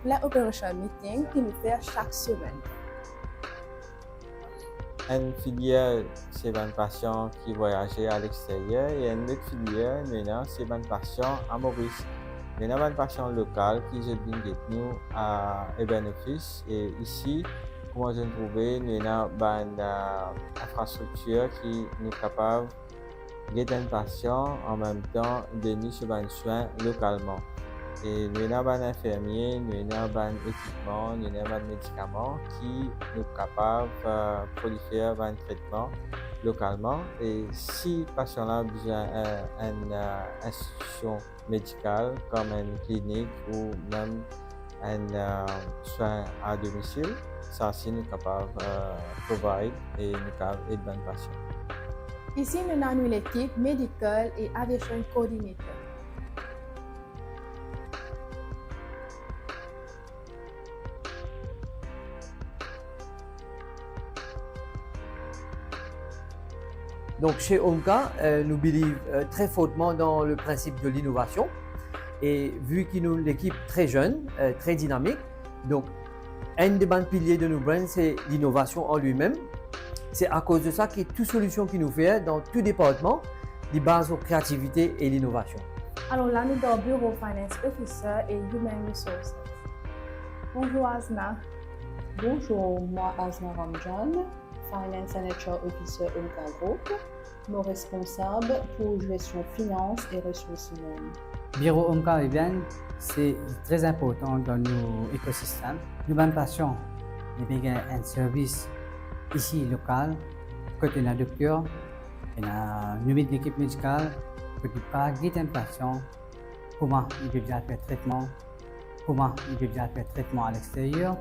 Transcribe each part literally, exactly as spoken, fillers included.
Plan operation meeting ki nou fer sak semenn. Enn filier, se bann pasian ki vwayaze alexteryer, e enn lot filier, nou ena, se bann pasian a Moris. Nou ena bann pasian lokal ki zot vinn get nou a Urban Office, e isi, kouma zot trouve, nou ena bann, eh, infrastriktir ki nou kapav get enn pasian, anmemtan done so bann swin lokalman. E nou ena bann infirmie, nou ena bann ekipman, nou ena bann medikaman ki nou kapav, eh, prolifer bann tretman lokalman. E si pasian la bizin, eh, enn, eh, institision medikal, kom enn klinik ou mem enn, eh, swin a domisil, sa si nou kapav, eh, provide e nou kapav ed bann pasian. Isi nou ena nou lekip Medical e Aviation Coordinator. Donc, chez Omka, euh, nous believe, euh, très fortement dans le principe de l'innovation. Et vu que nous, l'équipe très jeune, euh, très dynamique, donc, un des bann piliers de nos brands, c'est l'innovation en lui-même. C'est à cause de ça que toute solution que nous faisons dans tout département, li baze sur créativité et l'innovation. Alors là, nous dans bureau Finance Officer et Human Resources. Bonjour Azna. Bonjour, moi Azna Ramjan, Finance and H R Officer Omka Group. Mo responsab pou gestion finans e resours imenn. Biro Omka Urban, se tre inportan dan nou ekosistem. Nou bann pasian, li pe gagn enn servis isi lokal, kot ena dokter, ena nou bann lekip medikal, kot nou kapav get enn pasian, kouma li pe bizin al fer tretman, kouma li pe bizin al fer tretman alexteryer,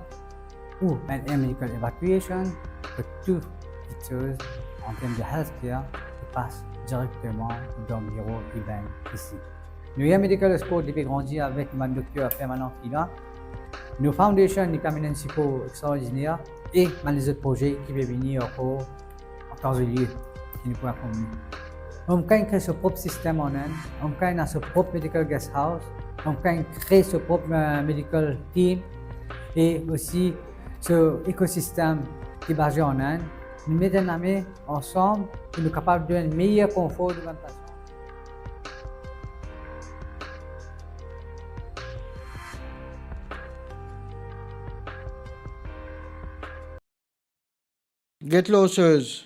ou enn air medical evacuation, ke tou kiksoz an term de healthcare, li pas direkteman dan biro urban isi. Nou Air Medical Escort, li pe grandi avek bann dokter permanan ki la. Nou foundation, li pe amenn enn sipor extraordiner, e bann lezot proze ki pe vini ankor an karzolie ki nou pou akonpli. Omka inn kre so prop sistem an Inn, Omka inn ena so prop medical guest house, Omka inn kre so prop, eh, medical team, e osi so ekosistem ki baze an Inn. Nou met enn lame ansam pou nou kapav donn meyer konfor nou bann pasian. Get losses.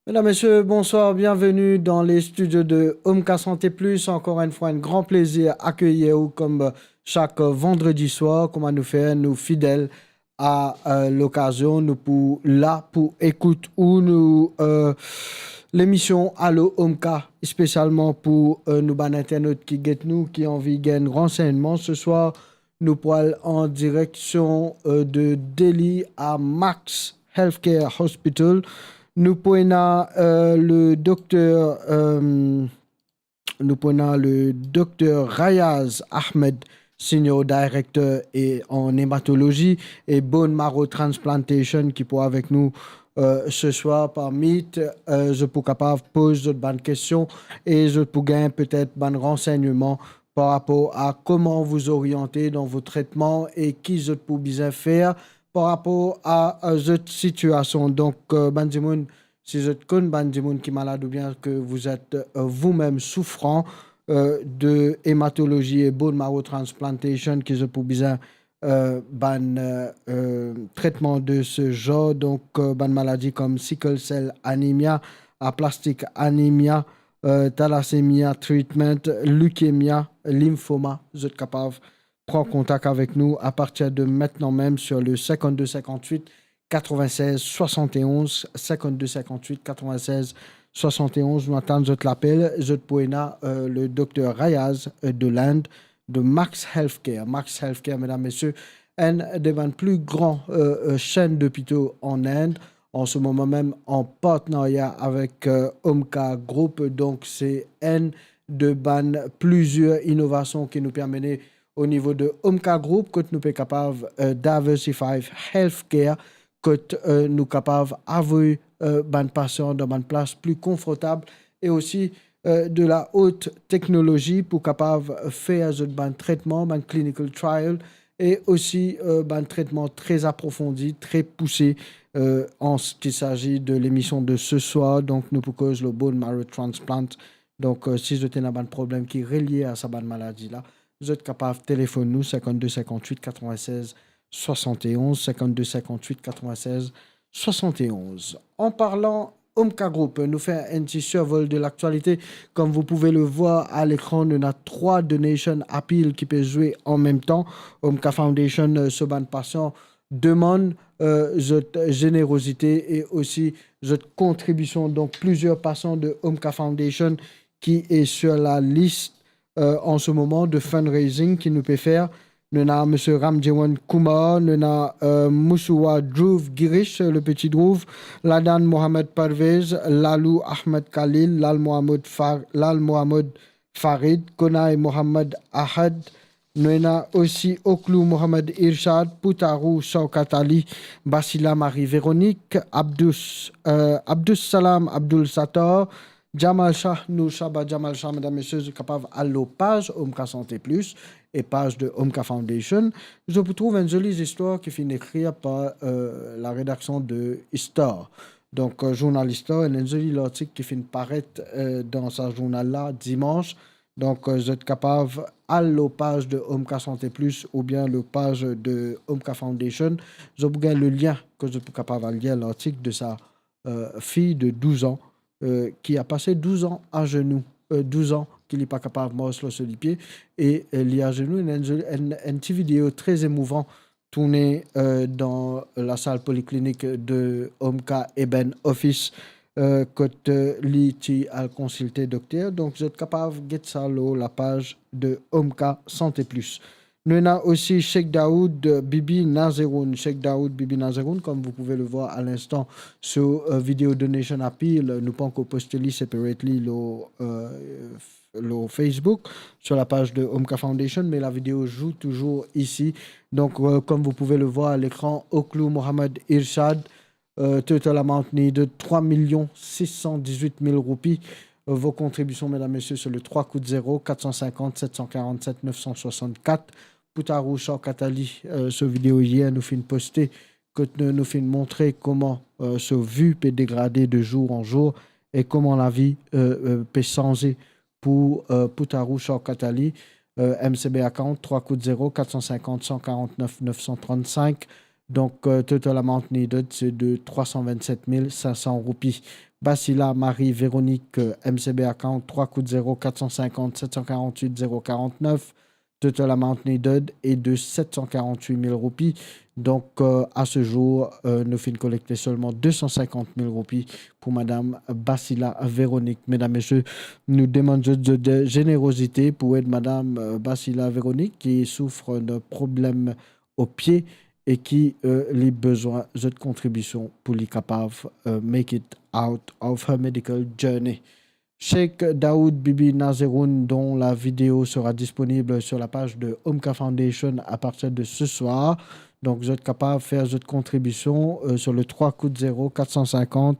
Mesdames, Messieurs, bonsoir, bienvenue dans les studios de Omka Santé Plus. Encore une fois, un grand plaisir accueillir vous comme chaque vendredi soir, kouma nou fer, nou fidel a, euh, lokazion, nou pou la pou ekout ou nou, euh, lemision Allo Omka, spesialman pou, euh, nou bann internat ki get nou, ki anvi gagn ransegnman. Ce soir, nou pou al an direksion, euh, de Delhi a Max Healthcare Hospital. Nou pou ena, euh, le dokter, euh, nou pou ena le dokter Rayaz Ahmed, Senior Director e an hematologie e bone marrow transplantation ki pou avek nou, euh, ce soir par Meet. Euh, zot pou kapav poz zot bann kestion e zot pou gagn petet bann ransegnman par rapor a comment vous orienter dans vos traitements e ki zot pou bizin fer par rapor a, a zot sitiasion. Donk, euh, bann dimoun, si zot konn bann dimoun ki malad oubien que vous êtes, euh, vous-même souffrant, euh, de hématologie et bone marrow transplantation, ki zot pou bizin, euh, bann, euh, euh, traitement de ce genre, donk, euh, bann maladi kom sickle cell anemia, aplastic anemia, euh, thalassémie treatment, leukemia, lymphoma, zot kapav pran kontak avek nou a partir de mintnan mem sur le cinquante-deux cinquante-huit quatre-vingt-seize soixante et onze, cinquante-deux cinquante-huit quatre-vingt-seize soixante et onze. Nou atann zot lapel, zot pou ena, euh, le docteur Rayaz, euh, de l'Inde, de Max Healthcare. Max Healthcare, medam, mesie, enn de bann pli gran, euh, euh, chaîne d'hôpitaux en Inde, an se moman mem an partenarya avek, euh, Omka Group. Donk, se enn de bann plizier inovasion ki nou pe amene o nivo de Omka Group, kot nou pe kapav, euh, diversify healthcare, kot, euh, nou kapav avoy, euh, bann pasian dan bann plas pli konfortab e osi, euh, de la haute technologie pou kapav fer zot bann tretman, bann clinical trial, e osi, euh, bann tretman tre aprofondi, tre pouse, euh, an ce qui s'agit de l'émission de ce soir. Donk, nou pou koz lor bone marrow transplant. Donk, euh, si zot ena bann problem ki relie a sa bann maladi la, zot kapav telefonn nou, cinquante-deux cinquante-huit quatre-vingt-seize soixante et onze, cinquante-deux cinquante-huit quatre-vingt-seize soixante et onze. An parlan Omka Group, nou fer enn ti survol de laktialite. Comme vous pouvez le voir à l'écran, nou ena trwa donation appeal ki pe zwe an mem tan. Omka Foundation, euh, so bann pasian demann, euh, zot zenerozite e osi zot kontribision. Donk, plizier pasian de Omka Foundation ki est sur la liste, euh, an se moman de fundraising ki nou pe fer. Nou ena Monsieur Ramjeewan Kumar, nou ena, euh, Musuwa Dhruv Girish, euh, le petit Dhruv, Ladan Mohamed Parvez, Lalou Ahmed Khalil, Lal Mohamed Far-, Lal Mohamed Farid, Konai Mohamed Ahad, nou ena osi Oklou Mohamed Irshad, Poutarou Shaukat Ali, Basila Marie Véronique, Abdous, euh, Abdous Salam Abdul Sattar, Jamal Shah, Nour Shaba Jamal Shah, medam, mesie, zot kapav al lor paz Omka Santé Plus e paz de Omka Foundation. Zot pou trouv enn zoli zistwar ki finn ekrir par, euh, la redaksion de Star. Donk, euh, zournal Star, enn zoli lartik ki finn paret, euh, dan sa zournal la dimans. Donk, euh, zot kapav al lor paz de Omka Santé Plus oubien lor paz de Omka Foundation. Zot pou gagn le lien ke zot pou kapav al lir lartik de sa, euh, fiy de douz an, euh, ki a pase douz an azenou, euh, douz an ki li pa kapav mars lor so lipie, e, euh, li azenou, enn, enn, enn ti video tre emouvan tourne, euh, dan lasal poliklinik de Omka Eben Office, euh, kot, euh, li ti al konsilte dokter. Donk, zot kapav get sa lor lapaz de Omka Santé Plus. Nou ena osi Sheikh Daoud Bibi Nazeroun. Sheikh Daoud Bibi Nazeroun, comme vous pouvez le voir à l'instant sur, euh, video donation appeal, nou pa ankor poste li separately lor, euh, lor Facebook, sur la page de Omka Foundation, me lavideo zwe touzour isi. Donk, euh, comme vous pouvez le voir à l'écran, Oklou Mohamed Irshad, euh, total amount needed, trois millions six cent dix-huit mille roupies. Euh, vos contributions, mesdames, messieurs, sur le trois koud zero, quatre cent cinquante, sept cent quarante-sept, neuf cent soixante-quatre. Poutarou Shaukat Ali, euh, so video yer nou finn poste, kot nou, nou finn montre kouma, euh, so vi pe degrade de zour an zour e kouma lavi, euh, euh, pe sanze pou, euh, Poutarou Shaukat Ali, euh, M C B account trois koud zero, quatre cent cinquante, cent quarante-neuf, neuf cent trente-cinq. Donk, euh, total amount needed, se de trois cent vingt-sept mille cinq cents roupies. Basila Marie Véronique, euh, M C B account trois koud zero, quatre cent cinquante, sept cent quarante-huit, zéro quarante-neuf. Total amount needed est de sept cent quarante-huit mille roupies. Donk, euh, a se zour, euh, nou finn kolekte selman de san sinkant mil roupi pou madam Basila Véronique. Medam, mesie, nou demann zot, zot zenerozite pou ed madam, euh, Basila Véronique, ki soufr de problem o pie e ki, euh, li bezwin zot kontribision pou li kapav, euh, make it out of her medical journey. Sheikh Daoud Bibi Nazeroun, dont la vidéo sera disponible sur la page de Omka Foundation à partir de ce soir. Donk, zot kapav fer zot kontribision, euh, sur le trois koud zero, quatre cent cinquante,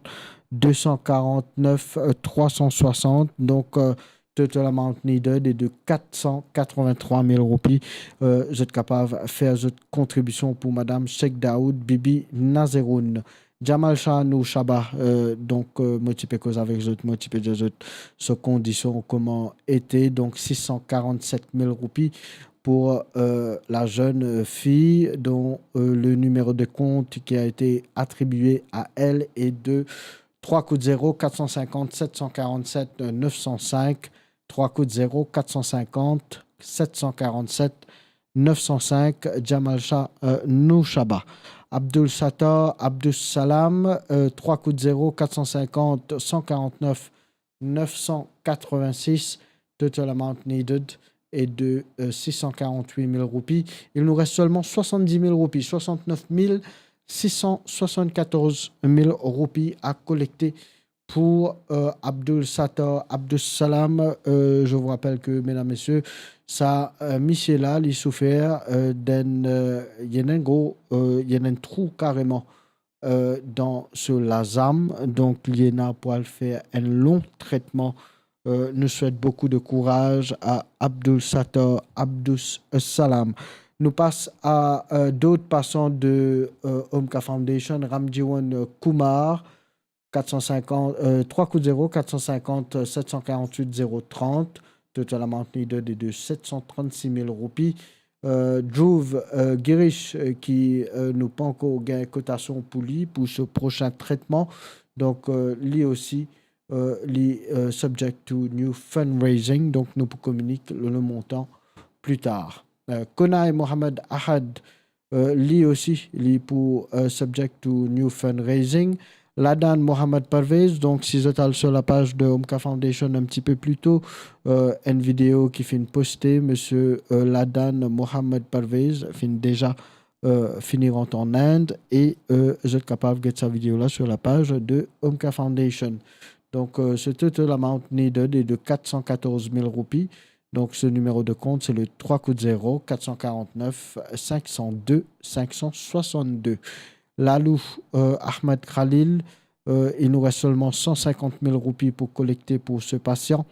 deux cent quarante-neuf, euh, trois cent soixante. Donk, euh, total amount needed est de quatre cent quatre-vingt-trois mille roupies. Euh, zot kapav fer zot kontribision pou madam Sheikh Daoud Bibi Nazeroun. Jamal Shah Nour Shaba, euh, donk, euh, mo ti pe koz avek zot, mo ti pe dir zot so kondision kouma ete, donk sis san karant-set mil roupi pou, euh, la jeune, euh, fille dont, euh, le numéro de compte qui a été attribué à elle est de trois koud zero, quatre cent cinquante, sept cent quarante-sept, neuf cent cinq, trois koud zero, quatre cent cinquante, sept cent quarante-sept, neuf cent cinq, Jamal Shah, euh, Nourshaba. Abdul Sattar Abdus Salam, euh, trois coups de zéro, quatre cent cinquante, cent quarante-neuf, neuf cent quatre-vingt-six, total amount needed est de, euh, six cent quarante-huit mille roupies. Il nous reste seulement soixante-dix mille roupies, soixante-neuf mille six cent soixante-quatorze mille roupies à collecter pour, euh, Abdul Sattar Abdus Salam. Euh, je vous rappelle que, mesdames, messieurs, sa, euh, misie la, li soufer, euh, d'enn, euh, li ena enn gro, euh, li ena enn trou kareman, euh, dan so lazam. Donk, li ena pou al fer enn long tretman. Euh, nou swet boukou de kouraz a Abdul Sattar Abdus Salam. Nou pas a, euh, dot pasian de, euh, Omka Foundation, Ramjiwan Kumar, quatre cent cinquante, euh, trois coups de zéro, quatre cent cinquante, sept cent quarante-huit, zéro trente, total amount needed est de sept cent trente-six mille roupies. Euh, Dhruv, euh, Girish, euh, ki, euh, nou pankor gagn kotasion pou li, pou so prosin tretman. Donk, euh, li osi, euh, li, euh, subject to new fundraising. Donk, nou pou kominik le, le montan pli tar. Euh, Konai Mohamed Ahad, euh, li osi, li pou, euh, subject to new fundraising. Ladan Mohamed Parvez, donk si zot al sur la paz de Omka Foundation enn tipe pli to, euh, enn video ki finn poste, misie, euh, Ladan Mohamed Parvez finn deza, euh, fini rant an Inde e, euh, zot kapav get sa video la sur la paz de Omka Foundation. Donk, euh, so total amount needed est de quatre cent quatorze mille roupies. Donc, ce numéro de compte, c'est le trois coups de zéro, quatre cent quarante-neuf, cinq cent deux, cinq cent soixante-deux. Lalou, euh, Ahmed Khalil, euh, il nous reste seulement cent cinquante mille roupies pour collecter pour ce patient.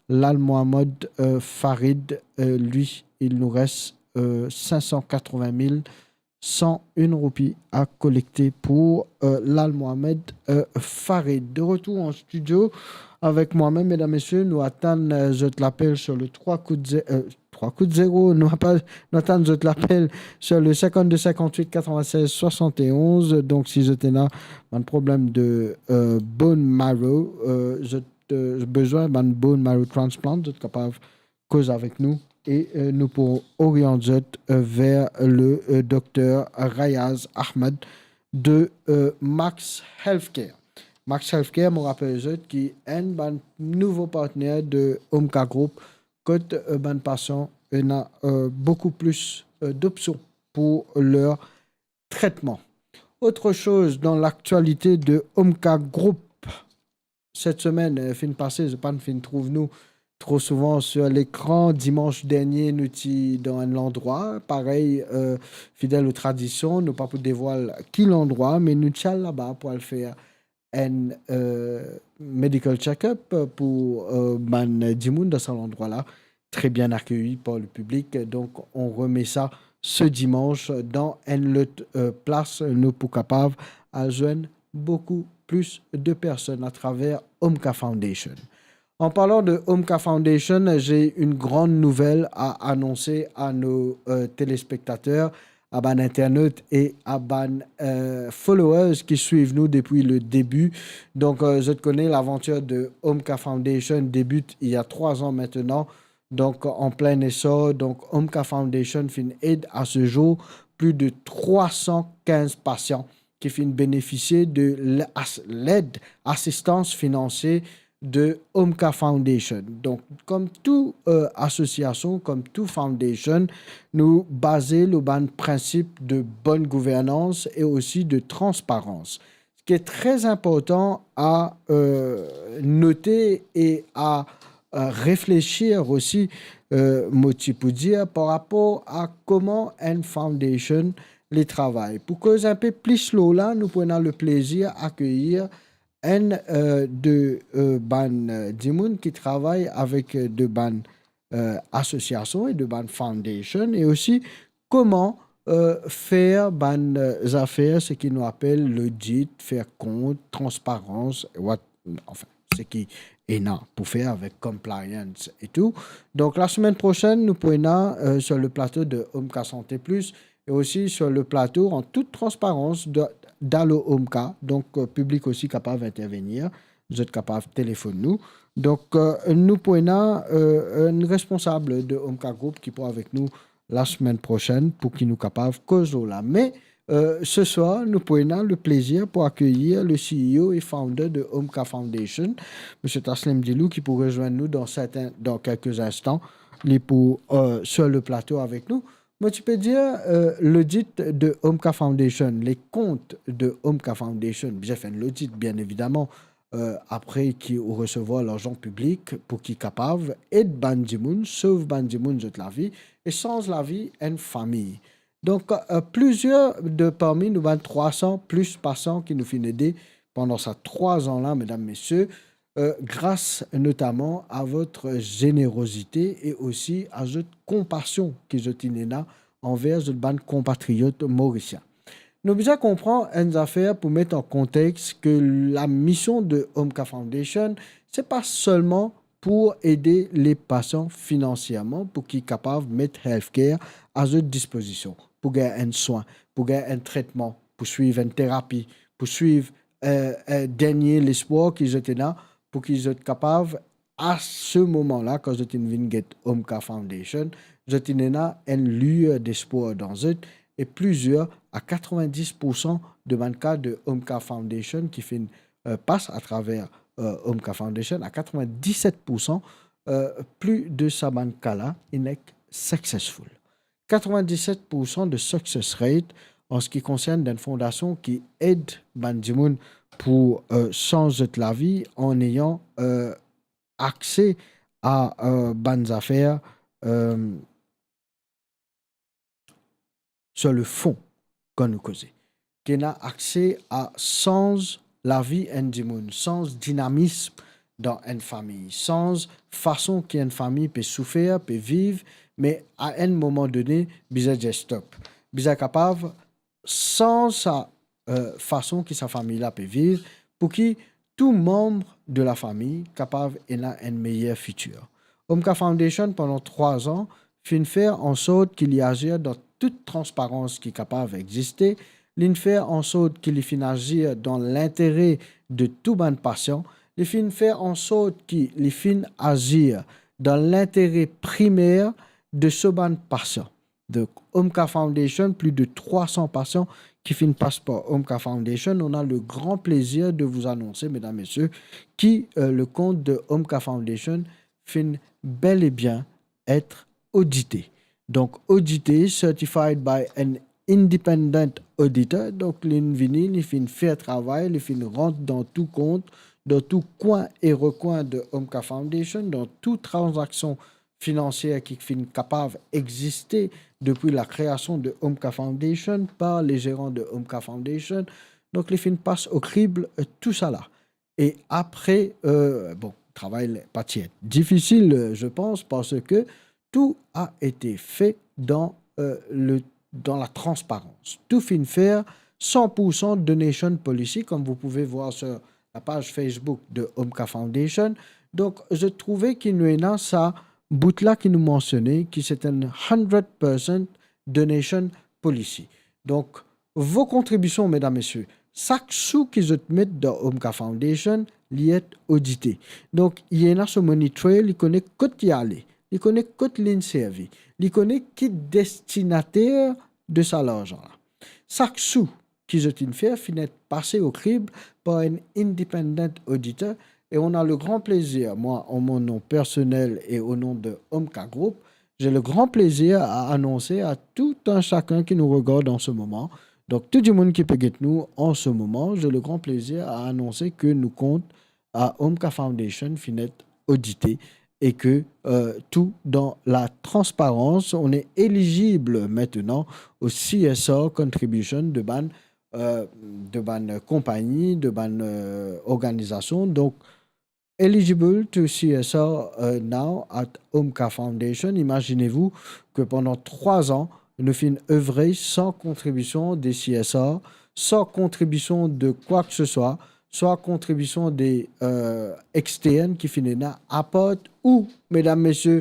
Lal Mohamed, euh, Farid, euh, lui, il nous reste, euh, cinq cent quatre-vingt mille cent une roupies à collecter pour, euh, Lal Mohamed, euh, Farid. De retour en studio avec moi-même, mesdames, messieurs, nou atann, euh, zot lapel sur le trois coups de zé-, euh, trois coups de zéro, nou pa, nou atann zot lapel sur le cinquante-deux cinquante-huit quatre-vingt-seize soixante et onze. Donc, si zot ena bann problem de, euh, bone marrow, euh, zot, euh, bezwin bann bone marrow transplant, zot kapav koz avek nou e, euh, nou pou oriant zot, euh, ver le, euh, dokter Rayaz Ahmed de, euh, Max Healthcare. Max Healthcare, mo rapel zot ki enn bann nouvo partner de Omka Group, kot, euh, bann pasian ena, euh, boukou plis, euh, dopsion pou ler tretman. Autre chose dans l'actualité de Omka Group, set semenn, euh, finn pase, zot pa finn trouv nou tro souvan sur lekran. Dimans dernie, nou ti dan enn landrwa. Parey, euh, fidel o tradision, nou pa pou devwal ki landrwa, me nou ti al laba pou al fer enn, euh, medical check-up pou, euh, bann dimoun dan sa landrwa la. Très bien accueilli par le public. Donc, on remet ça ce dimanche dans enn lot, euh, plas. Nou pou kapav al zwenn beaucoup plus de personnes à travers Omka Foundation. En parlant de Omka Foundation, j'ai une grande nouvelle à annoncer à nos, euh, téléspectateurs, à bann internautes et à bann, euh, followers qui suivent nous depuis le début. Donc, euh, zot kone, l'aventure de Omka Foundation débute il y a trois ans maintenant. Donc, en plein essor, donc, Omka Foundation finn ed à ce jour plus de trois cent quinze patients ki finn benefisie de l-, as-, led, asistans finansie de Omka Foundation. Donc, comme tout, euh, association, comme tout foundation, nou baze lor bann prinsip de bonne gouvernance et aussi de transparence. Ce qui est très important à, euh, noter et à, euh, réfléchir aussi, euh, mo ti pou dir, par rapport à comment enn foundation li travay. Pou koz enn pe plis lor la, nou pou ena le plezir akeyir enn, euh, de, euh, bann, euh, dimoun ki travay avek, euh, de bann, euh, asosiasion e de bann foundation, e osi kouma, euh, fer bann, euh, zafer, seki nou apel lodit, fer kont, transparans, what, anfin, seki ena pou fer avek compliance e tou. Donk, lasemenn prosenn, nou pou ena, euh, sur le plateau de Omka Santé Plus, e osi sur le plateau, an tout transparans, de, d'Allo Omka. Donk, euh, piblik osi kapav intervenir, zot kapav telefonn nou. Donk, euh, nou pou ena, euh, enn responsab de Omka Group ki pou avek nou lasemenn prosenn pou ki nou kapav koz lor la. Me, euh, ce soir, nou pou ena le plezir pou akeyir le C E O e founder de Omka Foundation, Misie Taslim Dilou, ki pou rezwenn nou dan serten, dan kelke instan. Li pou, euh, sur le plato avek nou. Mo ti pe dir, euh, l'audit de Omka Foundation, les comptes de Omka Foundation, bizin fer enn lodit, bien evidaman, euh, apre ki ou resevwar larzan piblik pou ki kapav ed bann dimoun, sov bann dimoun zot lavi e sanz lavi enn fami. Donk, euh, plizier de parmi nou bann trwa san plis pasian ki nou finn ede pandan sa trwa zan la, medam, mesie, euh, gras notaman a vot zenerozite e osi a zot konpasion ki zot inn ena anver zot bann konpatriot morisien. Nou bizin konpran enn zafer pou met an kontex ke lamision de Omka Foundation, se pa selman pou ede le pasian finansierman pou ki kapav met healthcare a zot dispozision, pou gagn enn swin, pou gagn enn tretman, pou swiv enn terapi, pou swiv, euh, euh, dernie lespwar ki zot ena, pou ki zot kapav, a se moman la, kan zot inn vinn get Omka Foundation, zot inn ena enn lueur despwar dan zot, e plizier a katrovendis poursan de bann ka de Omka Foundation ki finn, euh, pas atraver, euh, Omka Foundation, a katrovendisset poursan, euh, pli de sa bann ka la, inn ek successful. Katrovendisset poursan de success rate an se ki konsern enn fondasion ki ed bann dimoun pou, euh, sanz zot lavi an neyan, euh, akse a, euh, bann zafer, euh, sur le fond, kan nou koze. Ki ena akse a sanz lavi enn dimoun, sanz dinamis dan enn fami, sanz fason ki enn fami pe soufer, pe viv, me a enn moman done, bizin dir stop. Bizin kapav sanz sa, euh, fason ki sa fami la pe viv, pou ki tou manb de lafami kapav ena enn meyer fitir. Omka Foundation, pandan trwa zan, finn fer ansort ki li azir dan tout transparans ki kapav existe, linn fer ansort ki li finn azir dan lintere de tou bann pasian, li finn fer ansort ki li finn azir dan lintere primer de so bann pasian. Donc, Omka Foundation, plus de trois cents patients qui finissent par Omka Foundation. On a le grand plaisir de vous annoncer, mesdames, messieurs, que, euh, le compte de Omka Foundation finit bel et bien être audité. Donc, audité, certified by an independent auditor. Donc, linn vini, li finn fer travay, li finn rant dan tou kont, dan tou kwin e rekwin de Omka Foundation, dan tou tranzaksion finansier ki finn kapav existe depi la kreasion de Omka Foundation par le zeran de Omka Foundation. Donk, li finn pas o krib, euh, tou sa la. E apre, euh, bon, travay la pa ti ete difisil, euh, je pense, parce que tout a été fait dans, euh, le, dans la transparence. Tou finn fer san pour san donation policy, comme vous pouvez voir sur la page Facebook de Omka Foundation. Donk, je trouve ki nou ena sa bout la ki nou mansione, ki se enn hundred percent donation policy. Donk, vos contributions, mesdames, messieurs, sak sou ki zot met dan Omka Foundation, li et odite. Donk, li ena so money trail, li kone kot li ale, li kone kot linn servi, li kone ki destinater de sa larzan la. Sak sou ki zot inn fer finn et pase o krib par enn independent auditor, et on a le grand plaisir, moi, en mon nom personnel et au nom de Omka Group, j'ai le grand plaisir à annoncer à tout un chacun qui nous regarde en ce moment, donc tout dimoun ki pe get nou en ce moment, j'ai le grand plaisir à annoncer que nou kont a Omka Foundation finn et odite et que, euh, tout dans la transparence, on est éligible maintenant au C S R contribution de bann, euh, de bann konpagni, de bann, euh, organizasion. Donk, eligible to C S R, euh, now at Omka Foundation. Imaginez-vous que pendant trois ans, nou finn evre san kontribision de C S R, san kontribision de quoi que ce soit, swa kontribision de, euh, externe ki finn ena aport ou, medam, mesie,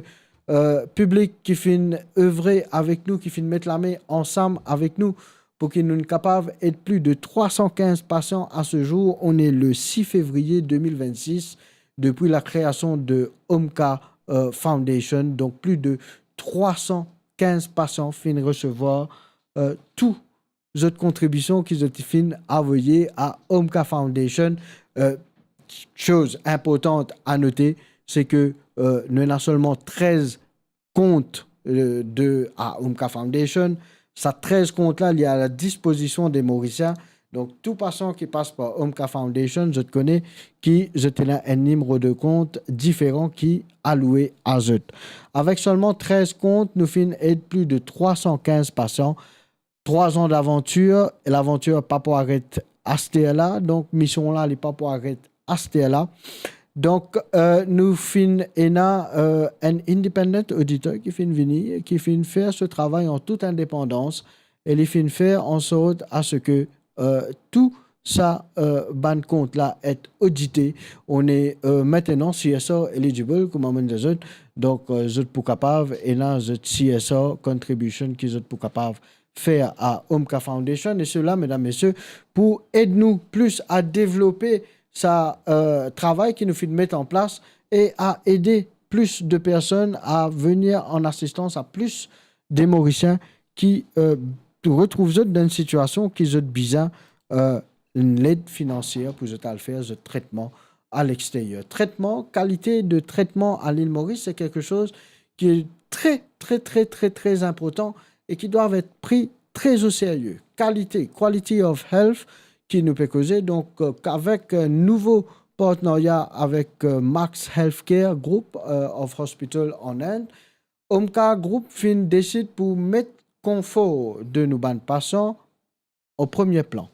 euh, piblik ki finn evre avek nou, ki finn met lame ansam avek nou pou ki nou kapav ed plis de trwa san kinz pasian. À ce jour, on est le six février deux mille vingt-six, depuis la création de Omka, euh, Foundation, donc plus de trois cents kinz pasian finn resevwar, euh, tou zot kontribision ki zot finn avoye a Omka Foundation. Euh, soz inportan a note, se ke, euh, nou ena selman trez kont, euh, de, a Omka Foundation. Sa trez kont la, li a la dispozision de Morisien. Donk, tou pasian ki pas par Omka Foundation, zot kone ki zot ena enn nimero de kont diferan ki aloue a zot. Avek selman trez kont, nou finn ed plis de trwa san kinz pasian. Trwa an davantir, e lavantir pa pou aret aster la, donk mision la, li pa pou aret aster la. Donk, euh, nou finn ena, euh, enn independent auditor ki finn vini, ki finn fer so travay an tout indepandans, e li finn fer ansort a se ke, euh, tou sa, euh, bann kont la et odite. On est, euh, maintenant C S R eligible, kouma mo dir zot. Donk, euh, zot pou kapav ena zot C S R contribution ki zot pou kapav fer a Omka Foundation, e sela, medam, mesie, pou ed nou plis a devlope sa, euh, travay ki nou finn met an plas e a ede plis de personn a venir an asistans a plis de Morisien ki, euh, retrouv zot dan enn sitiasion ki zot bizin, euh, enn led finansie pou zot al fer zot tretman a lexteryer. Tretman, kalite de tretman a Lil Moris, se kiksoz ki tre, tre, tre, tre, tre inportan e ki dwav et pri tre o serye. Kalite, quality of health, ki nou pe koze, donk, euh, avek, euh, nouvo partnerya avek, euh, Max Healthcare Group, euh, of Hospital an Inde, Omka Group finn desid pou met konfor de nou bann pasian o premie plan.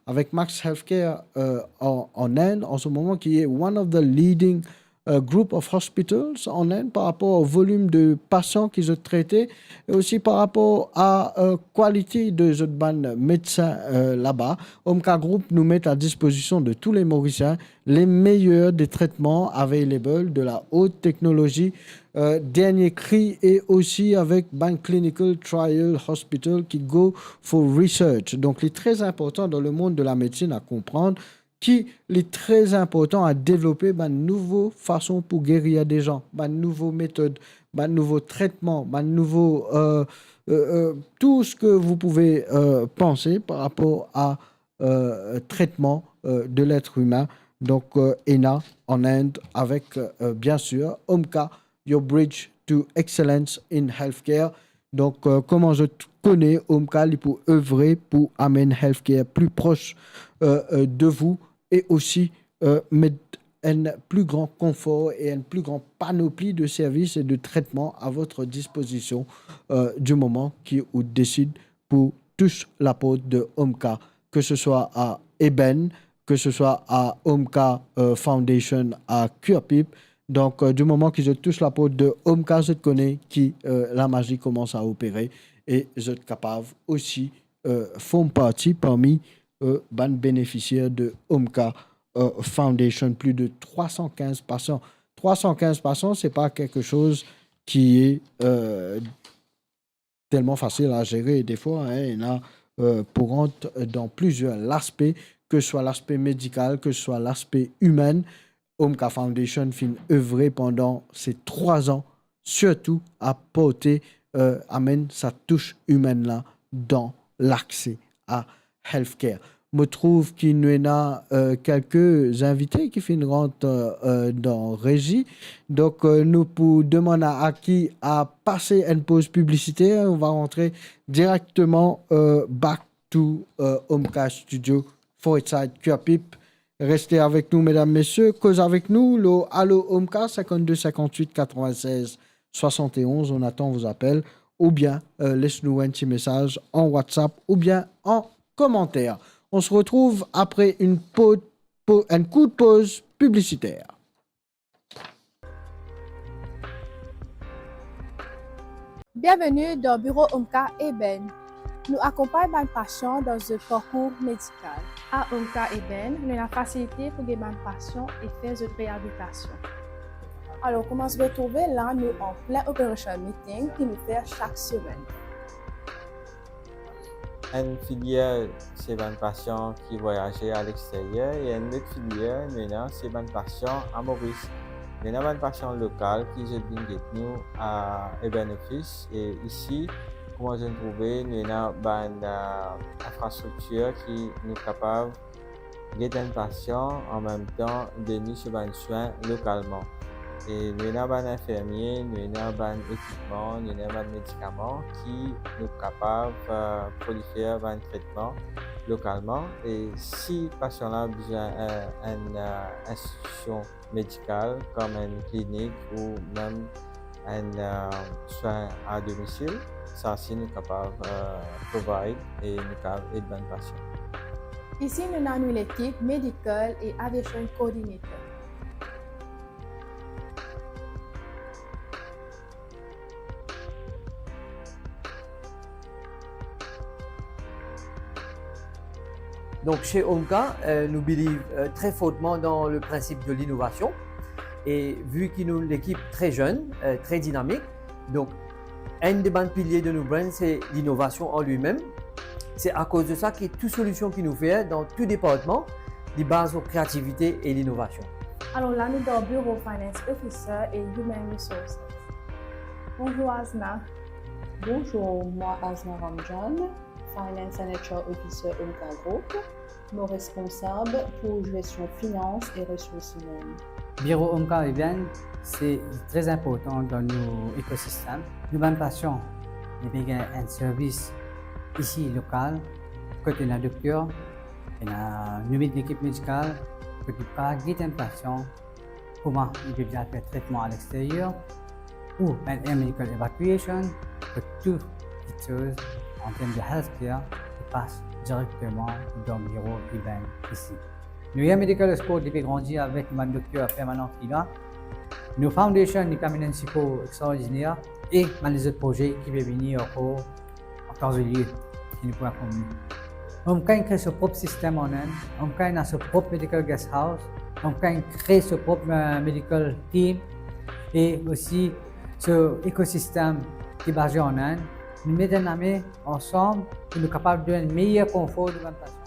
Avek Max Healthcare, euh, an, an Inde, an se moman, ki est one of the leading, euh, group of hospitals an Inde par rapor o volim de pasian ki zot trete e osi par rapor a, euh, quality de zot bann medsin, euh, laba. Omka Group nou met a dispozision de tou le Morisien le meyer de tretman available, de la haute technologie, euh, dernie kri, e osi avek bann clinical trial hospital ki go for research. Donk, li tre inportan dan lemond de lamedsin a konpran ki li tre inportan a devlope bann nouvo fason pou gerir de zan, bann nouvo metod, bann nouvo tretman, bann nouvo, euh, euh, euh, tout ce que vous pouvez, euh, penser par rapport à, euh, traitement, euh, de l'être humain. Donk, euh, ena an Inde avek, euh, bien sir, Omka, your bridge to excellence in healthcare. Donk, euh, kouma zot kone, Omka li pou evre pou amenn healthcare pli pros, euh, euh, de vous e osi, euh, met enn pli gran konfor e enn pli gran panopli de servis e de tretman a votre dispozision, euh, di moman ki ou desid pou tous laport de Omka, ke se swa a Eben, ke se swa a Omka, euh, Foundation a Curepipe. Donk, euh, di moman ki zot tous laport de Omka, zot kone ki, euh, lamazi koumans a opere e zot kapav osi, euh, form parti parmi, euh, bann benefisier de Omka, euh, Foundation, plis de trwa san kinz pasian. Trwa san kinz pasian, se pa kiksoz ki est, euh, telman fasil a zere defwa, hein, ena, euh, pou rant dan plizier laspe, ke swa laspe medikal, ke swa laspe imin. Omka Foundation finn evre pandan se trwa an, sirtou a porte, euh, amenn sa tous imin la dan lakse a healthcare. Mo trouv ki nou ena, euh, kelke invite ki finn rant, euh, euh, dan rezi. Donk, euh, nou pou demann a Aki a pase enn poz piblisiter. On va rantrer directement, euh, back to, euh, Omka Studio, Forest Side, Curepipe. Reste avek nou, medam, mesie. Koz avek nou lor Allo Omka, cinquante-deux cinquante-huit quatre-vingt-seize soixante et onze. On attend vos appels. Oubien, euh, les nou enn ti mesaz an WhatsApp oubien an komanter. On se retrouve après une po-, po-, une courte pause publicitaire. Bienvenue dans bureau Omka Eben. Nou akonpagn bann pasian dan zot parkour medikal. A Omka Eben, nou ena fasilite pou gagn bann pasian e fer zot reabilitasion. Alor, kouma zot trouve la, nou an plin operation meeting ki nou fer sak semenn. Enn filier, se bann pasian ki vwayaze a lexteryer, e enn lot filier, nou ena, se bann pasian a Moris. Nou ena bann pasian lokal ki zot vinn get nou a Urban Office, e isi, kouma zot trouve, nou ena bann, eh, infrastriktir ki nou kapav get enn pasian, anmemtan done so bann swin lokalman. E nou ena bann infirmie, nou ena bann ekipman, nou ena bann medikaman ki nou kapav, eh, prolifer bann tretman lokalman. E si pasian la bizin, eh, enn, eh, institusion medikal, kom enn klinik ou mem enn, eh, swin a domisil, sa si nou kapav, eh, provide e nou kapav ed bann pasian. Isi nou ena nou lekip Medical e Aviation Coordinator. Donc, chez Omka, euh, nous believe, euh, très fortement dans le principe de l'innovation. Et vu que nous, l'équipe très jeune, euh, très dynamique, donc, un des bann piliers de nos brands, c'est l'innovation en lui-même. C'est à cause de ça que toute solution que nous fait dans tout département, li baze sur créativité et l'innovation. Alors là, nous dans bureau Finance Officer et Human Resources. Bonjour Azna. Bonjour, moi Azna Ramjan, Finance and H R Officer Omka Group, mo responsab pou gestion finans e resours imenn. Biro Omka Urban, se tre inportan dan nou ekosistem. Nou bann pasian, li pe gagn enn servis isi lokal, kot ena dokter, ena nou met lekip medikal, kot nou pa get enn pasian, kouma li pe bizin al fer tretman a lexteryer, ou enn air medical evacuation, ke tou kiksoz an term de healthcare, li pas direkteman dan biro Urban isi. Nou Air Medical Escort, li pe grandi avek bann dokter permanan ki la. Nou foundation, li pe amenn enn sipor extraordiner e bann lezot proze ki pe vini ankor an kanzelie ki nou pou akonpagn. Omka inn kre so prop sistem an Inn, Omka inn ena so prop medical guest house, Omka inn kre so prop, eh, medical team e osi so ekosistem ki baze an Inn. Nou met enn lame ansam pou nou kapav donn meyer konfor nou bann pasian.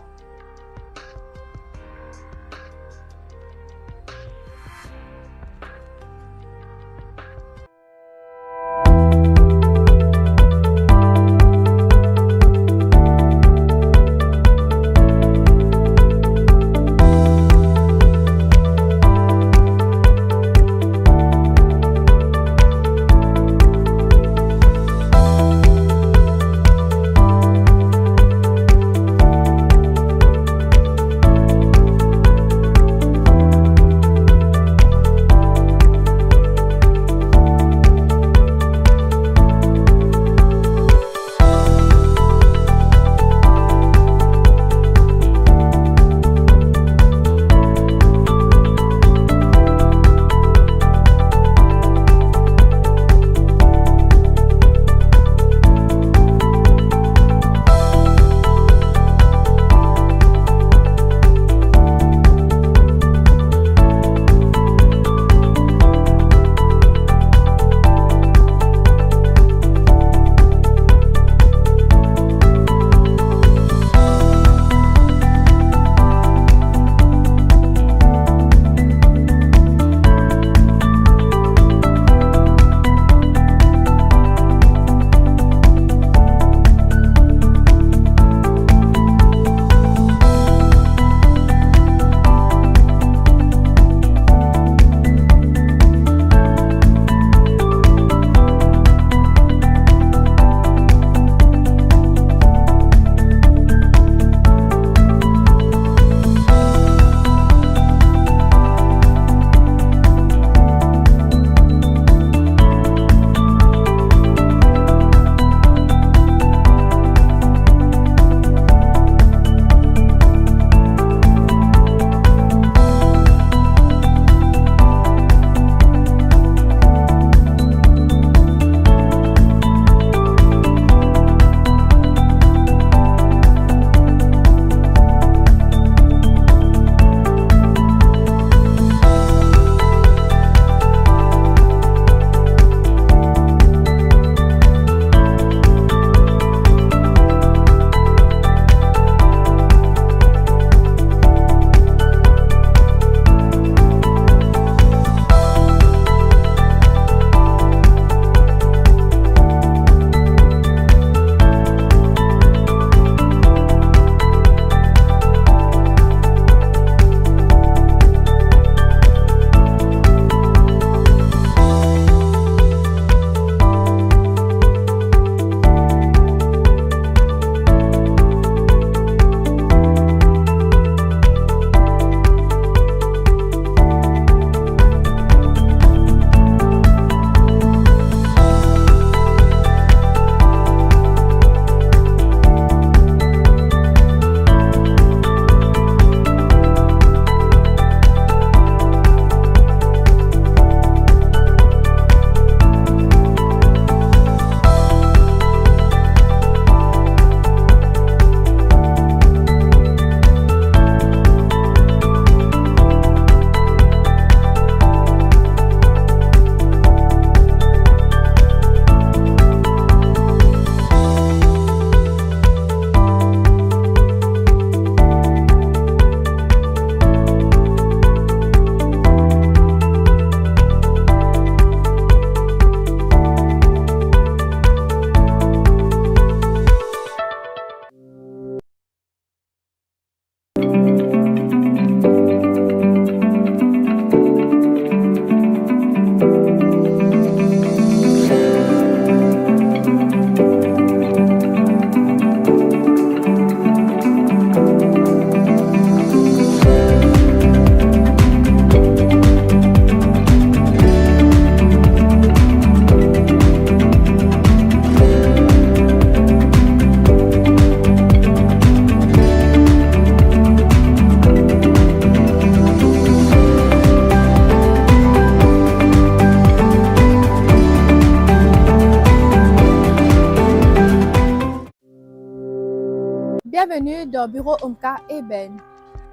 Bienveni dan biro Omka Eben.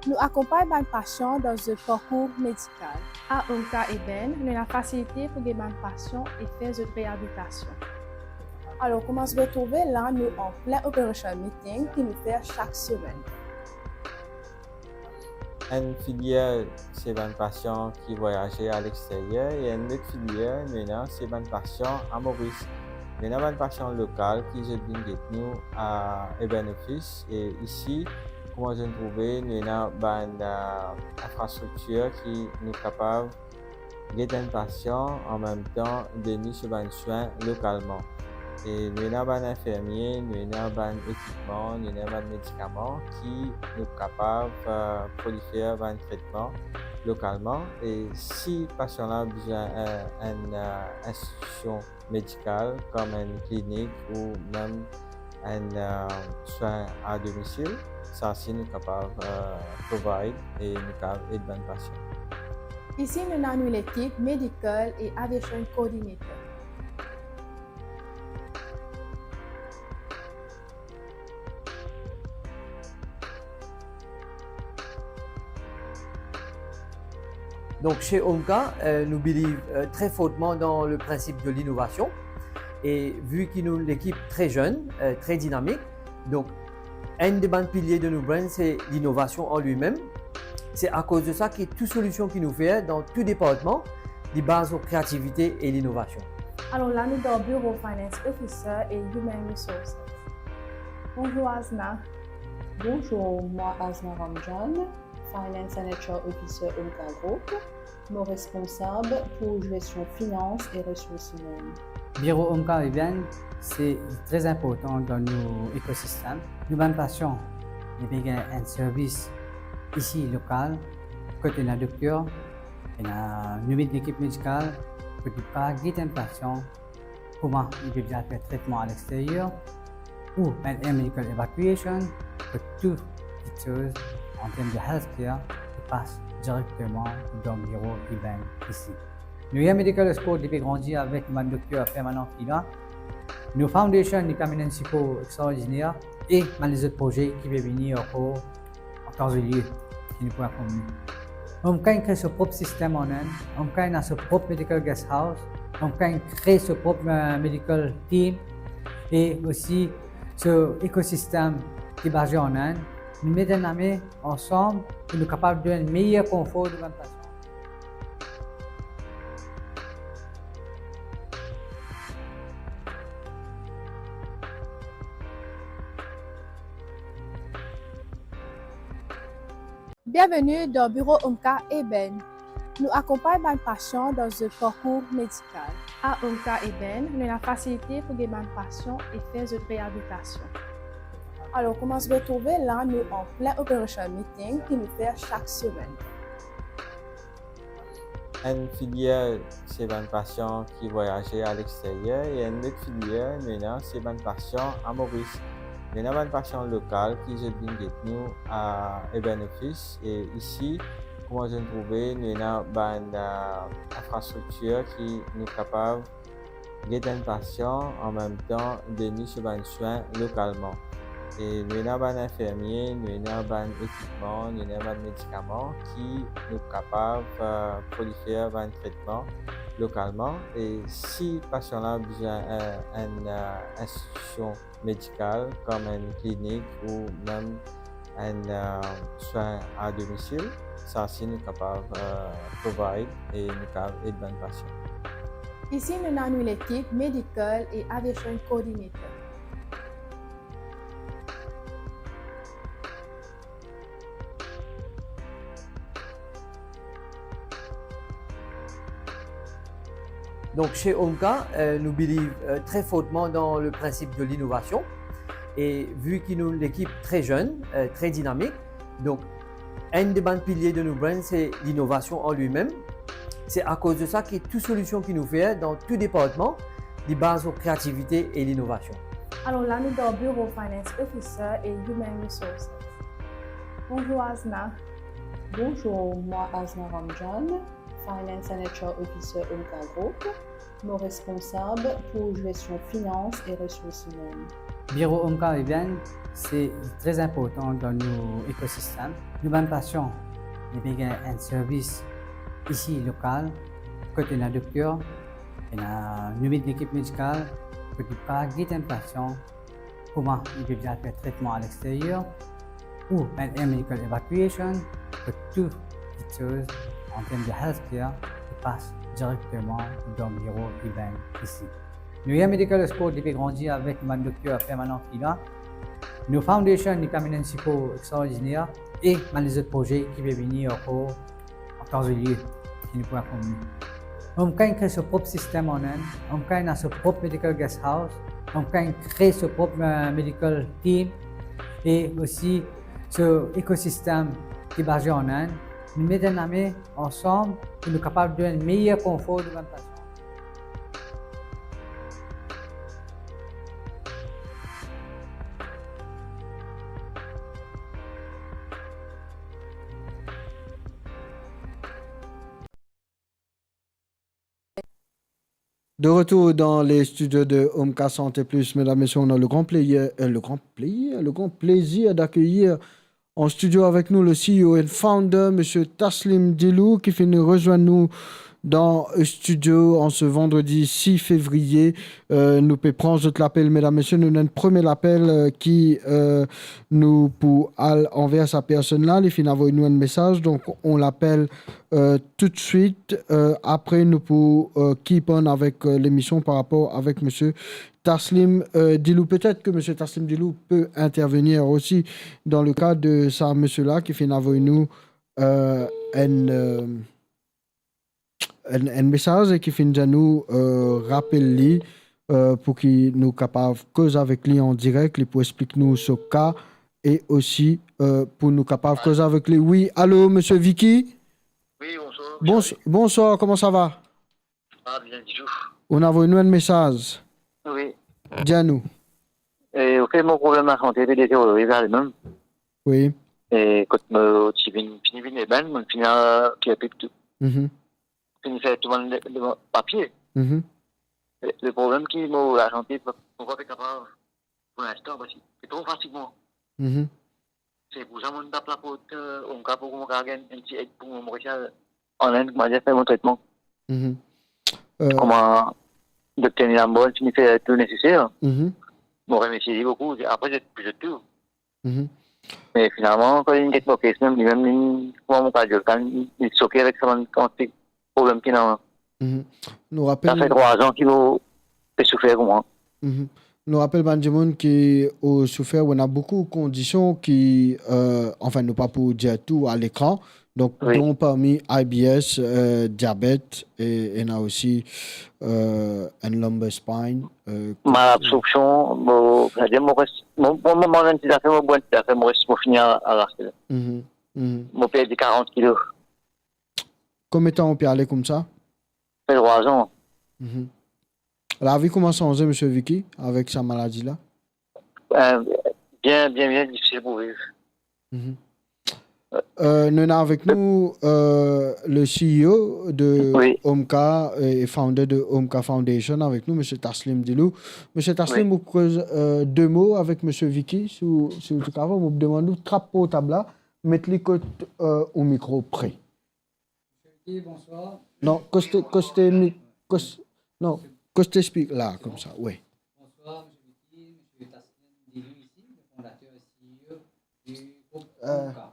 Nou akonpagn bann pasian dan zot parkour medikal. A Omka Eben, nou ena fasilite pou gagn bann pasian e fer zot reabilitasion. Alor, kouma zot pe trouve la, nou an plin operation meeting ki nou fer sak semenn. Enn filier, se bann pasian ki vwayaze alexteryer, e enn lot filier nou ena, se bann pasian a Moris. Nou ena bann pasian lokal ki zot vinn get nou a Eben Office, e isi, kouma zot trouve, nou ena bann, eh, infrastriktir ki nou kapav get enn pasian, an mem tan donn li so bann swin lokalman. E nou ena bann infermie, nou ena bann ekipman, nou ena bann medikaman ki nou kapav, eh, prolifer bann tretman lokalman. E si pasian la bizin, eh, enn, eh, institusion medikal, kom enn klinik ou mem enn, eh, swin a domisil, sa si nou kapav, eh, provide e nou kapav ed bann pasian. Isi nou ena nou lekip medical e aviation coordinator. Donc, chez Omka, euh, nous believe, euh, très fortement dans le principe de l'innovation. Et vu que nous, l'équipe très jeune, euh, très dynamique, donc, un des bann piliers de nos brands, c'est l'innovation en lui-même. C'est à cause de ça que toute solution que nous faisons dans tout département, li baze lor créativité et l'innovation. Alor la, nou dan biro Finance Officer e Human Resources. Bonjour Azna. Bonjour, moi Azna Ramjan, Finance and H R Officer Omka Group. Mo responsab pou gestion finans e resours imenn. Biro Omka Eben, se tre inportan dan nou ekosistem. Nou bann pasian, li pe gagn enn servis isi lokal, kot ena dokter, ena nou met lekip medikal, kot li pa get enn pasian, kouma li pe bizin al fer tretman alexteryer, ou enn air medical evacuation, ke tou kiksoz an term de healthcare, li pas direkteman dan biro Eben isi. Nou air medical escort, li pe grandi avek bann dokter permanan ki la. Nou foundation, li pe amenn enn sipor extraordiner, e bann lezot proze ki pe vini ankor an tan e lir ki nou pou inform li. Omka inn kre so prop sistem an Inn, Omka inn ena so prop medical guest house, Omka inn kre so prop, eh, medical team e osi so ekosistem ki baze an Inn. Nou met enn lame ansam pou nou kapav donn meyer konfor dan bann pasian. Bienveni dan biro Omka Eben. Nou akonpagn bann pasian dan zot parkour medikal. A Omka Eben, nou ena fasilite pou gagn bann pasian e fer zot reabilitasion. Alor, kouma zot pe trouve la, nou an plin operation meeting ki nou fer sak semenn. Enn filier, se bann pasian ki vwayaze alexteryer, e enn lot filier nou ena, se bann pasian a Moris. Nou ena bann pasian lokal ki zot vinn get nou a Eben Office, e isi, kouma zot trouve, nou ena bann, eh, infrastriktir ki nou kapav get enn pasian, an mem tan donn li so bann swin lokalman. E nou ena bann infermie, nou ena bann ekipman, nou ena bann medikaman ki nou kapav, eh, prolifer bann tretman lokalman. E si pasian la bizin, eh, enn, eh, institusion medikal, kom enn klinik ou mem enn, eh, swin a domisil, sa si nou kapav, eh, provide e nou kapav ed bann pasian. Isi nou ena nou lekip medical e aviation coordinator. Donc, chez Omka, euh, nous believe, euh, très fortement dans le principe de l'innovation. Et vu que nous, l'équipe très jeune, euh, très dynamique, donc, un des bann piliers de nos brands, c'est l'innovation en lui-même. C'est à cause de ça que toute solution que nous faisons dans tout département, li baze lor créativité et l'innovation. Alor la, nou dan biro Finance Officer e Human Resources. Bonjour Azna. Bonjour, moi Azna Ramjan, Finance and H R Officer Omka Group. Mo responsab pou gestion finans e resours imenn. Biro Omka Urban, se tre inportan dan nou ekosistem. Nou bann pasian, li pe gagn enn servis isi lokal, kot ena dokter, ena nou met lekip medikal, kot nou kapav gid enn pasian, kouma li pe bizin al fer tretman alexterier, ou enn air medical evacuation, kot tou kiksoz an term de healthcare, li pas direkteman dan biro urban isi. Nou air medical escort, li pe grandi avek nou bann dokter permanan ki la. Nou foundation, li pe amenn enn sipor extraordiner e bann lezot proze ki pe vini ankor an kanzelie, ki nou pou inform nou. Omka inn kre so prop sistem an Inn, Omka inn ena so prop medical guest house, Omka inn kre so prop, eh, medical team e osi so ekosistem ki baze an Inn. Nou met enn lame ansam pou nou kapav donn meyer konfor nou bann pasian. De retour dans les studios de Omka Santé Plus, mesdames, messieurs, on a le grand plaisir, euh, le grand plaisir, le grand plaisir d'accueillir en studio avec nous le C E O and founder, Monsieur Taslim Dilou, ki finn rezwenn nou dan studio an se vandredi sis fevriye. Euh, nou pe pran zot lapel, medam, mesie. Nou ena enn premie lapel, euh, ki, euh, nou pou al anver sa personn la. Li finn avoy nou enn mesaz, donk on lapel, euh, toutswit. Euh, apre, nou pou, euh, keep on avek, euh, lemision par rapor avek Misie Taslim, euh, Dilou. Petet ke Misie Taslim Dilou pe intervenir osi dan le ka de sa misie la ki finn avoy nou, euh, enn, euh, enn, enn mesaz e ki finn dir nou, euh, rapel li, euh, pou ki nou kapav koz avek li an direk, li pou explik nou so ka e osi, euh, pou nou kapav koz avek li. Wi, alo, Misie Vicky? Wi, bonswar, Misie Bons-, Vicky. Bonswar, koman sa va? Pa bien ditou. Ou inn avoy nou enn mesaz. Wi. Dir nou. E, ok, mo problem lasante pe deteriore, sa limem. Wi. E kot mo ti vinn, fini vinn urban, mo finn al kirpik tou. Mhm. Finn fer tou bann le, le papie. Mhm. Le, le problem ki mo lasante, mo pa pe kapav, pou linstan, parski se tro fatig mwa. Mhm. Se pou sa mo tap laport, euh, Omka pou mo kapav gagn enn ti ed pou mo, mo resi al an Inn, koumadir fer mo tretman. Mhm. Euh, kouma dokter Nilambo finn fer tou neseser, mhm, mo remersie li boukou. Apre, zot, zot tou. Mhm. Me finalman, kan li get mo case, mem limem, li, kouma mo kapav dir, li, li soke avek sa bann kantite problem ki ena. Mhm. Nou rapel, sa fer trwa an ki mo pe soufer koumsa. Mhm. Nou rapel bann dimoun ki ou soufer, ou ena boukou kondision ki, euh, anfin, nou pa pou dir tou a lekran. Donk, wi, donk parmi I B S, euh, diabet, e ena osi, euh, enn lumbar spine, euh, malabsorpsion, mo, savedir mo res, mo, mo, mo manz enn ti zafer, mo bwar enn ti zafer, mo res, mo fini a, a res. Mhm. Mhm. Mo perdi karant kilo. Konbien tan ou pe ale koumsa? Fer trwa an. Mhm. Lavi kouma sanze, Misie Vicky, avek sa maladi la? Euh, bien, bien, bien difisil pou viv. Mhm. Euh, nou ena avek nou, euh, le C E O de, wi, Omka e founder de Omka Foundation avek nou, Misie Taslim Dilou. Misie Taslim, wi, ou koz, euh, de mo avek Misie Vicky, si ou, si ou ti kapav, mo demann ou trap portab la, met li kot, euh, ou mikro pre. Misie Vicky, bonswar. Non, koste, koste mi-, kos-, non, koste speak la, koumsa, wi. Bonswar, Misie Vicky, Misie Taslim Dilou isi, le fondater e C E O du group, euh, Omka.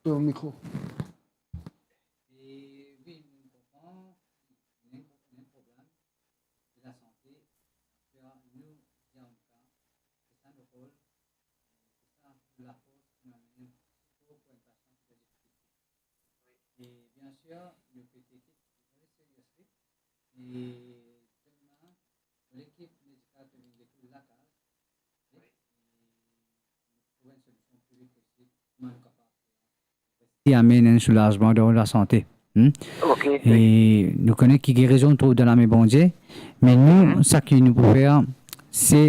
Sur le micro. E wi, nou konpran, nou, nou problem de lasante, aster nou, Omka, se sa nou rol, e se sa nou lafors ki nou amenn, pou enn pasian ki dan difikilte. E biensir, nou pe tek it very seriously. E demin, lekip medikal pe vinn get ou lakaz. E nou trouv enn solision pli vit posib, kouma nou kapav fer, e amenn enn soulazman dan lasante. Hmm? Ok. E nou kone ki gerizon trouv dan lame Bondie, me nou, mhm, sa ki nou pou fer, se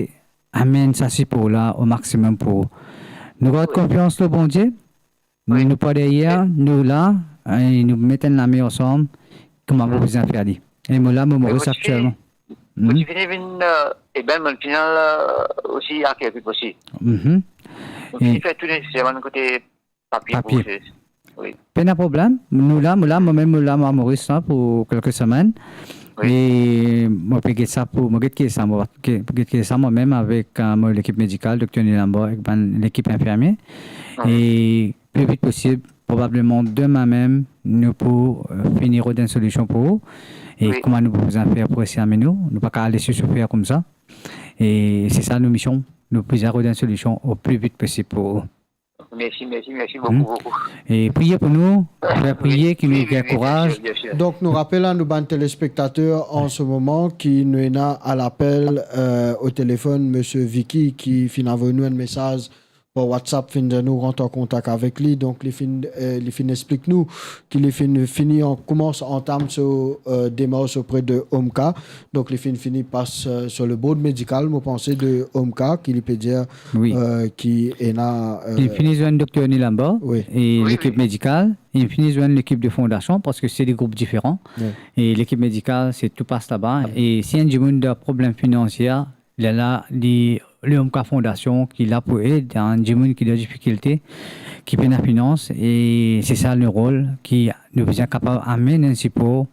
amenn sa sipor la o maximum pou ou. Nou gard, wi, konfians lor Bondie, wi, nou pa deryer, nou la, e nou met enn lame ansam, kouma nou bizin fer li. E mo la, mo, mo res aktielman. Mo ti fini vinn, euh, e ben, mo fini al, euh, osi akeyi pli posib. Mhm. Mo fini fer tou neseser, bann kote papie pou... Papie. Wi. Pena problem. Nou la, mo la, mo mem mo la, mo Moris la pou kelke semenn. Wi. E mo pe get sa pou, mo get ki sa, mo get, get ki sa, mo mem avek, euh, mo lekip medikal, dokter Nilambo, ek bann lekip infirmie. Mhm. E pli vit posib, probableman demin mem, nou pou, euh, fini rod enn solision pou ou. E kouma nou pou bizin fer pou resi amenn ou, nou pa kapav les ou soufer koumsa. E se sa nou mision, nou bizin rod enn solision o pli vit posib pou ou. Mersi, mersi, mersi boukou, boukou. E priye pou nou, fer priye ki nou gagn kouraz. Wi, wi, wi, bien sir, bien sir. Donk, nou rapel a nou bann telespektater an se moman ki nou ena a lapel, euh, o telefonn, Misie Vicky, ki finn avoy nou enn mesaz par WhatsApp, finn dir nou rant an kontak avek li. Donk, li finn, euh, li finn explik nou ki li finn fini an, koumans antam so, euh, demars opre de OMCA. Donk, li finn fini pas, euh, sur le board médical, mo panse, de OMCA, ki li pe dir, wi, euh, ki ena, euh, li fini zwenn dokter Nilambo, wi, e lekip medikal, li fini zwenn lekip de fondasion, parski se de group diferan. Wi. E lekip medikal, se tou pas laba. Wi. E si enn dimoun dan problem finansie, lerla, li, le OMCA Fondasion ki la pou ed enn dimoun ki dan difikilte, ki pena finans, e se sa nou rol, ki nou bizin kapav amenn enn sipor,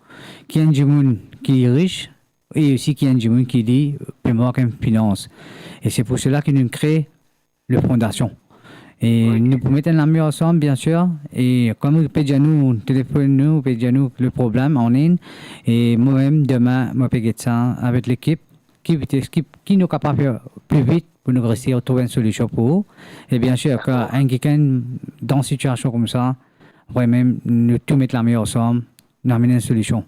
ki enn dimoun ki ris, e osi ki enn dimoun ki li pe mank enn finans. E se pou sela ki nou kre le fondasion. E nou pou met enn lame ansam, bien sir, e kouma ou pe dir nou, telefonn nou, ou pe dir nou le problem an lign, e mo mem, demin, mo pe get sa avek lekip, ki vites, ki, ki nou kapav fer pli vit pou nou resi trouv enn solision pou ou. E bien sir, kan enn kikenn dan sitiasion koumsa, vremem, nou tou met lame ansam, nou amenn enn solision.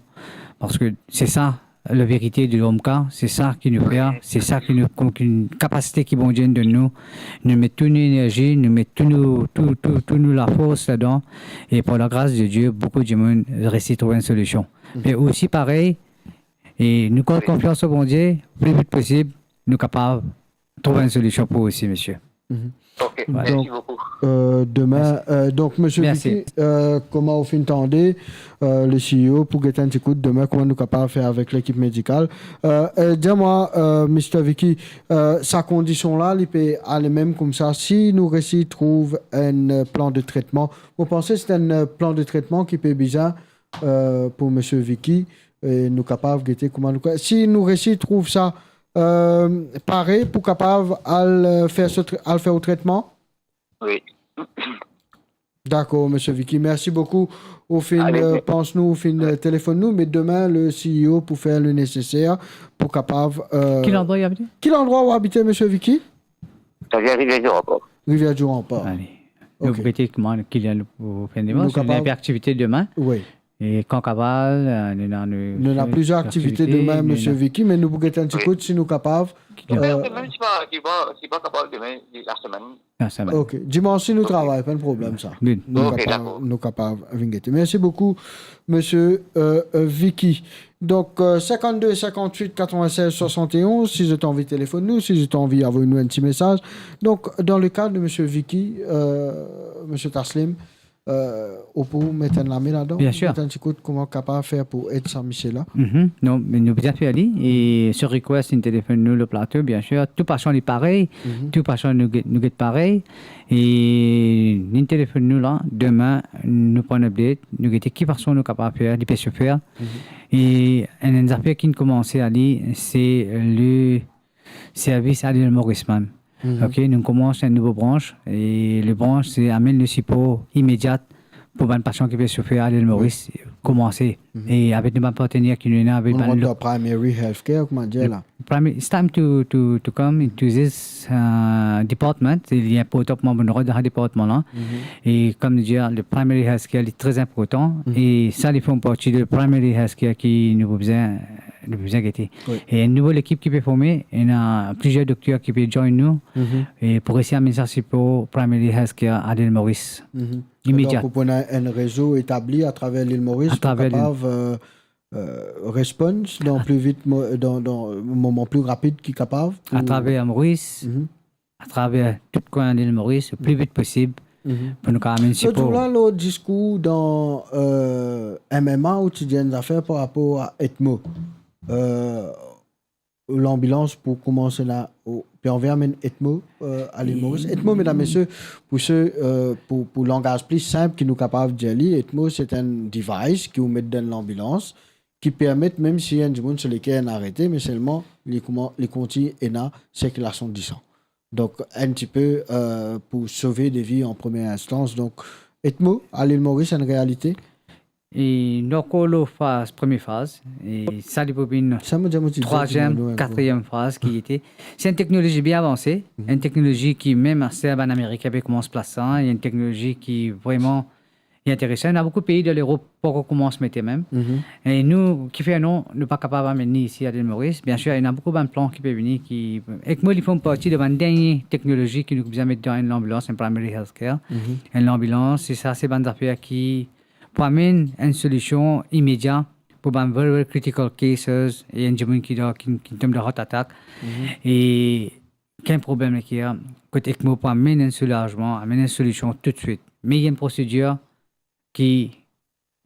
Parski se sa, laverite de OMCA, se sa ki nou fer, se sa ki nou, ki nou kapasite ki Bondie donn nou. Nou met tou nou enerzi, nou met tou nou, tou, tou, tou nou lafors ladan. E par la gras de Die, boukou dimoun resi trouv enn solision. Me osi parey, e nou gard konfians o Bondie, pli vit posib, nou kapav trouv enn solision pou ou osi, misie. Mhm. Ok, mersi boukou. Donk, euh, demin, euh, donk, Misie Vicky, euh, kouma ou finn tande, euh, le CEO pou get enn ti kout demin, kouma nou kapav fer avek lekip medikal. Euh, euh, dir mwa, euh, Mister Vicky, euh, sa kondision la, li pe ale mem koumsa, si nou resi trouv enn, euh, plan de tretman, mo panse se enn, euh, plan de tretman ki pe bizin, euh, pou Misie Vicky, e nou kapav gete kouma nou, si nou resi trouv sa, euh, pare pou kapav al, euh, fer so tre-, al fer ou tretman? Wi. Dakor, Misie Vicky, mersi boukou. Ou finn, euh, pans nou, ou finn, euh, telefonn nou, me demin, le CEO pou fer le neseser pou kapav, euh... Ki landrwa ou abite? Ki landrwa ou abite, Misie Vicky? Savedir Rivière du Rempart. Rivière du Rempart. Ale. Ok. Nou gete kouma ki ler nou pou fer demin, nou kapav... Enn pe aktivite demin. Wi. E kan kapav, euh, nou ena, nou... Nou ena plizier aktivite demin, Misie Vicky, me nou pou get enn ti kout si nou kapav, euh... Mem, mem si pa, si pa, si pa kapav demin, lasemenn. Lasemenn. Ok. Dimann si nou travay, pa enn problem sa. Wi. Nou kapav, nou kapav vinn gete. Mersi boukou, Misie, euh, euh, Vicky. Donk, euh, cinquante-deux cinquante-huit quatre-vingt-seize soixante et onze, si zot anvi telefonn nou, si zot anvi avoy nou enn ti mesaz. Donk, dan le ka de Misie Vicky, euh, Misie Taslim, euh, ou pou met enn lame ladan, met enn ti kout kouma kapav fer pou ed sa misie la? Mhm. Non, me nou bizin fer li, e so request, inn telefonn nou le plato, bien sir. Tou pasan li parey, tou pasan nou get, nou get parey. E inn telefonn nou la, demin, nou pran update, nou gete ki fason nou kapav fer, li pe soufer. Mhm. E enn, enn zafer ki'nn koumanse ale, se le servis a Lil Moris mem. Mhm. Ok, nou koumans enn nouvo branch, e le branch, se amenn le sipor imedia pou bann pasan ki pe soufer a Lil Moris, koumanse. Mhm. E avek nou bann partner ki nou ena avek bann lo-, primary healthcare, kouma dir la? Primary, it's time to, to, to come into this, uh, department. Li inportan pou mwa pou nou rod dan sa departman la. Mhm. E kouma dir, le primary healthcare, li tre inportan. Mhm. E sa, li form parti de primary healthcare ki nou bizin, nou bizin gete. Wi. E enn nouvo lekip ki pe forme, ena plizier dokter ki pe join nou, mhm, e pou resi amenn sa sipor primary healthcare a Lil Moris. Mhm. Imedia. Donk, ou pou ena enn rezo etabli atraver Lil Moris pou kapav, euh, euh, respons dan pli vit mo-, dan, dan moman pli rapid ki kapav pou... Atraver Moris, mhm, atraver tou kwin Lil Moris, le pli vit posib, mhm, pou nou kapav amenn sipor. Lot zour la, lor diskour dan, euh, M M A, ou ti dir enn zafer par rapor a ECMO. Euh, lanbilans pou koumans ena, ou, pe anvi amenn ECMO, euh, a Lil Moris. ECMO, medam, mesie, pou se, euh, pou, pou langaz pli sinp ki nou kapav dir li, ECMO, se enn device ki ou met dan lanbilans, ki permet, mem si enn dimoun so leker inn arete, me selman li kouma-, li kontign ena sirkilasion disan. Donk, enn tipe, euh, pou sove de vi an premie instans. Donk, ECMO a Lil Moris, enn realite? E nou ankor lor faz, premie faz, e sa li pou vinn Sa mo dir, mo ti dir trwaziem, nou, nou, katriem faz ki ete. Se enn teknolozi bien avanse, Mhm. enn teknolozi ki mem aster bann Amerikin pe koumans plas sa, enn teknolozi ki vreman interesan. Ena boukou pei dan Lerop pa'kor koumans mete mem. Mhm. E nou, kifer non, nou pa kapav amenn li isi a Lil Moris. Biensir, ena boukou bann plan ki pe vini, ki, ECMO li form parti de bann dernie teknolozi ki nou bizin met dan enn lanbilans, enn primary health care. Mhm. Enn lanbilans, se sa, se bann zafer ki pou amenn enn solision imedia pou bann very, very critical cases e enn dimoun ki dan, ki, ki tom dan heart attack. Mhm. E ki enn problem ki ena, kot ECMO pou amenn enn soulazman, amenn enn solision toutswit. Me ena enn prosedir ki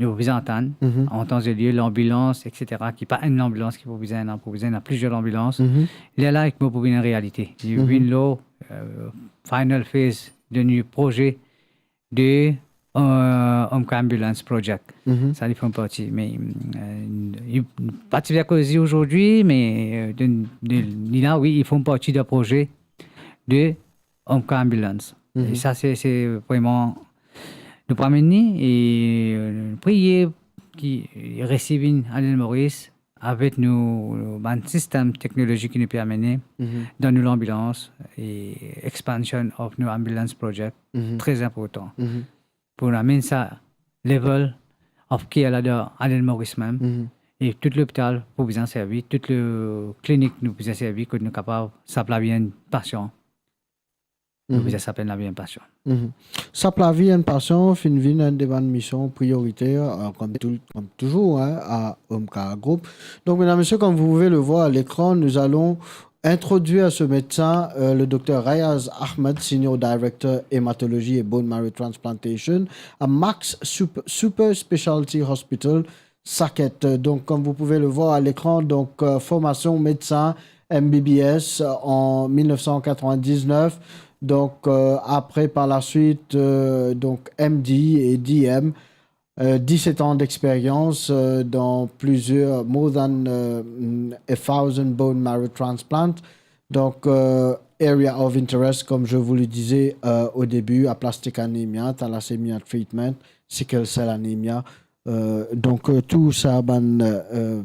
nou pou bizin atann, Mhm. an tan e lie, lanbilans, et cetera, ki pa enn lanbilans ki pou bizin, non, pou bizin ena plizier lanbilans. Mhm. Lerla ECMO pou vinn enn realite. Li Mhm. vinn lor, euh, final phase de nou proze de, euh, Home Care Ambulance Project. Mhm. Sa li form parti. Me, euh, li pa ti bien koze azordi, me, euh, de, de, li la, wi, li form parti de proze de Home Care Ambulance. Mhm. E sa, se, se vreman, nou pou amenn li, e, euh, priye ki li resi vinn a Lil Moris, avek nou, nou bann sistem teknolozi ki nou pe amene Mhm. dan nou lanbilans e expansion of nou ambulance project, Mhm. tre inportan. Mhm. Pou nou amenn sa level of care la dan a Lil Moris mem. Mhm. E tou lopital pou bizin servi, tou le klinik nou bizin servi, kot nou kapav sap lavi enn pasian. Nou Mhm. bizin sap lavi enn pasian. Mhm. Sap lavi enn pasian finn vinn enn de bann mision prioriter, euh, comme tout, comme toujours, hein, à Home Care Group. Donc, mesdames, messieurs, comme vous pouvez le voir à l'écran, nous allons introduire ce médecin, euh, le docteur Rayaz Ahmed, Senior Director Hématologie et Bone Marrow Transplantation à Max Sup-, Super Specialty Hospital, Saket. Donc, comme vous pouvez le voir à l'écran, donc, euh, formation médecin M B B S en mille neuf cent quatre-vingt-dix-neuf. Donc, euh, après, par la suite, euh, donc, M D et D M, euh, dix-sept ans d'expérience, euh, dans plusieurs, more than, euh, a thousand bone marrow transplants. Donc, euh, area of interest, comme je vous le disais, euh, au début, aplastic anemia, thalassemia treatment, sickle cell anemia, Euh, donk, euh, tou sa bann, euh,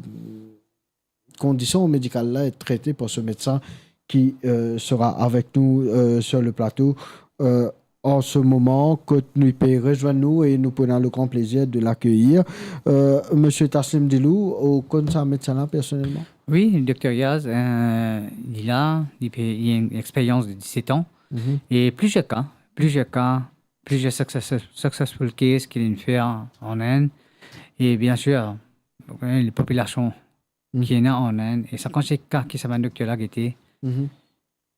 kondision medikal la est traité par ce médecin qui, euh, sera avec nous, euh, sur le plateau, euh, en ce moment, kot nou pe rezwenn nou e nou pou ena le grand plaisir de l'accueillir. Euh, Monsieur Taslim Dilou, ou konn sa medsin la personelman? Wi, Dokter Yaz, euh, li la, li pe, li ena enn expérience de dix-sept ans. Mhm. E plizier ka, plizier ka, plizier success-, successful case ki li fer an Inde. E biensir, ou kone, popilasion Mhm. ki ena an Inde, e sa kantite ka ki sa bann dokter la gete, Mhm.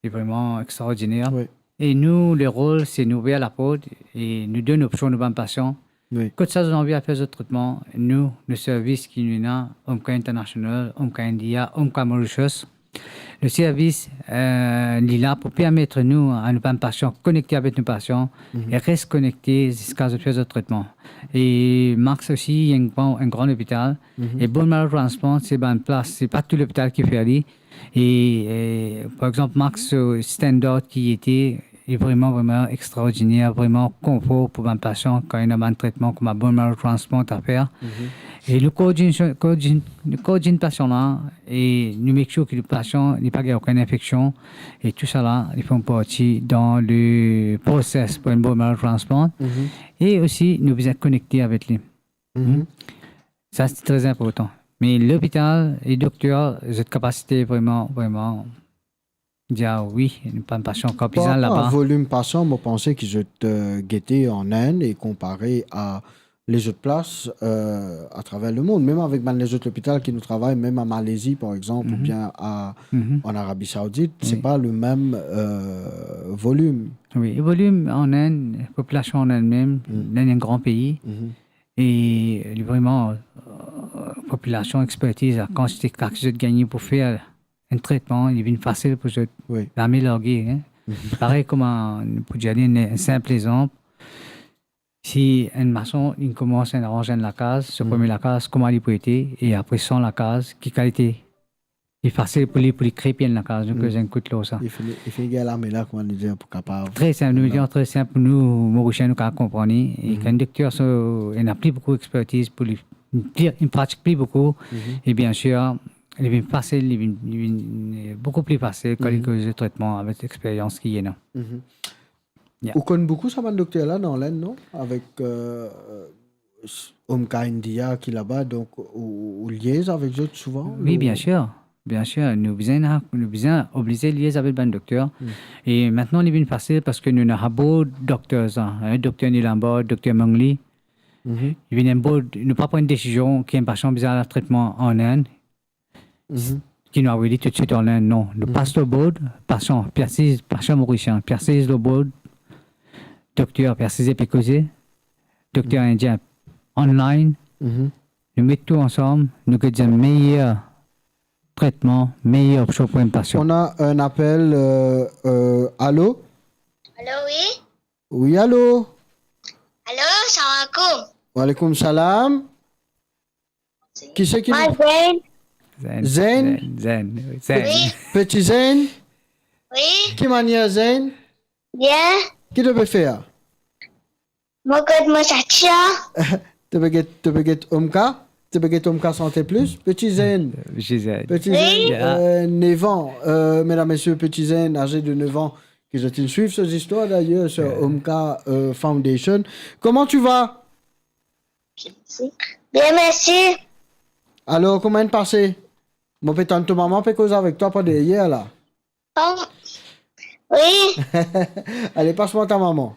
li vreman extraordiner. Wi. E nou, le rol, se nou ouver laport e nou donn opsion nou bann pasian. Wi. Kot sa zot anvi al fer zot tretman, nou, nou servis ki nou ena, Home Care International, Home Care India, Home Care Mauritius, le servis, euh, li la pou permet nou, a nou bann pasian, konekte avek nou pasian Mhm. e res konekte ziska zot fer zot tretman. E Max osi, li enn gran, enn gran lopital. Mhm. E bone marrow transplant, se bann plas, se pa tou lopital ki fer li. E, e, par exanp, Max, so standard ki ete, li vreman, vreman extraordiner, vreman konfor pou bann pasian kan ena bann tretman kouma bone marrow transplant a fer. Mhm. E nou koordinn, koordinn, nou koordinn pasian la, e nou make sure ki le pasian, li pa gagn okenn infeksion, e tou sa la, li form parti dan le process pou enn bone marrow transplant. Mhm. E osi, nou bizin konekte avek li. Mhm. Sa, se tre inportan. Me lopital e dokter, zot kapasite vreman, vreman dir, ah wi, nou bann pasian kan bizin laba. Par rapor a volim pasian, mo panse ki zot, euh, gete an Inde e konpare a lezot plas, euh, atraver lemond, mem avek bann lezot lopital ki nou travay, mem a Malezi, par exanp, Mhm. oubien a, Mhm. an Arabi Saoudit, se Wi. pa le mem, euh, volim. Wi, volim an Inde, popilasion an Inde mem, Mm. Inde enn gran pei, Mhm. e li vreman, euh, popilasion expertiz, la kantite ka ki zot gagne pou fer, enn tretman, li vinn fasil pou zot. Wi. Lame large, hein. Parey kouma, pou dir enn, enn sinp lexanp, si enn mason, li koumans enn, aranz enn lakaz, so, mhm, premie lakaz, kouma li pou ete, e apre san lakaz, ki kalite, li fasil pou li, pou li kre enn lakaz, donk, mhm, zot inn kout lor sa. Li fini, li fini gagn lame la, kouma nou dir, pou kapav. Tre sinp, nou dir tre sinp pou nou, Morisien, nou kapav konpran li. E, mhm, kan dokter, so, li ena pli boukou expertiz pou li, pli, li pratik pli boukou, mhm, e biensir, li vinn fasil, li vinn, li vinn, eh, boukou pli fasil kan li, mhm, koz tretman avek lexperyans ki ena. Mhm. Ya. Ou konn boukou sa bann dokter la dan Lenn, non? Avek, euh, euh, Omka India ki laba, donk ou, ou liez avek zot souvan, wi, ou? Biensir, biensir. Nou bizin, nou bizin oblize liez avek bann dokter. Hmm. E mintnan, li vinn fasil parski nou ena board doctors, hein, dokter Nilambar, dokter Mangli. Mhm. Li vinn enn board, nou pa pran enn desizion ki enn pasian bizin al tretman an Inn, mhm, ki nou avoy li toutswit an Lenn, non. Nou, mhm, pas lor board, pasian pe asiz, pasian morisien pe asiz lor board, dokter pe asize pe koze, dokter, mhm, indien online. Mhm. Nou met tou ansam, nou get enn meyer tretman, meyer opsion pou enn pasian. On a un appel, euh, euh, allô? Allô, oui? Oui, allô? Allô, salam alaikum. Wa alaikum salam. Kisa ki... Mwa, Zain. Zain, Zain? Zain, Zain, Zain. Wi. Peti Zain? Wi. Ki manier, Zain? Bien. Ki to pe fer? Mo kot mo sante. To pe get, to pe get Omka? To pe get Omka Santé Plus? Peti Zain. Peti Zain. Peti Zain, wi, euh, nev an. Euh, medam, mesie, Peti Zain, aze de nev an, ki zot inn swiv so zistwar, dayer, sur, euh, Omka, euh, Foundation. Comment tu vas? Bien, mersi. Alor, kouma inn pase? Mo pe tann to mama pe koz avek twa par deryer la. Oh. Wi. Ale, pas mwa ta mama.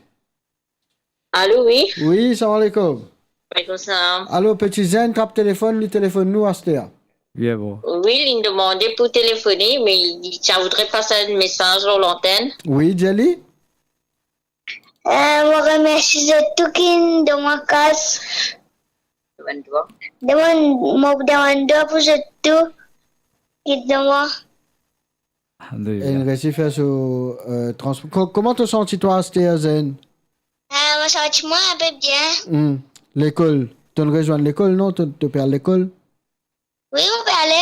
Allô, oui? Wi, salam alaikum. Wa alaikum salam. Alor, Peti Zain trap telefonn, li telefonn nou aster. Bien bon. Wi, li demande pou telefone, me li ti a voudre pas enn mesaz lor lantenn. Wi, dir li. Euh, mo remersi zot tou ki dan mo kas. Demann dwa. Demann, mo demann dwa pou zot tou ki dan mo. Alhamdulillah. Inn resi fer so, euh, trans-, ko-, kouma to santi twa aster, Zain? Euh, mo santi mwa inpe bien. Hmm. Lekol. To'nn rezwenn lekol, non? To, to pe al lekol? Wi, mo pe ale.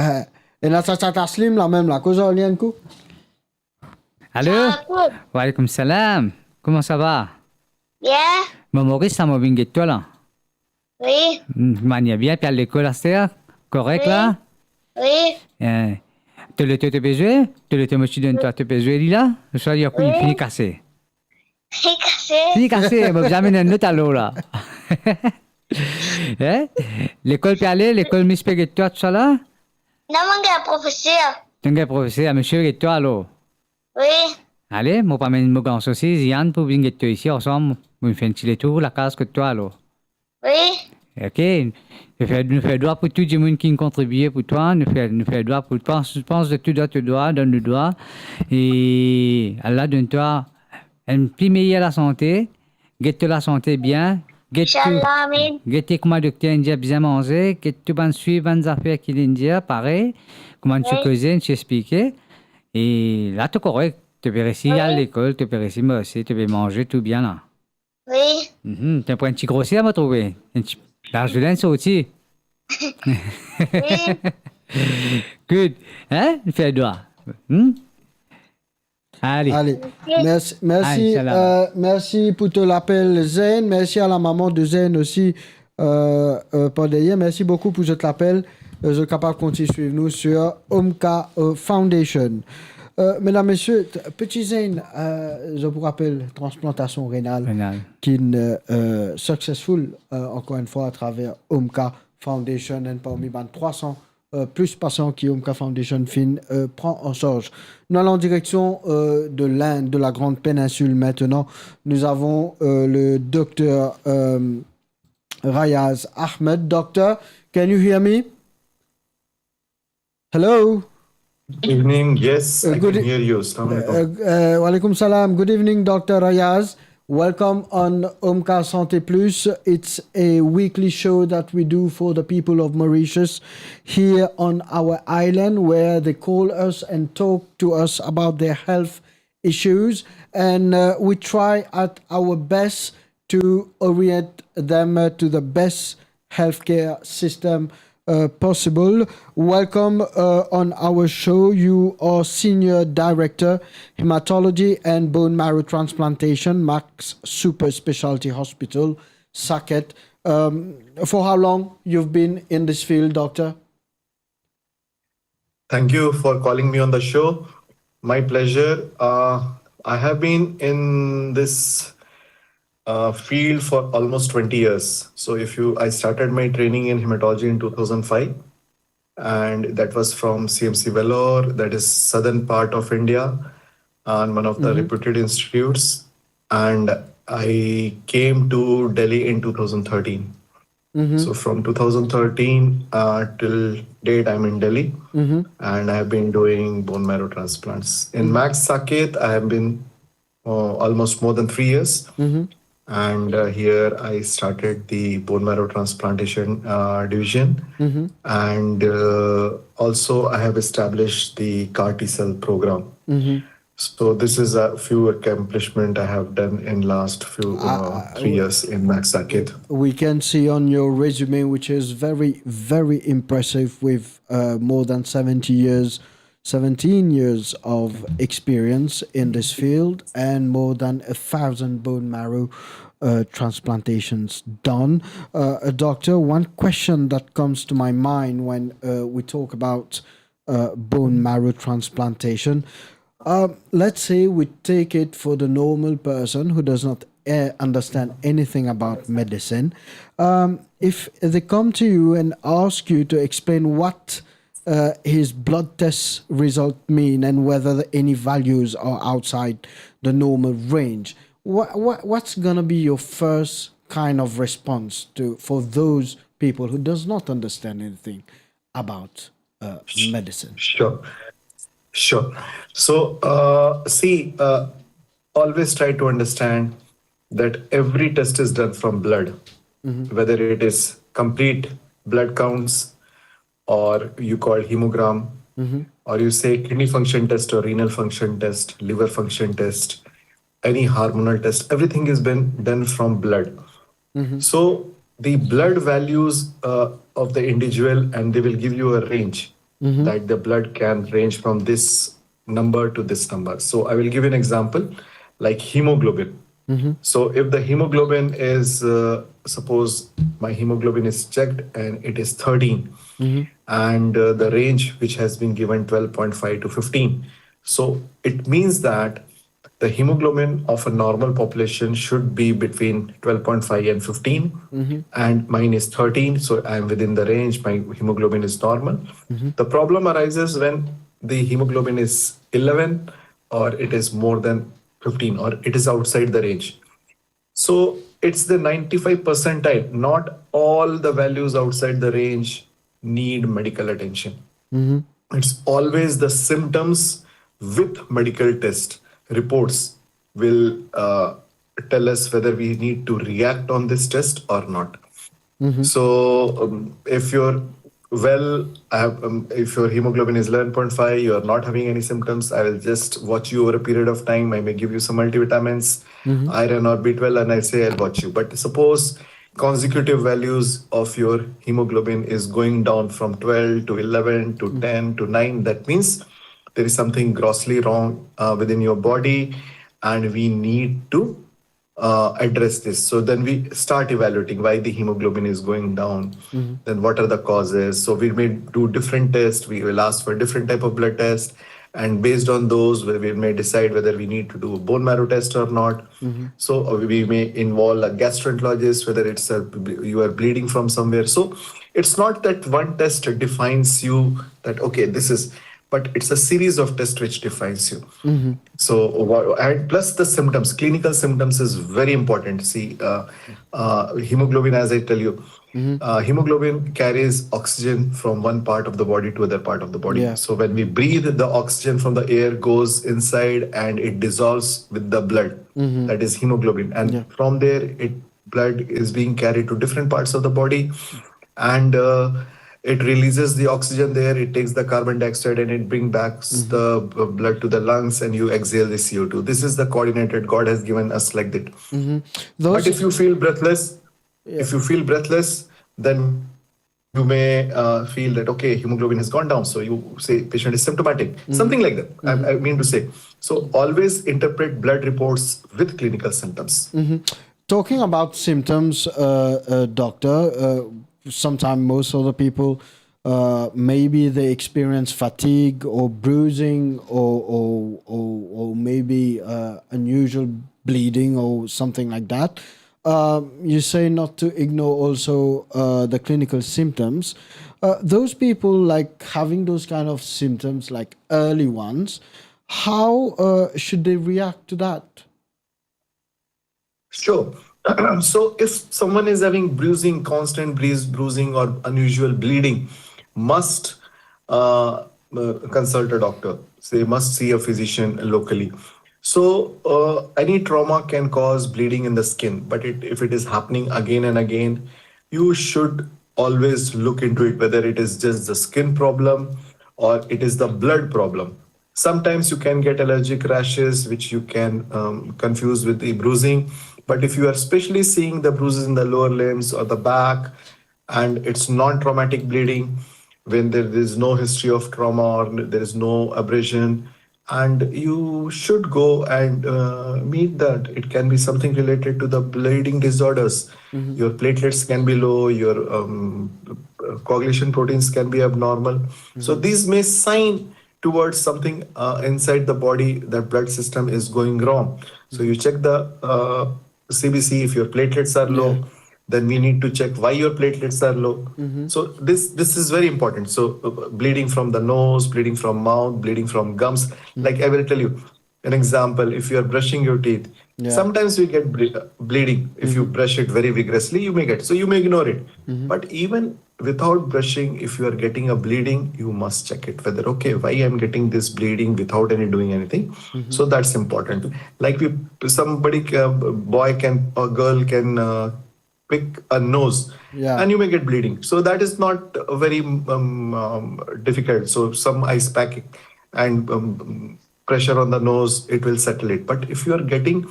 Eh, ena sa, sa Taslim la mem la, koz ar li enn kou. Allo? Salam alaikum. Wa alaikum salam. Kouma sa va? Bien. Mo Moris la, mo vinn get twa la. Wi. Hmm, manier bien, pe al lekol aster, korek la? Wi. Eh, to loto to pe zwe? To loto mo ti donn twa, to pe zwe li la? Oswa li ankor, wi, fini kase? Fini kase. Fini kase, mo bizin amenn enn lot alor la. Eh? Lekol pe ale, lekol mis pe get twa, tousala? Non, mo gagn profeser. To gagn profeser, misie get twa alor? Wi. Ale, mo pe amenn mo garson osi, Zian, pou vinn get twa isi ansam, pou nou fer enn ti letour lakaz kot twa alor. Wi. Ok. Nou fer, nou fer dwa pou tou dimoun ki kontribie pou twa, nou fer, nou fer dwa pou, pans, pans de tou dan to dwa, dan nou dwa. E Allah donn twa enn pli meyer lasante, get to lasante bien, get to, inshallah, amin, get kouma dokter inn dir bizin manze, get to bann swiv bann zafer ki linn dir, parey, kouma nou ti, wi, koze, nou ti explike. E la to korek, to pe resi, wi, al lekol, to pe resi marse, to pe manze tou bien la. Wi. Mhm, to pran enn ti groser, mo trouve. Enn ti, lazoulin sorti. Wi. Good. Hein? Fer dwa. Hmm? Ale. Ale. Mersi. Mersi, mersi, euh, mersi pou to lapel, Zain. Mersi a la mama de Zain osi, euh, euh, par deryer. Mersi boukou pou zot lapel. Euh, zot kapav kontign swiv nou sur Omka, euh, Foundation. Euh, medam, mesie, t-, Peti Zain, euh, je vous rappelle, transplantation rénale, rénale, ki'nn, euh, successful, euh, encore une fois, à travers Omka Foundation, enn parmi bann trwa san, euh, plis pasian ki Omka Foundation finn, euh, pran an sarz. Nous allons en direction, euh, de l'Inde, de la Grande Péninsule maintenant. Nous avons, euh, le docteur, euh, Rayaz Ahmed. Doctor, can you hear me? Hello? Evening, yes, uh, I can hear you. Assalamu alaikum. Uh, uh, wa alaikum salam. Good evening, Doctor Rayaz. Welcome on Omkar Santé Plus. It's a weekly show that we do for the people of Mauritius here on our island, where they call us and talk to us about their health issues. And uh, we try at our best to orient them uh, to the best healthcare system uh, possible. Welcome uh, on our show. You are Senior Director, Hematology and Bone Marrow Transplantation, Max Super Specialty Hospital, Saket. Um, for how long you've been in this field, Doctor? Thank you for calling me on the show. My pleasure. Uh, I have been in this uh, field for almost twenty years. So if you, I started my training in hematology in two thousand five, and that was from C M C Vellore, that is southern part of India, and one of the reputed institutes. And I came to Delhi in two thousand thirteen. So from two thousand thirteen uh, till date, I'm in Delhi, and I've been doing bone marrow transplants. In Max Saket, I have been uh, almost more than three years. And uh, here I started the bone marrow transplantation uh, division. And uh, also, I have established the CAR T cell program. So this is a few accomplishment I have done in last few uh, three years in Max Saket. We can see on your resume, which is very, very impressive, with uh, more than seventy years, seventeen years of experience in this field, and more than a thousand bone marrow uh, transplantations done. Uh, a doctor, one question that comes to my mind when uh, we talk about uh, bone marrow transplantation. Um, let's say we take it for the normal person who does not uh, understand anything about medicine. Um, if they come to you and ask you to explain what uh, his blood test result mean and whether any values are outside the normal range, what, what, what's going to be your first kind of response to for those people who does not understand anything about uh, medicine? Sure. Sure. So, uh, see, uh, always try to understand that every test is done from blood, whether it is complete blood counts, or you call hemogram, or you say kidney function test or renal function test, liver function test, any hormonal test, everything is been done from blood. So the blood values uh, of the individual, and they will give you a range that the blood can range from this number to this number. So I will give you an example, like hemoglobin. So if the hemoglobin is, uh, suppose my hemoglobin is checked and it is thirteen, and uh, the range which has been given twelve point five to fifteen, so it means that the hemoglobin of a normal population should be between twelve point five and fifteen, and mine is thirteen, so I am within the range, my hemoglobin is normal. The problem arises when the hemoglobin is eleven or it is more than fifteen or it is outside the range. So it's the ninety-five percentile. Not all the values outside the range need medical attention. It's always the symptoms with medical test reports will uh, tell us whether we need to react on this test or not. So um, if you're well, I have, um, if your hemoglobin is eleven point five, you are not having any symptoms, I will just watch you over a period of time. I may give you some multivitamins, iron or B twelve, and I say I'll watch you. But suppose consecutive values of your hemoglobin is going down from twelve to eleven to ten to nine, that means there is something grossly wrong uh, within your body, and we need to uh, address this. So then we start evaluating why the hemoglobin is going down. Then what are the causes? So we may do different tests. We will ask for different type of blood test, and based on those, we, we may decide whether we need to do a bone marrow test or not. So uh, we may involve a gastroenterologist, whether it's a, you are bleeding from somewhere. So it's not that one test defines you that, okay, this is but it's a series of tests which defines you. So, wha- and plus the symptoms, clinical symptoms is very important. See, uh, uh, hemoglobin, as I tell you, uh, hemoglobin carries oxygen from one part of the body to other part of the body. Yeah. So when we breathe, the oxygen from the air goes inside and it dissolves with the blood. That is hemoglobin, and Yeah. from there, it blood is being carried to different parts of the body, and uh, it releases the oxygen there. It takes the carbon dioxide and it brings back the uh, blood to the lungs, and you exhale the C O two. This is the coordinated. God has given us like that. But Those, if you feel breathless, if you feel breathless, then you may uh, feel that, okay, hemoglobin has gone down. So you say patient is symptomatic, something like that. I, I mean to say. So always interpret blood reports with clinical symptoms. Talking about symptoms, uh, uh, doctor, uh, sometimes most of the people, uh, maybe they experience fatigue or bruising or, or, or, or maybe uh, unusual bleeding or something like that. Um, you say not to ignore also uh, the clinical symptoms. Uh, those people like having those kind of symptoms, like early ones, how uh, should they react to that? Sure. So if someone is having bruising, constant bruise, bruising or unusual bleeding, must uh, uh, consult a doctor. So they must see a physician locally. So uh, any trauma can cause bleeding in the skin, but it, if it is happening again and again, you should always look into it, whether it is just the skin problem or it is the blood problem. Sometimes you can get allergic rashes, which you can um, confuse with the bruising. But if you are especially seeing the bruises in the lower limbs or the back, and it's non-traumatic bleeding, when there is no history of trauma or there is no abrasion, and you should go and uh, meet that. It can be something related to the bleeding disorders. Your platelets can be low, your um, coagulation proteins can be abnormal. So these may sign towards something uh, inside the body, that blood system is going wrong. So you check the uh, C B C. If your platelets are low, then we need to check why your platelets are low. So this this is very important. So uh, bleeding from the nose, bleeding from mouth, bleeding from gums. Like I will tell you an example. If you are brushing your teeth, Yeah. sometimes you get ble- bleeding. If you brush it very vigorously, you may get. So you may ignore it. But even without brushing, if you are getting a bleeding, you must check it whether, okay, why I'm getting this bleeding without any doing anything. So that's important. Like we, somebody, uh, boy can, a girl can uh, pick a nose, Yeah. and you may get bleeding. So that is not very um, um, difficult. So some ice pack and um, pressure on the nose, it will settle it. But if you are getting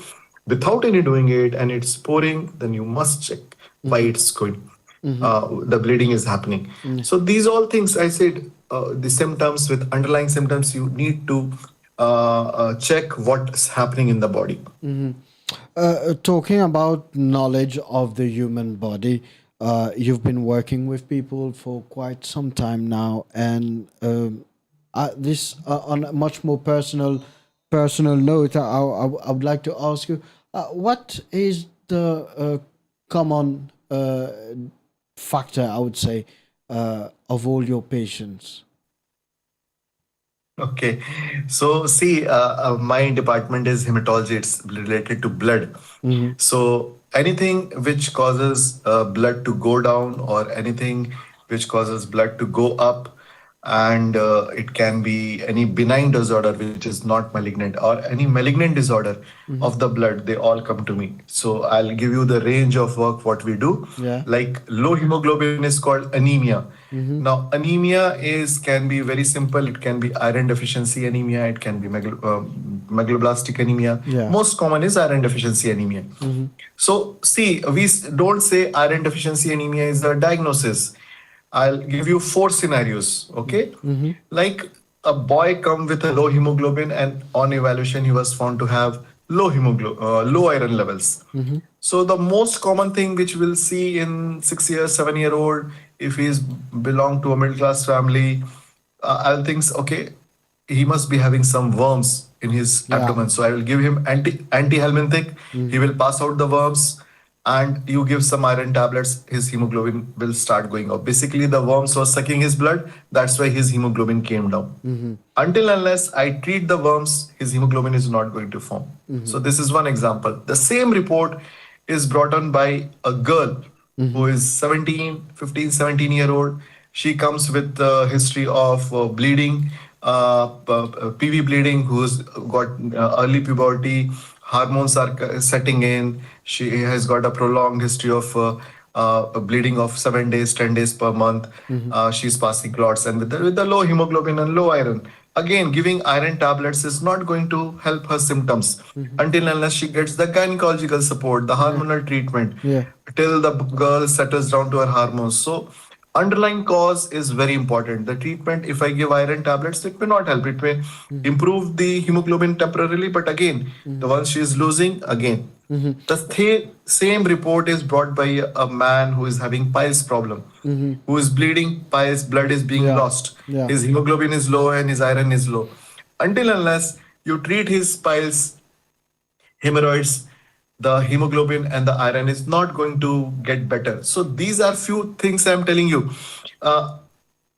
without any doing it and it's pouring, then you must check why it's going. Uh, the bleeding is happening. So these all things I said, uh, the symptoms with underlying symptoms, you need to uh, uh, check what's happening in the body. Uh, talking about knowledge of the human body, uh, you've been working with people for quite some time now, and um, uh, this uh, on a much more personal personal note, I, I, I would like to ask you, uh, what is the uh, common uh, factor, I would say, uh, of all your patients? Okay. So, see, uh, uh, my department is hematology. It's related to blood. So, anything which causes uh, blood to go down or anything which causes blood to go up, and uh, it can be any benign disorder which is not malignant or any malignant disorder of the blood, they all come to me. So, I'll give you the range of work what we do. Yeah. Like low hemoglobin is called anemia. Now, anemia is can be very simple. It can be iron deficiency anemia. It can be megalo- um, megaloblastic anemia. Yeah. Most common is iron deficiency anemia. So, see, we s- don't say iron deficiency anemia is the diagnosis. I'll give you four scenarios, okay? Like a boy come with a low hemoglobin, and on evaluation, he was found to have low hemoglo- uh, low iron levels. So the most common thing which we'll see in six year, seven year old, if he's belong to a middle class family, uh, I'll think, okay, he must be having some worms in his Yeah. abdomen. So I will give him anti antihelminthic. He will pass out the worms. and you give some iron tablets, his hemoglobin will start going up. Basically, the worms were sucking his blood, that's why his hemoglobin came down. Until unless I treat the worms, his hemoglobin is not going to form. So this is one example. The same report is brought on by a girl who is seventeen, fifteen, seventeen year old. She comes with a history of uh, bleeding, uh, p- uh, P V bleeding, who's got uh, early puberty, hormones are c- setting in. She has got a prolonged history of uh, uh, bleeding of seven days, ten days per month. Uh, she's passing clots and with the, with the low hemoglobin and low iron. Again, giving iron tablets is not going to help her symptoms until unless she gets the gynecological support, the hormonal treatment, Yeah. till the girl settles down to her hormones. So, underlying cause is very important. The treatment, if I give iron tablets, it may not help. It may improve the hemoglobin temporarily, but again, the one she is losing, again. The th- same report is brought by a man who is having piles problem, who is bleeding piles, blood is being Yeah. lost. Yeah. His hemoglobin is low and his iron is low. Until unless you treat his piles, hemorrhoids, the hemoglobin and the iron is not going to get better. So these are few things I'm telling you. Uh,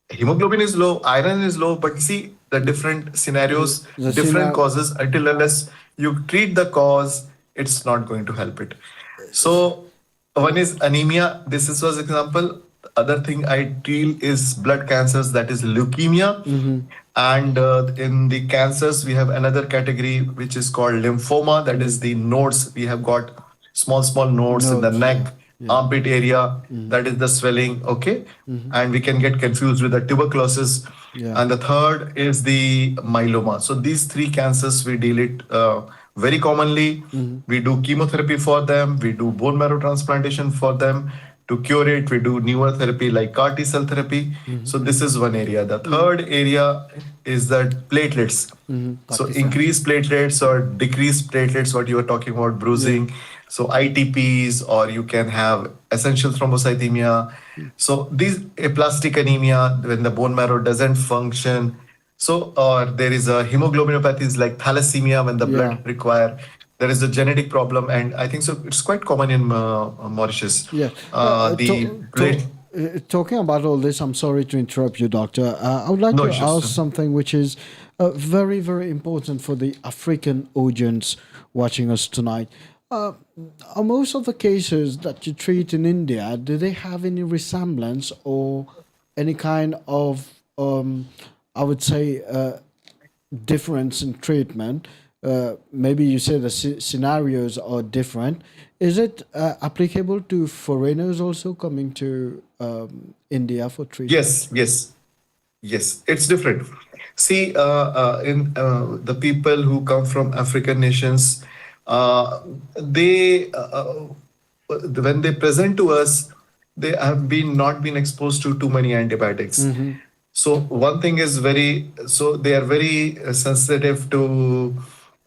hemoglobin is low, iron is low, but see the different scenarios, The different scenar- causes. Until unless you treat the cause, it's not going to help it. So one is anemia. This is was example. Other thing I deal is blood cancers, that is leukemia. And uh, in the cancers, we have another category which is called lymphoma. That is the nodes. We have got small, small nodes in the Nodes, neck, yeah, yeah. armpit area. That is the swelling. Okay, and we can get confused with the tuberculosis. Yeah. And the third is the myeloma. So these three cancers we deal it uh, very commonly. We do chemotherapy for them. We do bone marrow transplantation for them. To cure it, we do newer therapy like CAR T cell therapy. So this is one area. The third area is the platelets. So increased platelets or decreased platelets, what you were talking about, bruising. So I T Ps, or you can have essential thrombocythemia. So these aplastic anemia, when the bone marrow doesn't function. So, or there is a hemoglobinopathies like thalassemia, when the Yeah. blood require. There is a genetic problem, and I think so. It's quite common in uh, Mauritius. Yeah. Uh, Uh, the to- plate- to- uh, talking about all this, I'm sorry to interrupt you, Doctor. Uh, I would like No to issues, ask sir. something which is uh, very, very important for the African audience watching us tonight. Uh, are most of the cases that you treat in India, do they have any resemblance or any kind of, um, I would say, uh, difference in treatment? Uh, maybe you say the sce- scenarios are different. Is it uh, applicable to foreigners also coming to um, India for treatment? Yes, yes, yes. It's different. See, uh, uh, in uh, the people who come from African nations, uh, they uh, uh, when they present to us, they have been not been exposed to too many antibiotics. So one thing is very, so they are very uh, sensitive to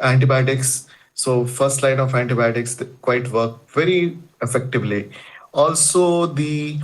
antibiotics. So first line of antibiotics th- quite work very effectively. Also, the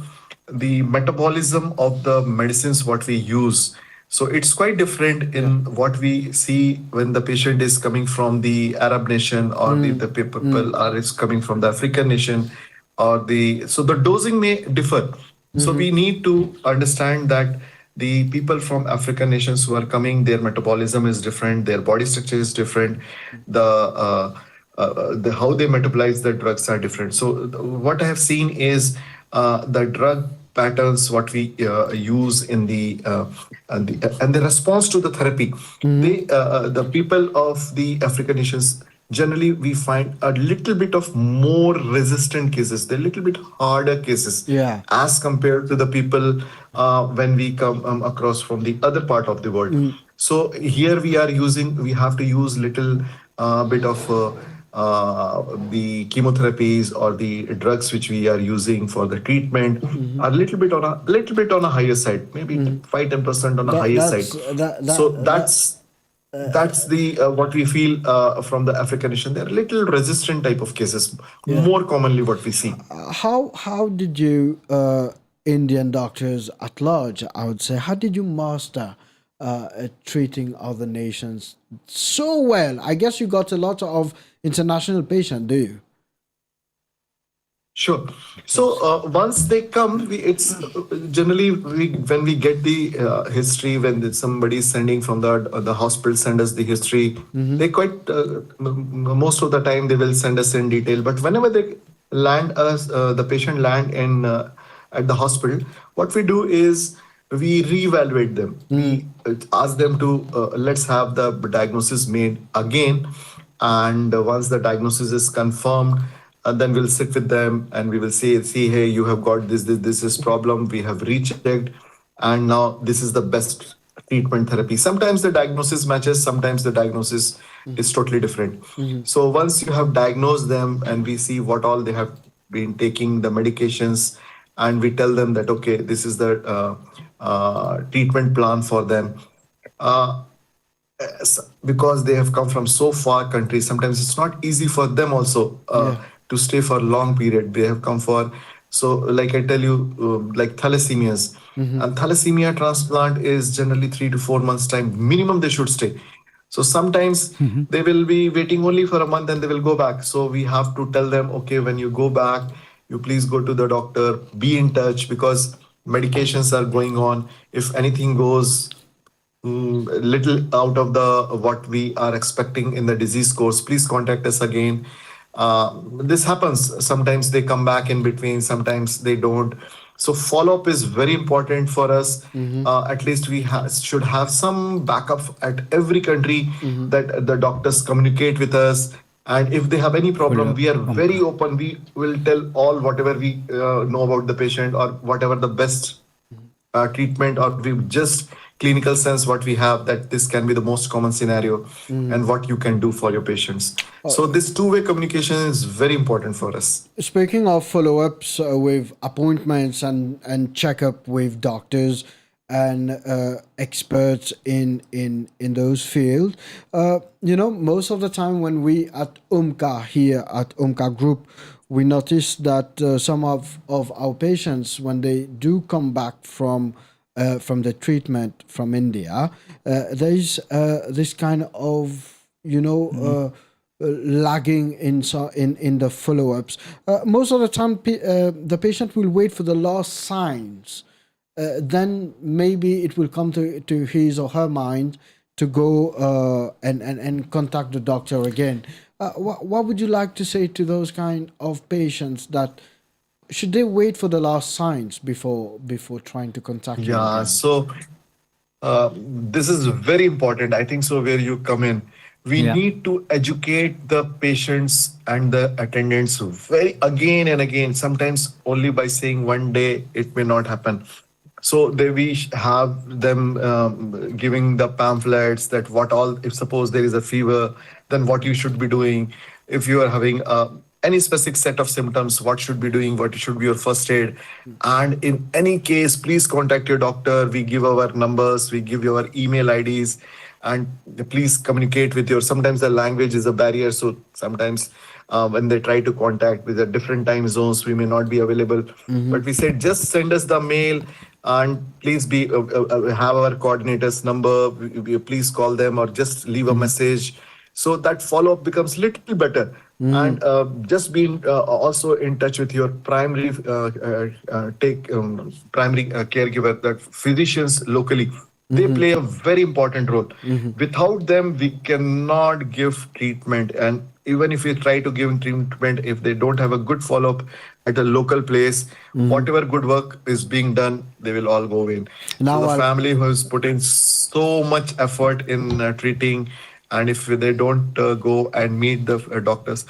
the metabolism of the medicines what we use. So it's quite different in what we see when the patient is coming from the Arab nation or the, the pe- people are is coming from the African nation or the, so the dosing may differ. So we need to understand that the people from African nations who are coming, their metabolism is different, their body structure is different, the uh, uh, the, how they metabolize the drugs are different. So th- what I have seen is uh, the drug patterns what we uh, use in the uh, and the and the response to the therapy. They uh, uh, the people of the African nations, generally we find a little bit of more resistant cases. They're a little bit harder cases Yeah. as compared to the people uh, when we come um, across from the other part of the world. So here we are using, we have to use little uh, bit of uh, uh, the chemotherapies or the drugs which we are using for the treatment are a little bit on a little bit on a higher side, maybe five ten percent on a That- higher that's- side. that- that- So that- that's that's the uh, what we feel uh, from the African nation. They're a little resistant type of cases, more commonly what we see. Uh, how how did you uh, Indian doctors at large, I would say, how did you master uh, uh, treating other nations so well? I guess you got a lot of international patients, do you? Sure. So uh, once they come, we, it's uh, generally we, when we get the uh, history, when the, somebody is sending from the uh, the hospital send us the history, they quite uh, m- m- most of the time they will send us in detail. But whenever they land us, uh, the patient land in uh, at the hospital, what we do is we reevaluate them. We uh, ask them to uh, let's have the diagnosis made again, and uh, once the diagnosis is confirmed, and then we'll sit with them and we will say, see, hey, you have got this, this, this is problem. We have rechecked, and now this is the best treatment therapy. Sometimes the diagnosis matches, sometimes the diagnosis is totally different. So once you have diagnosed them and we see what all they have been taking, the medications, and we tell them that, okay, this is the uh, uh, treatment plan for them. Uh, s- because they have come from so far countries, sometimes it's not easy for them also uh, to stay for a long period. They have come for, so like I tell you, uh, like thalassemias. And thalassemia transplant is generally three to four months time minimum they should stay. So sometimes they will be waiting only for a month and they will go back. So we have to tell them, okay, when you go back, you please go to the doctor, be in touch, because medications are going on. If anything goes mm, little out of the what we are expecting in the disease course, please contact us again. Uh, this happens. Sometimes they come back in between, sometimes they don't. So follow up is very important for us. Uh, at least we ha- should have some backup at every country that the doctors communicate with us. And if they have any problem, we are very open. We will tell all whatever we uh, know about the patient or whatever the best uh, treatment, or we just clinical sense what we have, that this can be the most common scenario and what you can do for your patients. So this two-way communication is very important for us. Speaking of follow-ups uh, with appointments and, and checkup with doctors and uh, experts in, in, in those fields, uh, you know, most of the time when we at UMCA here at UMCA Group, we notice that uh, some of, of our patients, when they do come back from uh, from the treatment from India, uh, there is uh, this kind of, you know, uh, uh, lagging in, so, in in the follow-ups. Uh, most of the time, pe- uh, the patient will wait for the last signs. Uh, then maybe it will come to, to his or her mind to go uh, and, and, and contact the doctor again. Uh, what, what would you like to say to those kind of patients that should they wait for the last signs before before trying to contact you Yeah, again? So uh, this is very important. I think so where you come in. We Yeah. need to educate the patients and the attendants very again and again. Sometimes only by saying one day it may not happen. So they we sh- have them um, giving the pamphlets that what all, if suppose there is a fever, then what you should be doing. If you are having a any specific set of symptoms, what should be doing, what should be your first aid. And in any case, please contact your doctor. We give our numbers, we give our email I Ds, and please communicate with your. Sometimes the language is a barrier, so sometimes uh, when they try to contact with the different time zones, we may not be available. But we said just send us the mail, and please be uh, uh, uh, have our coordinators number. We- we- Please call them or just leave a message. So that follow up becomes little better. And uh, just being uh, also in touch with your primary uh, uh, uh, take um, primary uh, caregiver, that physicians locally, they play a very important role. Without them, we cannot give treatment. And even if we try to give treatment, if they don't have a good follow up at a local place, whatever good work is being done, they will all go in. Now So the I'll- family who has put in so much effort in uh, treating, and if they don't uh, go and meet the uh, doctors,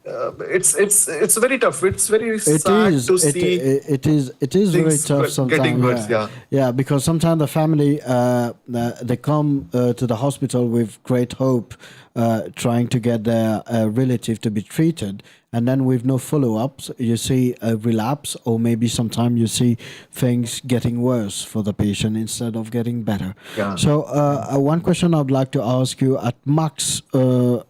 uh, it's it's it's very tough. It's very It sad is. to It, see. it, it is. It is very things tough get- sometimes. getting worse, Yeah. yeah. Yeah, because sometimes the family uh, uh, they come uh, to the hospital with great hope, uh, trying to get their uh, relative to be treated, and then with no follow-ups, you see a relapse, or maybe sometimes you see things getting worse for the patient instead of getting better. Yeah. So, uh, uh, one question I'd like to ask you: at Max uh,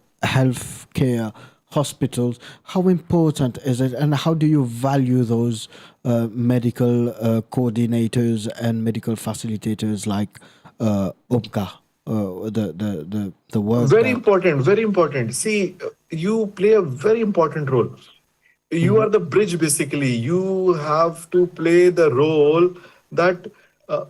Healthcare hospitals, how important is it, and how do you value those uh, medical uh, coordinators and medical facilitators like uh, UMCA? Uh, the, the the the work Very that- important, very important. See, uh, you play a very important role. You are the bridge, basically. You have to play the role that, uh,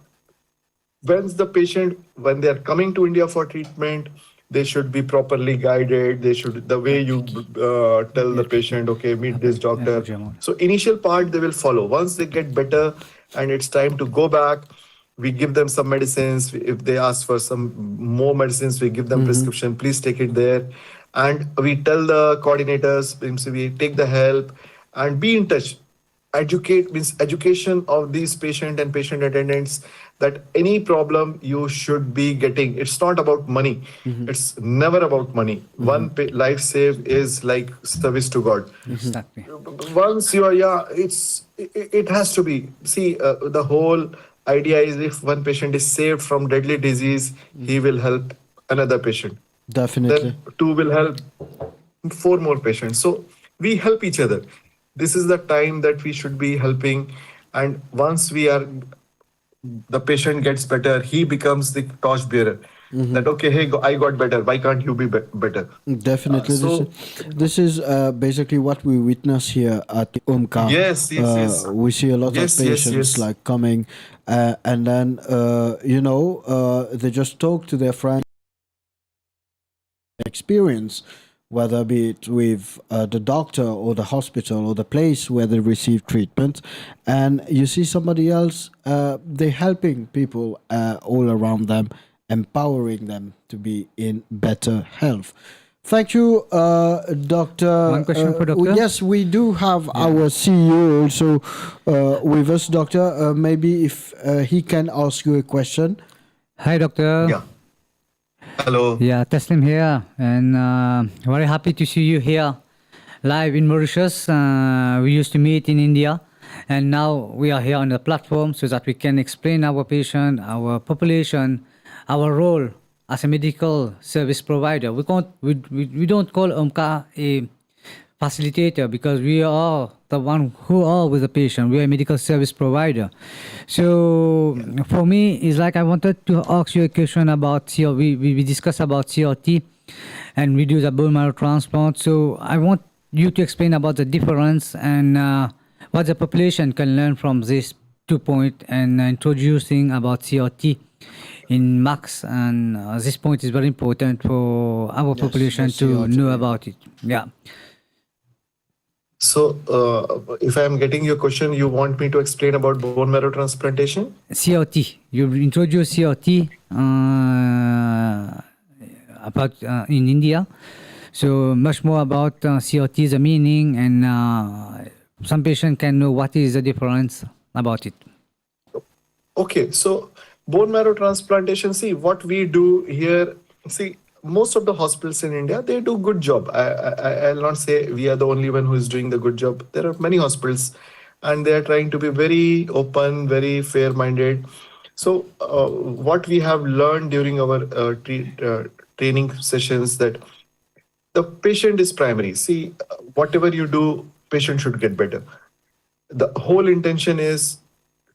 once the patient, when they are coming to India for treatment, they should be properly guided. They should, the way you, uh, tell the patient, "Okay, meet this doctor." So initial part they will follow. Once they get better and it's time to go back, we give them some medicines. If they ask for some more medicines, we give them prescription. "Please take it there." And we tell the coordinators, means we take the help and be in touch. Educate, means education of these patient and patient attendants, that any problem you should be getting. It's not about money. It's never about money. One pa- life save is like service to God. Exactly. Once you are, yeah, it's it, it has to be. See, uh, the whole idea is, if one patient is saved from deadly disease, he will help another patient. Definitely. Then two will help four more patients. So we help each other. This is the time that we should be helping. And once we are, the patient gets better, he becomes the torch bearer. That, "Okay, hey, go- I got better. Why can't you be, be- better?" Definitely. Uh, so this is, this is, uh, basically what we witness here at Omka. Yes, yes, uh, yes. We see a lot of patients, yes, like, coming, uh, and then, uh, you know, uh, they just talk to their friends, experience, whether be it with, uh, the doctor or the hospital or the place where they receive treatment, and you see somebody else, uh, they're helping people, uh, all around them, empowering them to be in better health. Thank you, uh, Doctor. One question, uh, for Doctor? Yes, we do have, yeah, our C E O also, uh, with us, Doctor. Uh, maybe if, uh, he can ask you a question. Hi, Doctor. Yeah. Hello. Yeah, Taslim here, and, uh, very happy to see you here live in Mauritius. Uh, we used to meet in India, and now we are here on the platform so that we can explain our patient, our population, our role as a medical service provider. We can't, we, we, we don't call Omka a facilitator because we are the one who are with the patient. We are a medical service provider. So for me, it's like I wanted to ask you a question about C R, we, we, we discussed about C R T and we do the bone marrow transplant. So I want you to explain about the difference and, uh, what the population can learn from this two point and introducing about C R T in Max. And, uh, this point is very important for our population to know about it. Yeah. So, uh, if I am getting your question, you want me to explain about bone marrow transplantation? C R T. You introduce C R T, uh, about, uh, in India. So much more about, uh, C R T, the meaning, and, uh, some patient can know what is the difference about it. Okay, so bone marrow transplantation, see, what we do here, see, most of the hospitals in India, they do good job. I, I, I- I'll not say we are the only one who is doing the good job. There are many hospitals, and they are trying to be very open, very fair-minded. So, uh, what we have learned during our, uh, tre- uh, training sessions, that the patient is primary. See, uh, whatever you do, patient should get better. The whole intention is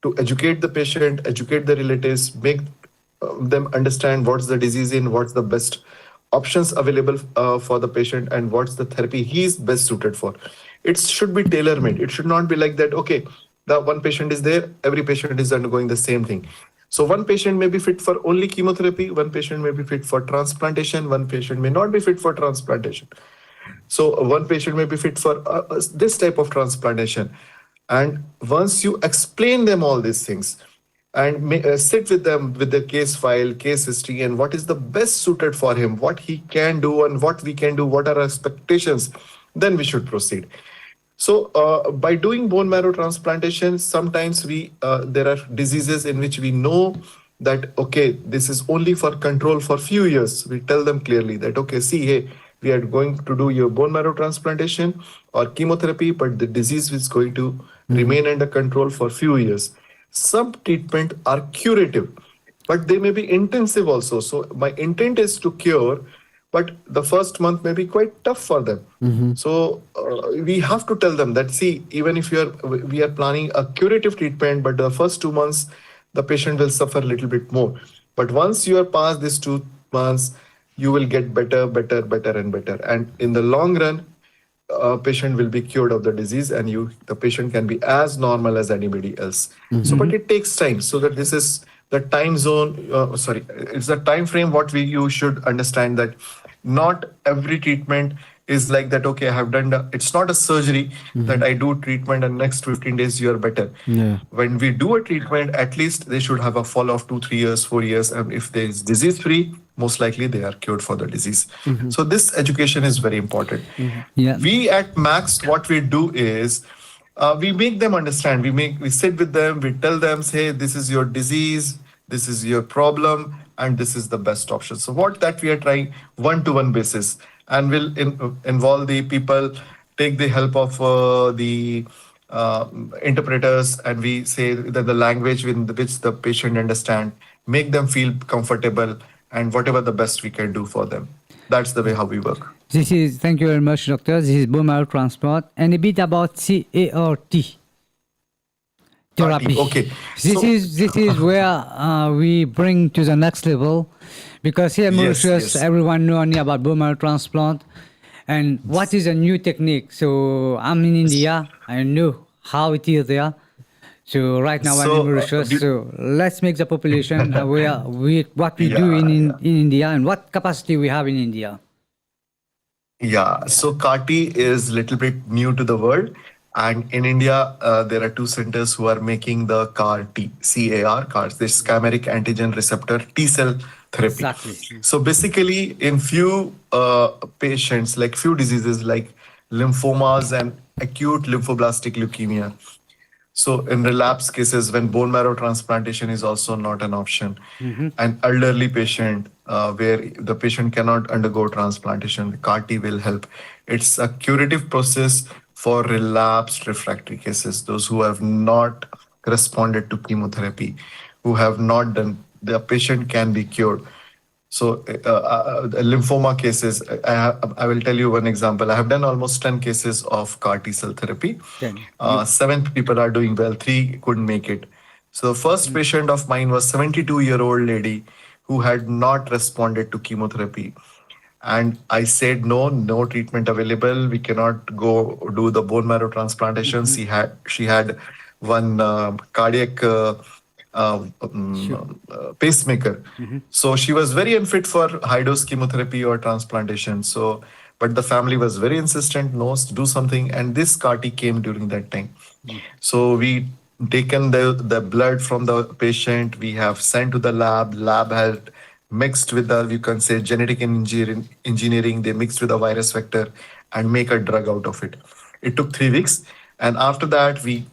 to educate the patient, educate the relatives, make, uh, them understand what's the disease and what's the best options available, uh, for the patient and what's the therapy he is best suited for. It should be tailor-made. It should not be like that, okay, the one patient is there, every patient is undergoing the same thing. So one patient may be fit for only chemotherapy, one patient may be fit for transplantation, one patient may not be fit for transplantation. So one patient may be fit for, uh, uh, this type of transplantation. And once you explain them all these things and may, uh, sit with them with the case file, case history, and what is the best suited for him, what he can do and what we can do, what are our expectations, then we should proceed. So, uh, by doing bone marrow transplantation, sometimes we, uh, there are diseases in which we know that, okay, this is only for control for few years. We tell them clearly that, okay, see, hey, we are going to do your bone marrow transplantation or chemotherapy, but the disease is going to remain under control for few years. Some treatment are curative, but they may be intensive also. So my intent is to cure, but the first month may be quite tough for them. So, uh, we have to tell them that, see, even if you are, we are planning a curative treatment, but the first two months, the patient will suffer a little bit more. But once you are past these two months, you will get better, better, better, and better. And in the long run, uh, patient will be cured of the disease, and you, the patient can be as normal as anybody else. So, but it takes time. So that this is the time zone, uh, sorry, it's the time frame what we, you should understand that not every treatment is like that, "Okay, I have done the," it's not a surgery that I do treatment and next fifteen days you are better. Yeah. When we do a treatment, at least they should have a follow of two, three years, four years, and if there is disease free, most likely they are cured for the disease. So this education is very important. Yeah. We at Max, what we do is, uh, we make them understand. We make, we sit with them. We tell them, "Hey, this is your disease, this is your problem, and this is the best option." So what that we are trying, one-to-one basis, and we'll in, involve the people, take the help of, uh, the uh, interpreters, and we say that the language in which the patient understand, make them feel comfortable, and whatever the best we can do for them. That's the way how we work. This is, thank you very much, doctor. This is bone marrow transplant. And a bit about C A R T therapy. Okay. This So- is this is where uh, we bring to the next level, because here in Yes, Mauritius, yes. Everyone know only about bone marrow transplant. And what is a new technique? So I'm in India. I know how it is there. So right now I'm So, in Mauritius. uh, you- So let's make the population aware with what we do Yeah, in, in, yeah. in India and what capacity we have in India. Yeah, so CAR T is little bit new to the world, and in India, uh, there are two centers who are making the CAR T, C A R, CAR, this chimeric antigen receptor T cell therapy. Exactly. So basically, in few uh, patients, like few diseases like lymphomas and acute lymphoblastic leukemia, so in relapse cases, when bone marrow transplantation is also not an option, an elderly patient uh, where the patient cannot undergo transplantation, CAR T will help. It's a curative process for relapsed refractory cases, those who have not responded to chemotherapy, who have not done, the patient can be cured. So, uh, uh, uh, lymphoma cases, I, have, I will tell you one example. I have done almost ten cases of CAR T cell therapy. Ten. Uh, seven people are doing well, three couldn't make it. So, the first patient of mine was seventy-two year old lady who had not responded to chemotherapy. And I said, "No, no treatment available. We cannot go do the bone marrow transplantation." She had, she had one uh, cardiac uh, uh, um, uh, pacemaker. So she was very unfit for high dose chemotherapy or transplantation. So, but the family was very insistent, "No, do something." And this CAR T came during that time. So we taken the, the blood from the patient, we have sent to the lab. Lab had mixed with the, you can say, genetic engineering, engineering. They mixed with the virus vector and make a drug out of it. It took three weeks, and after that, we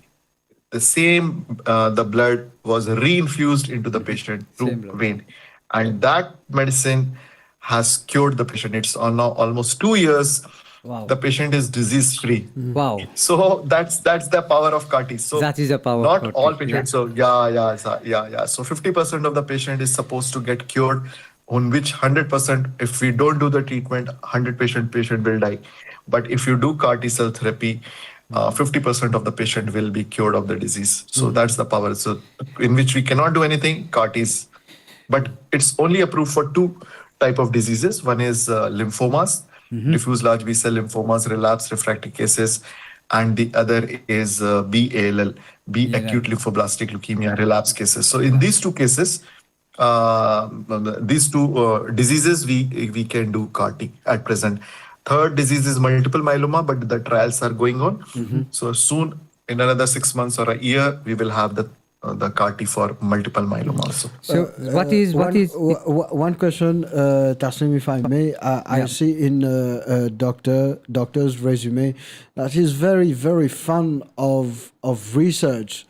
the same uh, the blood was reinfused into the patient through Same blood. Vein, and that medicine has cured the patient. It's on now almost two years. Wow. The patient is disease free. Wow. So that's that's the power of CAR T. So That is the power of not CAR T, all yeah. patients. So yeah, yeah, so, yeah, yeah. So fifty percent of the patient is supposed to get cured. On which hundred percent, if we don't do the treatment, hundred percent patient will die. But if you do CAR T cell therapy, uh, fifty percent of the patient will be cured of the disease. So that's the power. So in which we cannot do anything, CAR Ts. But it's only approved for two type of diseases. One is uh, lymphomas, diffuse large B cell lymphomas, relapse refractory cases, and the other is uh, B A L L, B Yeah. acute lymphoblastic leukemia relapse cases. So in these two cases, uh, these two uh, diseases, we we can do CAR T at present. Third disease is multiple myeloma, but the trials are going on. So soon, in another six months or a year, we will have the uh, the CAR T for multiple myeloma also. So what is what one, is w- w- one question, uh, Tasnim, if I may. I, I Yeah. See in uh, uh, doctor doctor's resume that he's very very fond of of research,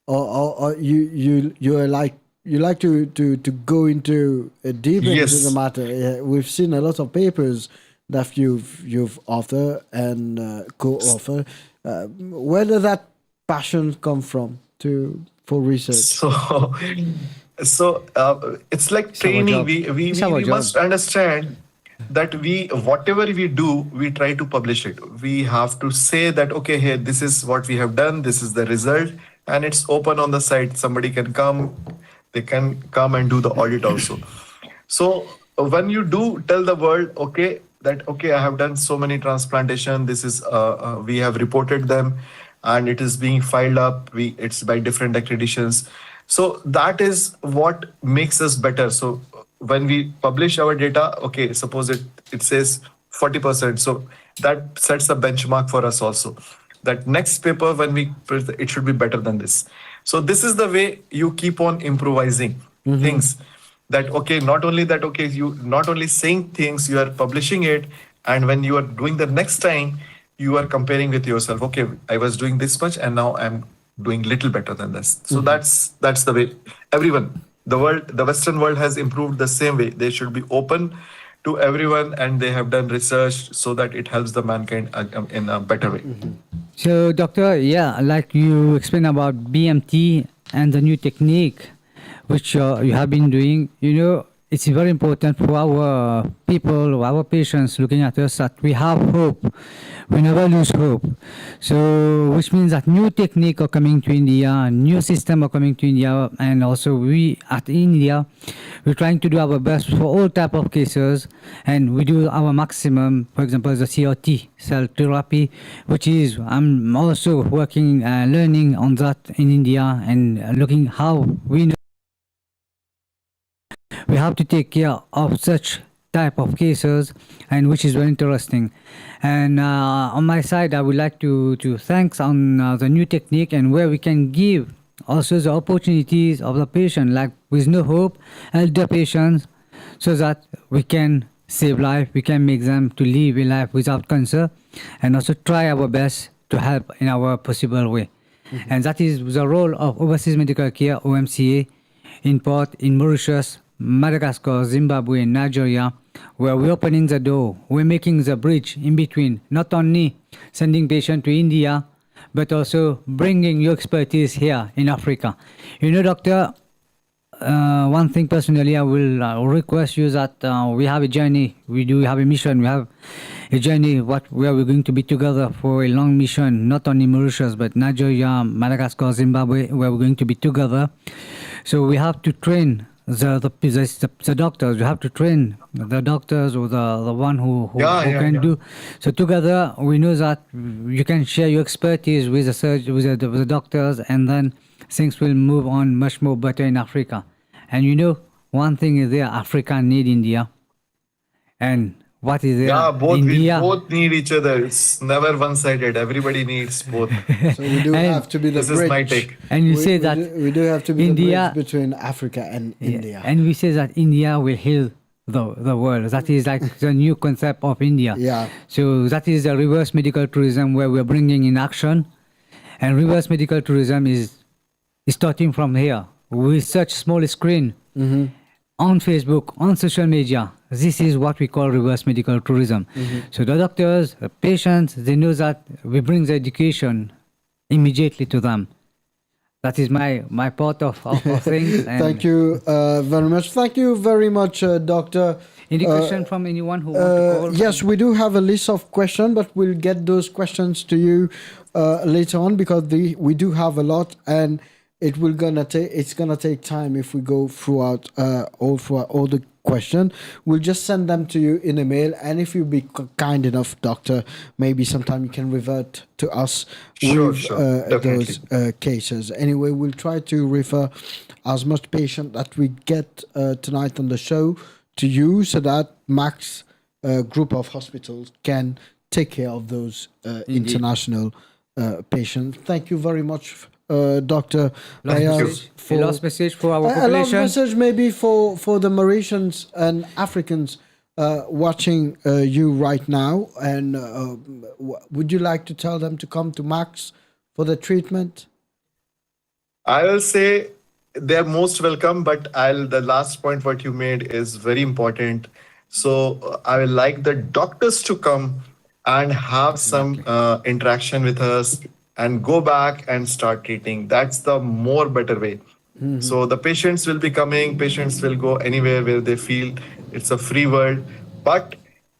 or, or, or you you you are like you like to to to go into uh, deep Yes. into the matter. Uh, we've seen a lot of papers that you've you've authored and uh, co-authored. Uh, where does that passion come from to for research? So, so uh, it's like It's our training. job. We we, It's we, our we job. Must understand that we, whatever we do, we try to publish it. We have to say that, "Okay, here, this is what we have done. This is the result," and it's open on the site. Somebody can come. They can come and do the audit also. So uh, when you do tell the world, "Okay, that, okay, I have done so many transplantation, this is, uh, uh, we have reported them, and it is being filed up, we, it's by different accreditations. So that is what makes us better. So when we publish our data, okay, suppose it, it says forty percent, so that sets a benchmark for us also, that next paper when we print, it should be better than this. So this is the way you keep on improvising things. That, okay, not only that, okay, you not only saying things, you are publishing it, and when you are doing the next time, you are comparing with yourself. Okay, I was doing this much, and now I'm doing little better than this. So that's that's the way. Everyone, the world, the Western world has improved the same way. They should be open to everyone, and they have done research so that it helps the mankind, uh, um, in a better way. So, Doctor, yeah, like you explained about B M T and the new technique which uh, you have been doing, you know, it's very important for our people, our patients looking at us, that we have hope. We never lose hope. So, which means that new technique are coming to India, new system are coming to India, and also we at India, we're trying to do our best for all type of cases, and we do our maximum. For example, the C R T cell therapy, which is, I'm also working, uh, learning on that in India, and looking how we know we have to take care of such type of cases, and which is very interesting. And uh, on my side, I would like to to thanks on uh, the new technique and where we can give also the opportunities of the patient, like with no hope, elder patients, so that we can save life, we can make them to live a life without cancer, and also try our best to help in our possible way. And that is the role of Overseas Medical Care, O M C A, in part in Mauritius, Madagascar, Zimbabwe, Nigeria, where we're opening the door, we're making the bridge in between, not only sending patient to India, but also bringing your expertise here in Africa. You know, Doctor, uh, one thing personally, I will uh, request you that uh, we have a journey, we do have a mission, we have a journey what where we're going to be together for a long mission, not only Mauritius, but Nigeria, Madagascar, Zimbabwe, where we're going to be together. So we have to train the the, the, the doctors, we have to train the doctors or the, the one who, who, Yeah, who yeah, can yeah. do. So together, we know that you can share your expertise with the surg- with the, with the doctors, and then things will move on much more better in Africa. And you know, one thing is there, Africa need India. And what is there? Yeah, both India. We both need each other. It's never one-sided. Everybody needs both. So we do And have to be the This bridge. is my take. And you we, say we that do, we do have to be India- the bridge between Africa and Yeah, India. And we say that India will heal the, the world. That is like the new concept of India. Yeah. So that is the reverse medical tourism where we're bringing in action. And reverse medical tourism is, is starting from here. With such small screen, on Facebook, on social media, this is what we call reverse medical tourism. So the doctors, the patients, they know that we bring the education immediately to them. That is my, my part of, of, of things. And Thank you uh, very much. Thank you very much, uh, Doctor. Any Uh, question from anyone who want Uh, to call? Yes, we do have a list of questions, but we'll get those questions to you uh, later on because the, we do have a lot, and it will gonna take it's gonna take time if we go throughout uh, all for all the question. We'll just send them to you in a mail, and if you be k- kind enough, Doctor, maybe sometime you can revert to us Sure, with sure. uh, Definitely. those uh, cases. Anyway, we'll try to refer as much patient that we get uh, tonight on the show to you, so that Max uh, group of hospitals can take care of those uh, Indeed. international uh, patients. Thank you very much, uh, Doctor Last Ayaz, message, for last message for our a, a last population. Message maybe for, for the Mauritians and Africans uh, watching uh, you right now. And uh, w- would you like to tell them to come to Max for the treatment? I will say they're most welcome, but I'll the last point what you made is very important. So uh, I will like the doctors to come and have some uh, interaction with us and go back and start treating. That's the more better way. So the patients will be coming, patients will go anywhere where they feel it's a free world. But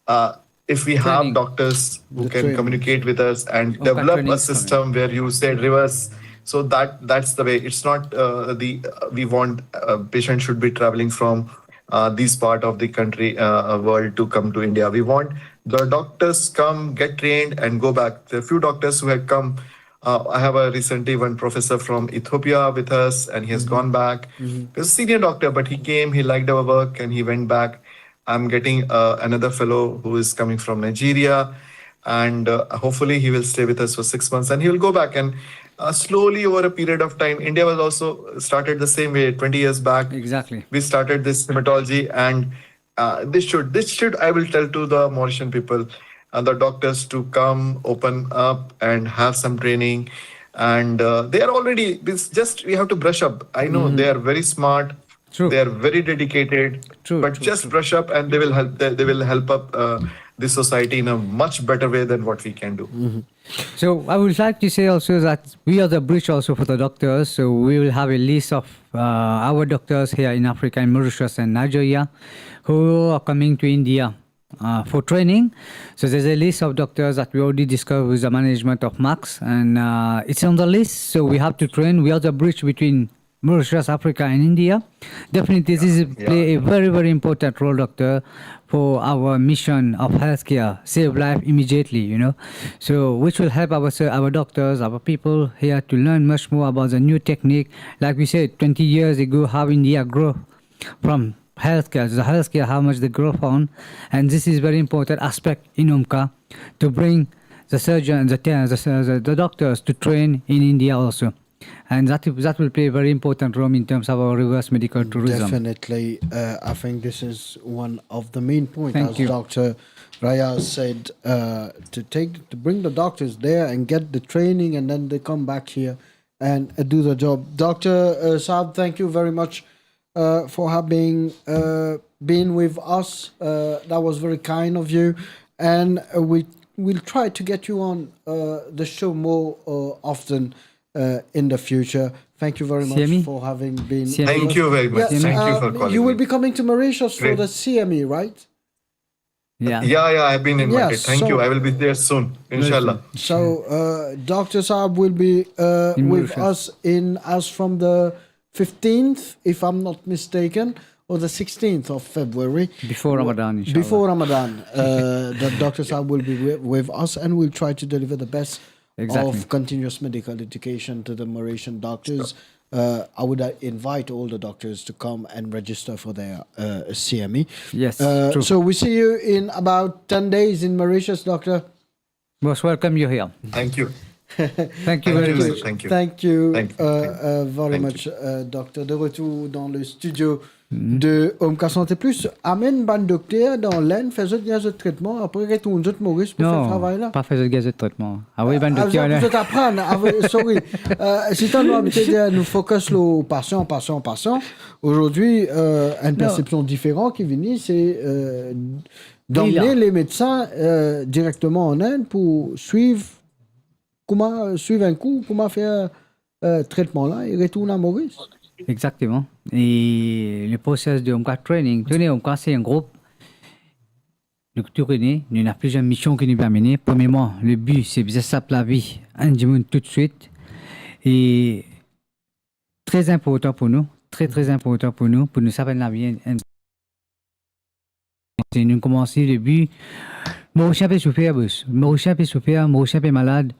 uh, if we have Training. Doctors who The can training. Communicate with us and Okay, develop training a is coming. System where you said reverse, so that that's the way. It's not uh, the uh, we want uh, patients should be traveling from uh, this part of the country uh, uh, world to come to India. We want The doctors come, get trained, and go back. There are few doctors who had come. Uh, I have a recently one professor from Ethiopia with us, and he has gone back. He's a senior doctor, but he came, he liked our work, and he went back. I'm getting uh, another fellow who is coming from Nigeria, and uh, hopefully he will stay with us for six months, and he will go back. And uh, slowly, over a period of time, India was also started the same way twenty years back. Exactly. We started this hematology, and uh, this should this should I will tell to the Mauritian people and the doctors to come, open up, and have some training. And uh, they are already, it's just we have to brush up. I know they are very smart, True. they are very dedicated, True, but true, just brush up, and they will help. They, they will help up uh, this society in a much better way than what we can do. So I would like to say also that we are the bridge also for the doctors. So we will have a list of uh, our doctors here in Africa, in Mauritius and Nigeria, who are coming to India uh, for training. So there's a list of doctors that we already discussed with the management of Max, and uh, it's on the list. So we have to train. We are the bridge between Mauritius, Africa, and India. Definitely, this is play a very, very important role, doctor, for our mission of healthcare, save life immediately, you know. So, which will help our our doctors, our people here to learn much more about the new technique. Like we said, twenty years ago, how India grew from healthcare, the healthcare, how much they grow from, and this is very important aspect in UMCA to bring the surgeon, the, the, the, the doctors to train in India also. And that, that will play a very important role in terms of our reverse medical tourism. Definitely. Uh, I think this is one of the main points, Thank as you. Doctor Raya said, uh, to take, to bring the doctors there and get the training, and then they come back here and uh, do the job. Doctor Uh, Saab, thank you very much uh, for having uh, been with us. Uh, that was very kind of you, and uh, we will try to get you on uh, the show more uh, often uh, in the future. Thank you very much Siami? for having been. Siami? Thank you very much. Yes, Thank you uh, for calling you will me. Be coming to Mauritius for Great. The C M E, right? Yeah. Yeah, yeah, I've been invited. Yes, Thank so- you. I will be there soon, inshallah. So, uh, Doctor Saab will be uh, In with Mauritius. Us in as from the fifteenth, if I'm not mistaken, or the sixteenth of February. Before Ramadan, inshallah. Before Ramadan, uh, the Doctor Saab will be with, with us, and we'll try to deliver the best Exactly. Of continuous medical education to the Mauritian doctors. Uh, I would uh, invite all the doctors to come and register for their uh, C M E. Yes, Uh, true. So we see you in about ten days in Mauritius, Doctor. Most welcome you here. Thank you. Thank you very Thank you, much. thank you. Thank you, Thank you, uh, thank you. uh, very Thank much, uh, Doctor. De retour dans le studio de Omka Santé Plus. Amenn bann dokter dan Lenn, fer zot gagn zot tretman, apre retourn zot Moris pou fer Non, travay la. Pa fer zot gagn zot tretman. Ah oui, bann Ah, dokter zot, la. Zot aprann. Ah, oui, sorry. Euh, si t'as envie de dire, nous focus le patient, patient, patient. Aujourd'hui, euh, une perception différente qui vient, c'est euh, d'emmener Lila. Les médecins euh, directement en Inde pour suivre, comment suivre un coup, comment faire euh, traitement là et retourner à Maurice. Exactement. Et le processus de Omka Training, tenez, Omka, c'est un groupe. Nou tou kone, nou ena plizier mision ki nou pe amene. Premierman, le bi, se bizin sap lavi enn dimoun toutswit. E tre inportan pou nou, tre, tre inportan pou nou, pou nou sap enn lavi enn, enn, se nou koumans le bi. Morisien pe soufer, bos. Morisien pe soufer, Morisien pe malad.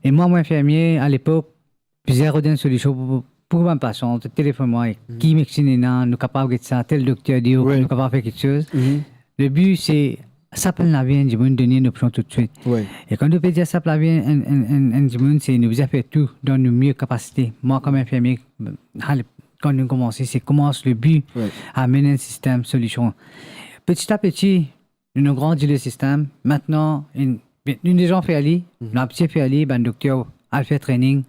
E mwa, mo infirmie, alepok, bizin rod enn solision pou, pou, pou bann pasian, telefonn mwa, ki medsin ena, nou kapav get sa, tel dokter dir, Wi. Nou kapav fer kiksoz. Le bi, se sap enn lavi enn dimoun, donn li enn opsion toutswit. Wi. E kan nou pe dir sap lavi enn, enn, enn, enn dimoun, se nou bizin fer tou dan nou mie kapasite. Mwa, kouma infirmie, ale, kan nou koumans, se koumans le bi, Wi. amenn enn sistem solision. Peti a peti, nou, nou grandi le sistem. Mintnan, inn, nou deza fer li, nou abitie fer li, bann dokter al fer training,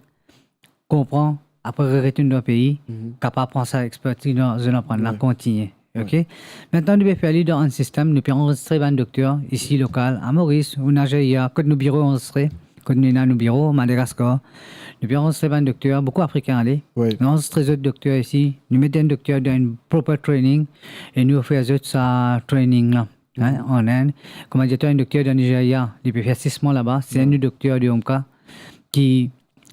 konpran, apre retourn dan pei, kapav pran sa expertiz dan zot aprann la, kontinie. Ok? Mintnan, nou pe fer li dan enn sistem, nou pe anrezistre bann dokter isi lokal, a Moris, ou Nigeria, kot nou biro anrezistre, kot nou ena nou biro, Madagaskar. Nou pe anrezistre bann dokter, boukou Afrikin ale. Wi. Nou anrezistre zot dokter isi, nou met enn dokter dan enn proper training, e nou ofer zot sa training la. Hein, an Inde. Kouma dir twa, enn dokter dan Nigeria, li pe fer sis mwa laba, se enn dokter de Omka ki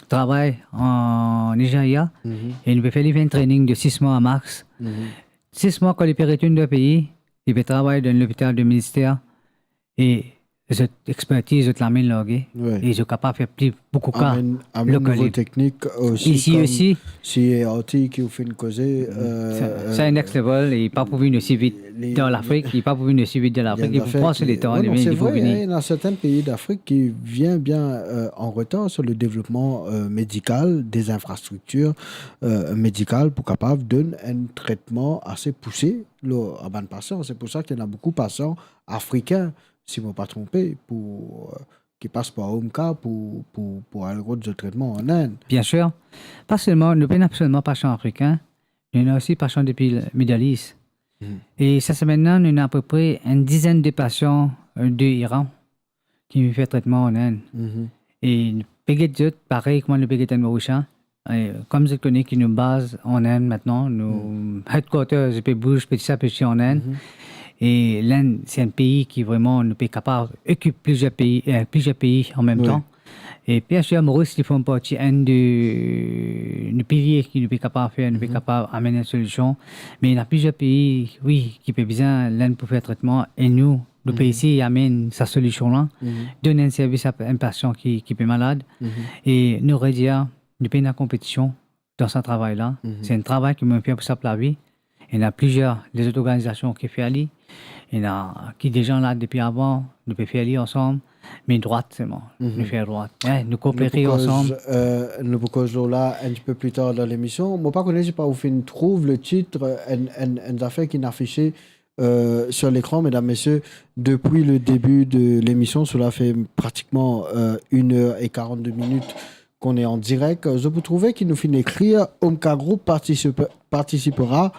travay an Nigeria, e nou pe fer li fer enn training de sis mwa max. Sis mwa, kan li pe retourn dan pei, li pe travay dan lopital de minister, e zot expertiz, zot lame large, wi, e zot kapav fer pli boukou ka. Amenn, amenn locally. Nouvo teknik osi, isi kom osi. Si artik ki ou finn koze, euh, sa, sa, euh, next level, e pa pou vinn osi vit li, dan Lafrik, li pa pou vinn osi vit dan Lafrik, li pou pran so letan, non, non, li, se vre, li pou vini. Hein, il y a certains pays d'Afrique qui vient bien, euh, en retard sur le développement, euh, médical, des infrastructures, euh, médicales pour capable donner un traitement assez poussé, là, à bann patient. C'est pour ça qu'il y en a beaucoup de patients africains, si mo pa tronpe, pou, euh, ki pas par Omka pou, pou, pou al rod zot tretman an Inn. Bien sir. Pa selman, nou pena selman pasian afrikin, nou ena osi pasian depi Middle East. Hmm. E sa semenn la, nou ena apepre enn dizenn de pasian, euh, de Iran ki vinn fer tretman an Inn. Mhm. E nou pe get zot, parey kouma nou pe get enn Morisien, e, kom zot kone ki nou baz an Inn mintnan, nou headquarters, zot pe bouz peti a peti an Inn. Mhm. E Lind, se enn pei ki vreman nou pe kapav okip plizier pei, eh, plizier pei an mem tan. Wi. E bien sir, Moris, li form parti enn de nou pilie ki nou pe kapav fer, nou pe kapav amenn enn solision. Me ena plizier pei, wi, ki pe bizin Lind pou fer tretman, e nou, nou pe esey amenn sa solision la, donn enn servis a enn pasian ki, ki pe malad, e nou redir, nou pena konpetision dan sa travay la. Mhm. Se enn travay ki mo fer pou sa lavi. Ena plizier lezot organizasion ki fer li. Ena ki deza la depi avan, nou pe fer li ansam, me drwat selman. Mhm. Nou fer drwat. Eh, nou koopere ansam. Nou pou koz, euh, nou pou koz lor la un petit peu plus tard dans l'émission. Mo pa kone si pa ou finn trouv le titre, enn, enn, enn zafer ki inn afise, euh, sur l'écran, mesdames, messieurs, depuis le début de l'émission. Cela fait pratiquement, euh, une heure et quarante-deux minutes qu'on est en direct. Zot pou trouve ki nou finn ekrir, Omka Group participe, participera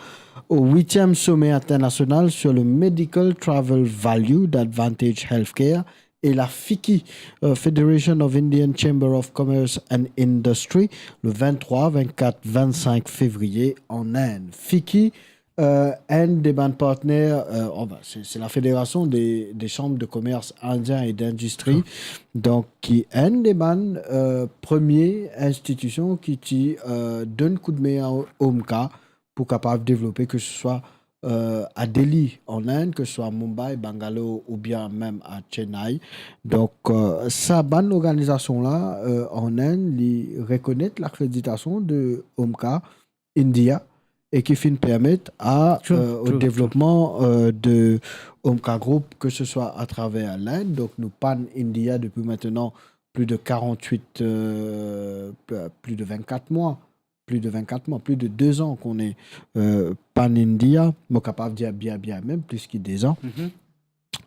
au huitième sommet international sur le Medical Travel Value d'Advantage Healthcare et la FICCI, euh, Federation of Indian Chamber of Commerce and Industry, le vingt-trois, vingt-quatre, vingt-cinq février en Inde. FICCI, euh, enn de bann partner, euh, oh, ben, c'est, c'est la Fédération des, des chambres de commerce indien et d'industrie. Ah. Donc, ki enn de bann, euh, premie institision ki ti, euh, donn koudme a Omka pou kapav devlope, ke se swa, euh, a Delhi, an Inde, ke se swa Mumbai, Bangalore, oubien mem a Chennai. Donk, euh, sa bann organizasion la, euh, an Inde, li rekonet lakreditasion de Omka India e ki finn permet a, euh, au développement, euh, de Omka Group, ke se swa atraver Lind. Donk, nou pan India depi mintnan plis de quarante-huit, euh, pl-, plis de vingt-quatre mwa. Plis de vingt-quatre mwa, plis de de zan ki nou, euh, pan India, mo kapav dir bien, bien mem, plis ki de zan,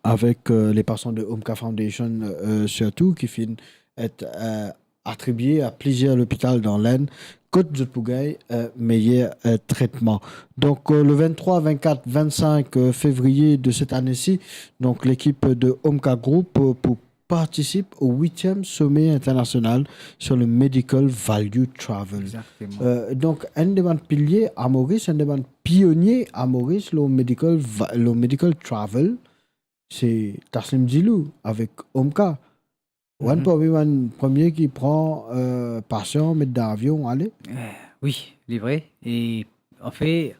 avek, euh, le pasian de Omka Foundation, euh, sirtou, ki finn et, euh, atribie a plizier lopital dan Lind, kot zot pou gagn, euh, meyer, euh, tretman. Donk, euh, le vingt-trois, vingt-quatre, vingt-cinq, euh, février de cette année-ci, donk, lekip de Omka Group, euh, pou participe au huitième sommet international sur le medical value travel. Exactement. Euh, donk, enn de bann pilie a Moris, enn de bann pionie a Moris, le medical va-, le medical travel, se Taslim Zilou avek Omka. Ou enn parmi bann premie ki pran, euh, pasian, met dan avion, ale. Euh, wi, li vre. E, anfet,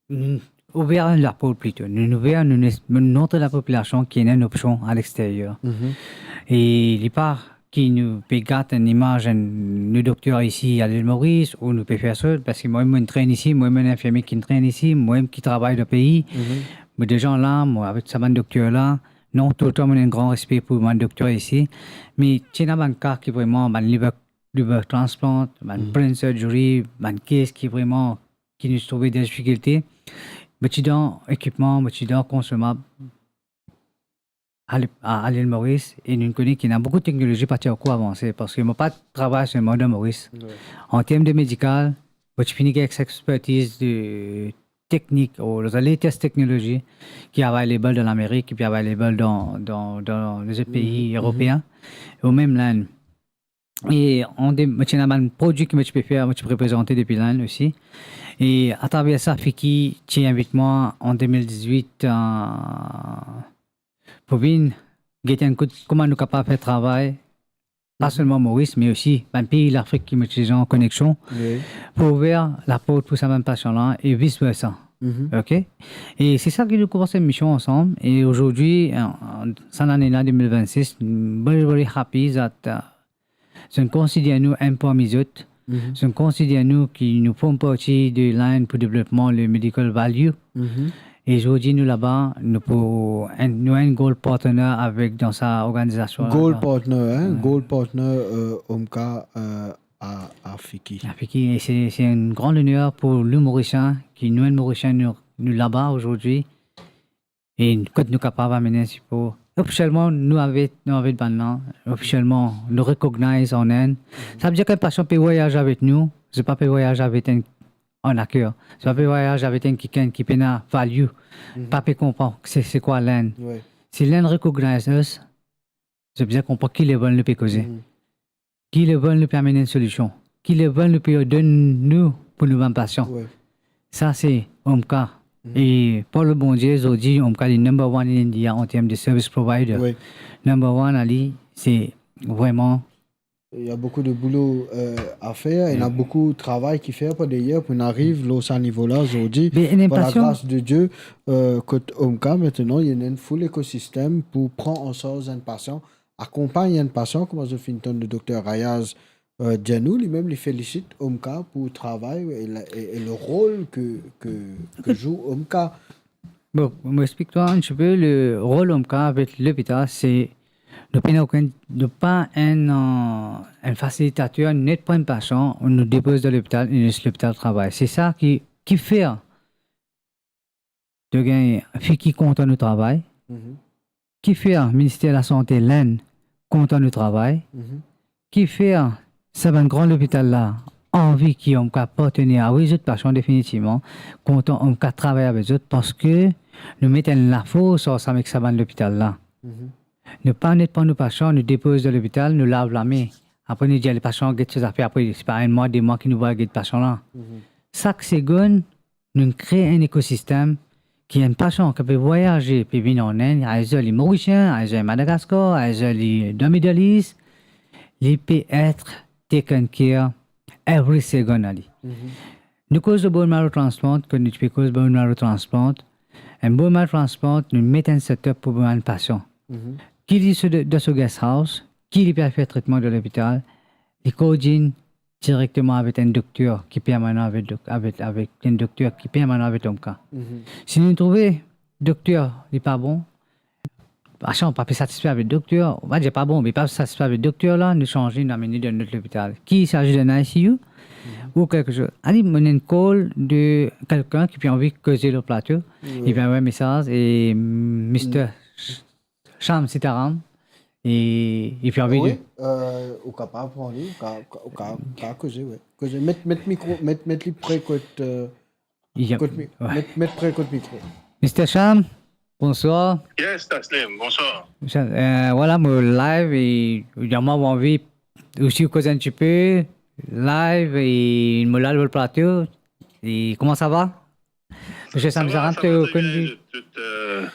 nou ouver laport plito. Nou, nou ouver, nou, nou, nou montre lapopilasion ki ena enn opsion a lexteryer. Mhm. E li pa ki nou pe gat enn imaz enn, nou dokter isi a Lil Moris, ou nou pe fer sa, parski mwa mem mo trenn isi, mwa mem mo enn infirmie ki trenn isi, mwa mem ki travay dan pei. Mhm. Mo deza la, mo avek sa bann dokter la, non, toultan mo ena enn gran respe pou bann dokter isi, me ti ena bann ka ki vreman, bann liver, liver transplant, bann brain surgery, bann case ki vreman ki nou trouve dan difikilte, mo ti dan ekipman, mo ti dan konsomab a Li-, a, a Lil Moris, e nou kone ki ena boukou teknolozi pa ti ankor avanse, parski mo pa travay selman dan Moris. Wi. An term de medikal, mo ti fini gagn expertiz de teknik, ou latest teknolozi ki available dan Lamerik, ki available dan, dan, dan lezot pei eropeen, ou mem Lind. E an de-, mo ti ena bann prodwi ki mo ti pe fer, mo ti pe reprezante depi Lind osi. E atraver sa, FICCI ti invit mwa an de mil dizwit, euh, pou vinn get enn kout kouma nou kapav fer travay, pa selman Moris, me osi bann pei Lafrik ki mo ti deza an koneksion, pou ouver laport pou sa bann pasian la, e vice versa. Mhm. Ok? E se sa ki nou koumans enn mision ansam. E azordi, eh, sa lane la de mil vennsis, very, very happy that, eh, zot konsider nou enn parmi zot. Mhm. Zot konsider nou ki nou form parti de line pou devlopman le medical value. Mhm. E zordi nou laba, nou pou enn, nou enn gold partner avek dan sa organizasion la. Gold partner, hein? Ouais. Gold partner, euh, Omka, euh, à, à Fiki. À Fiki, e se, se enn gran loner pou nou Morisien, ki nou enn Morisien, nou, nou laba azordi. E kot nou kapav amenn enn sipor. Ofisielman, nou invit, nou invit bann la. Ofisielman, nou recognize an Inde. Sa ve dir ki enn pasion pe vwayaze avek nou, zot pa pe vwayaze avek enn arnaqueur. Zot pa pe vwayaze avek enn kikenn ki pena value, mhm, pa pe konpran se, se kwa Line. Ouais. Si Line recognize us, zot bizin konpran ki level nou pe koze. Mhm. Ki level nou pe amenn enn solision. Ki level nou pe donn nou pou nou bann pasion. Ouais. Sa se Omka. Mhm. E par le Bondie, zordi, Omka li number one in India an term de service provider. Ouais. Number one, ali, se vreman Il y a beaucoup de boulot, euh, à faire, il y a beaucoup de travail ki fer par deryer pou nou ariv lor sa nivo la zordi. Be, enn pasion. Par la grâce de Dieu, euh, kot Omka, maintenant, il y a un full écosystème pour prendre en charge un patient, akonpagn enn pasion, kouma zot finn tann le dokter Rayaz, euh, dir nou, limem li felisit Omka pou travay e la, e, e le rol ke, ke, ke zwe Omka. Bon, mo explik twa enn tipe, le rol Omka avek lopital, se nou pena okenn, nou pa enn, euh, enn fasilitater, nou pran enn pasion, nou depoz dan lopital, e les lopital travay. Se sa ki, ki fer to gagn Fiki kontan nou travay, mhm, ki fer Minister Lasante Line kontan nou travay, mhm, ki fer sa bann gran lopital la anvi ki Omka partner avek zot pasion definitivman, kontan Omka travay avek zot, parski nou met enn lafors ansam ek sa bann lopital la. Mhm. Nou pa net pran nou pasion, nou depoz dan lopital, nou lav lame. Apre nou dir le pasion get so zafer, apre se pa enn mwa, de mwa ki nou pou al get pasion la. Mhm. Sak segonn, nou kre enn ekosistem ki enn pasion ki pe vwayaze, pe vinn an Inde, azer li Morisien, azer li Madagaskar, azer li dan Middle East, li pe et taken care every second a li. Mhm. Nou koz de bone marrow transplant, kot nou ti pe koz bone marrow transplant. Enn bone marrow transplant, nou met enn setup pou bann pasion. Mhm. Ki li so de, dan so guest house, ki li pe al fer tretman dan lopital, li koordinn direkteman avek enn dokter ki permanan avek dok-, avek, avek enn dokter ki permanan avek Omka. Mhm. Si nou trouve dokter li pa bon, pasion pa pe satisfe avek dokter, on va dir pa bon, me pa satisfe avek dokter la, nou sanze, nou amenn li dan lot lopital. Ki i sazi dan I C U, mhm, ou kelke soz. Ali, mo ena enn call de kelkenn ki pe anvi koze lor plato. Wi. Li pe anvoy mesaz e, mm, Mister Sh-, Sham Sitaram, e li pe anvi... Wi, euh, ou kapav pran li, ou ka, ou ka, ou ka, ou ka koze, wi. Koze, met, met mikro, met, met li pre kot, euh, kot mi-, met, met pre kot mikro. Mister Sham, bonswar. Yes, Taslim, bonswar. Sa, euh, vwala, mo live e, euh, mo anvi osi koz enn tipe, live e, mo la lor plato. E kouma sa va? Misie Sham Sitaram, sa va, sa va tre bien, tout, euh,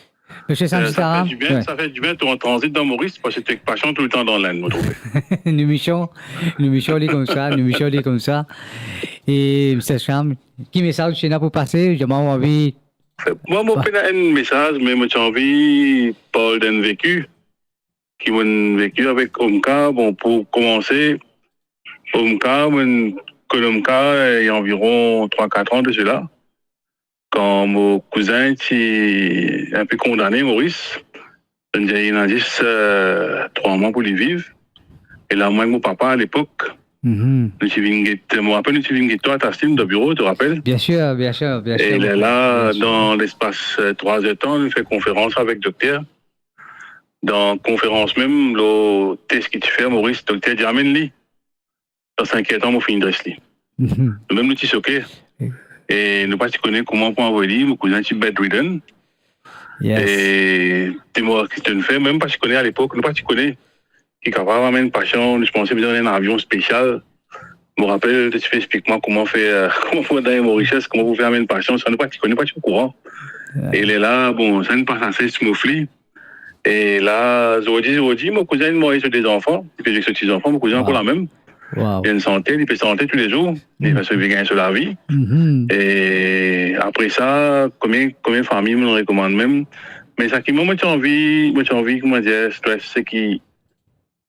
Misie Sham Sitaram, sa fer dibien, wi, sa fer dibien, to an tranzit dan Moris, parski to ek pasion toultan dan Lenn, mo trouve. Nou mision, nou mision li koumsa, nou mision li koumsa. E Misie Sham, ki mesaz ou ti ena pou pase? Mo anvi... Mwa, mo pena enn mesaz, me mo ti anvi parl d'enn veki ki mo'nn veki avek Omka. Bon, pou koumanse, Omka, mo'nn konn Omka, eh, anviron trwa, kat an de sela. Kan mo kouzin ti inpe kondane Moris, zot dir li ena zis, euh, trwa mwa pou li viv. E la, mwa ek mo papa, alepok, mhm, nou ti vinn get, mo rapel, nou ti vinn get twa, Taslim, dan biro, to rapel? Bien sir, bien sir, bien sir. E lerla, bien sir, dan lespas, euh, trwa zertan, nou fer konferans avek dokter. Dan konferans mem, lor tes ki ti fer Moris, dokter dir amenn li. Dan sink er tan, mo finn dres li. Mhm. Nou mem nou ti soke. Wi. E nou pa ti kone kouma pou anvoy li, mo kouzin ti bedridden. Yes. E demwar ki to'nn fer, mem pa ti kone alepok, nou pa ti kone ki kapav amenn pasion, nou ti panse bizin enn avion spesial. Mo rapel, to ti pe explik mwa kouma fer, euh, kouma pou dan Mauritius, kouma pou fer amenn pasion, sa nou pa ti kone, pa ti okouran. Wi. E lerla, bon, sa inn pas ase, ti mo fli. E la, zordi, zordi, mo kouzin inn marye so de zanfan, li pe zwe ek so ti zanfan, mo kouzin ankor lamem. Wow. Wow. Li enn santer, li pe sante toulezour, li pe save gagn so lavi. Mhm. E apre sa, komie, komie fami mo rekomann mem? Me sa ki mwa, mo ti anvi, mo ti anvi, kouma dir, stress, se ki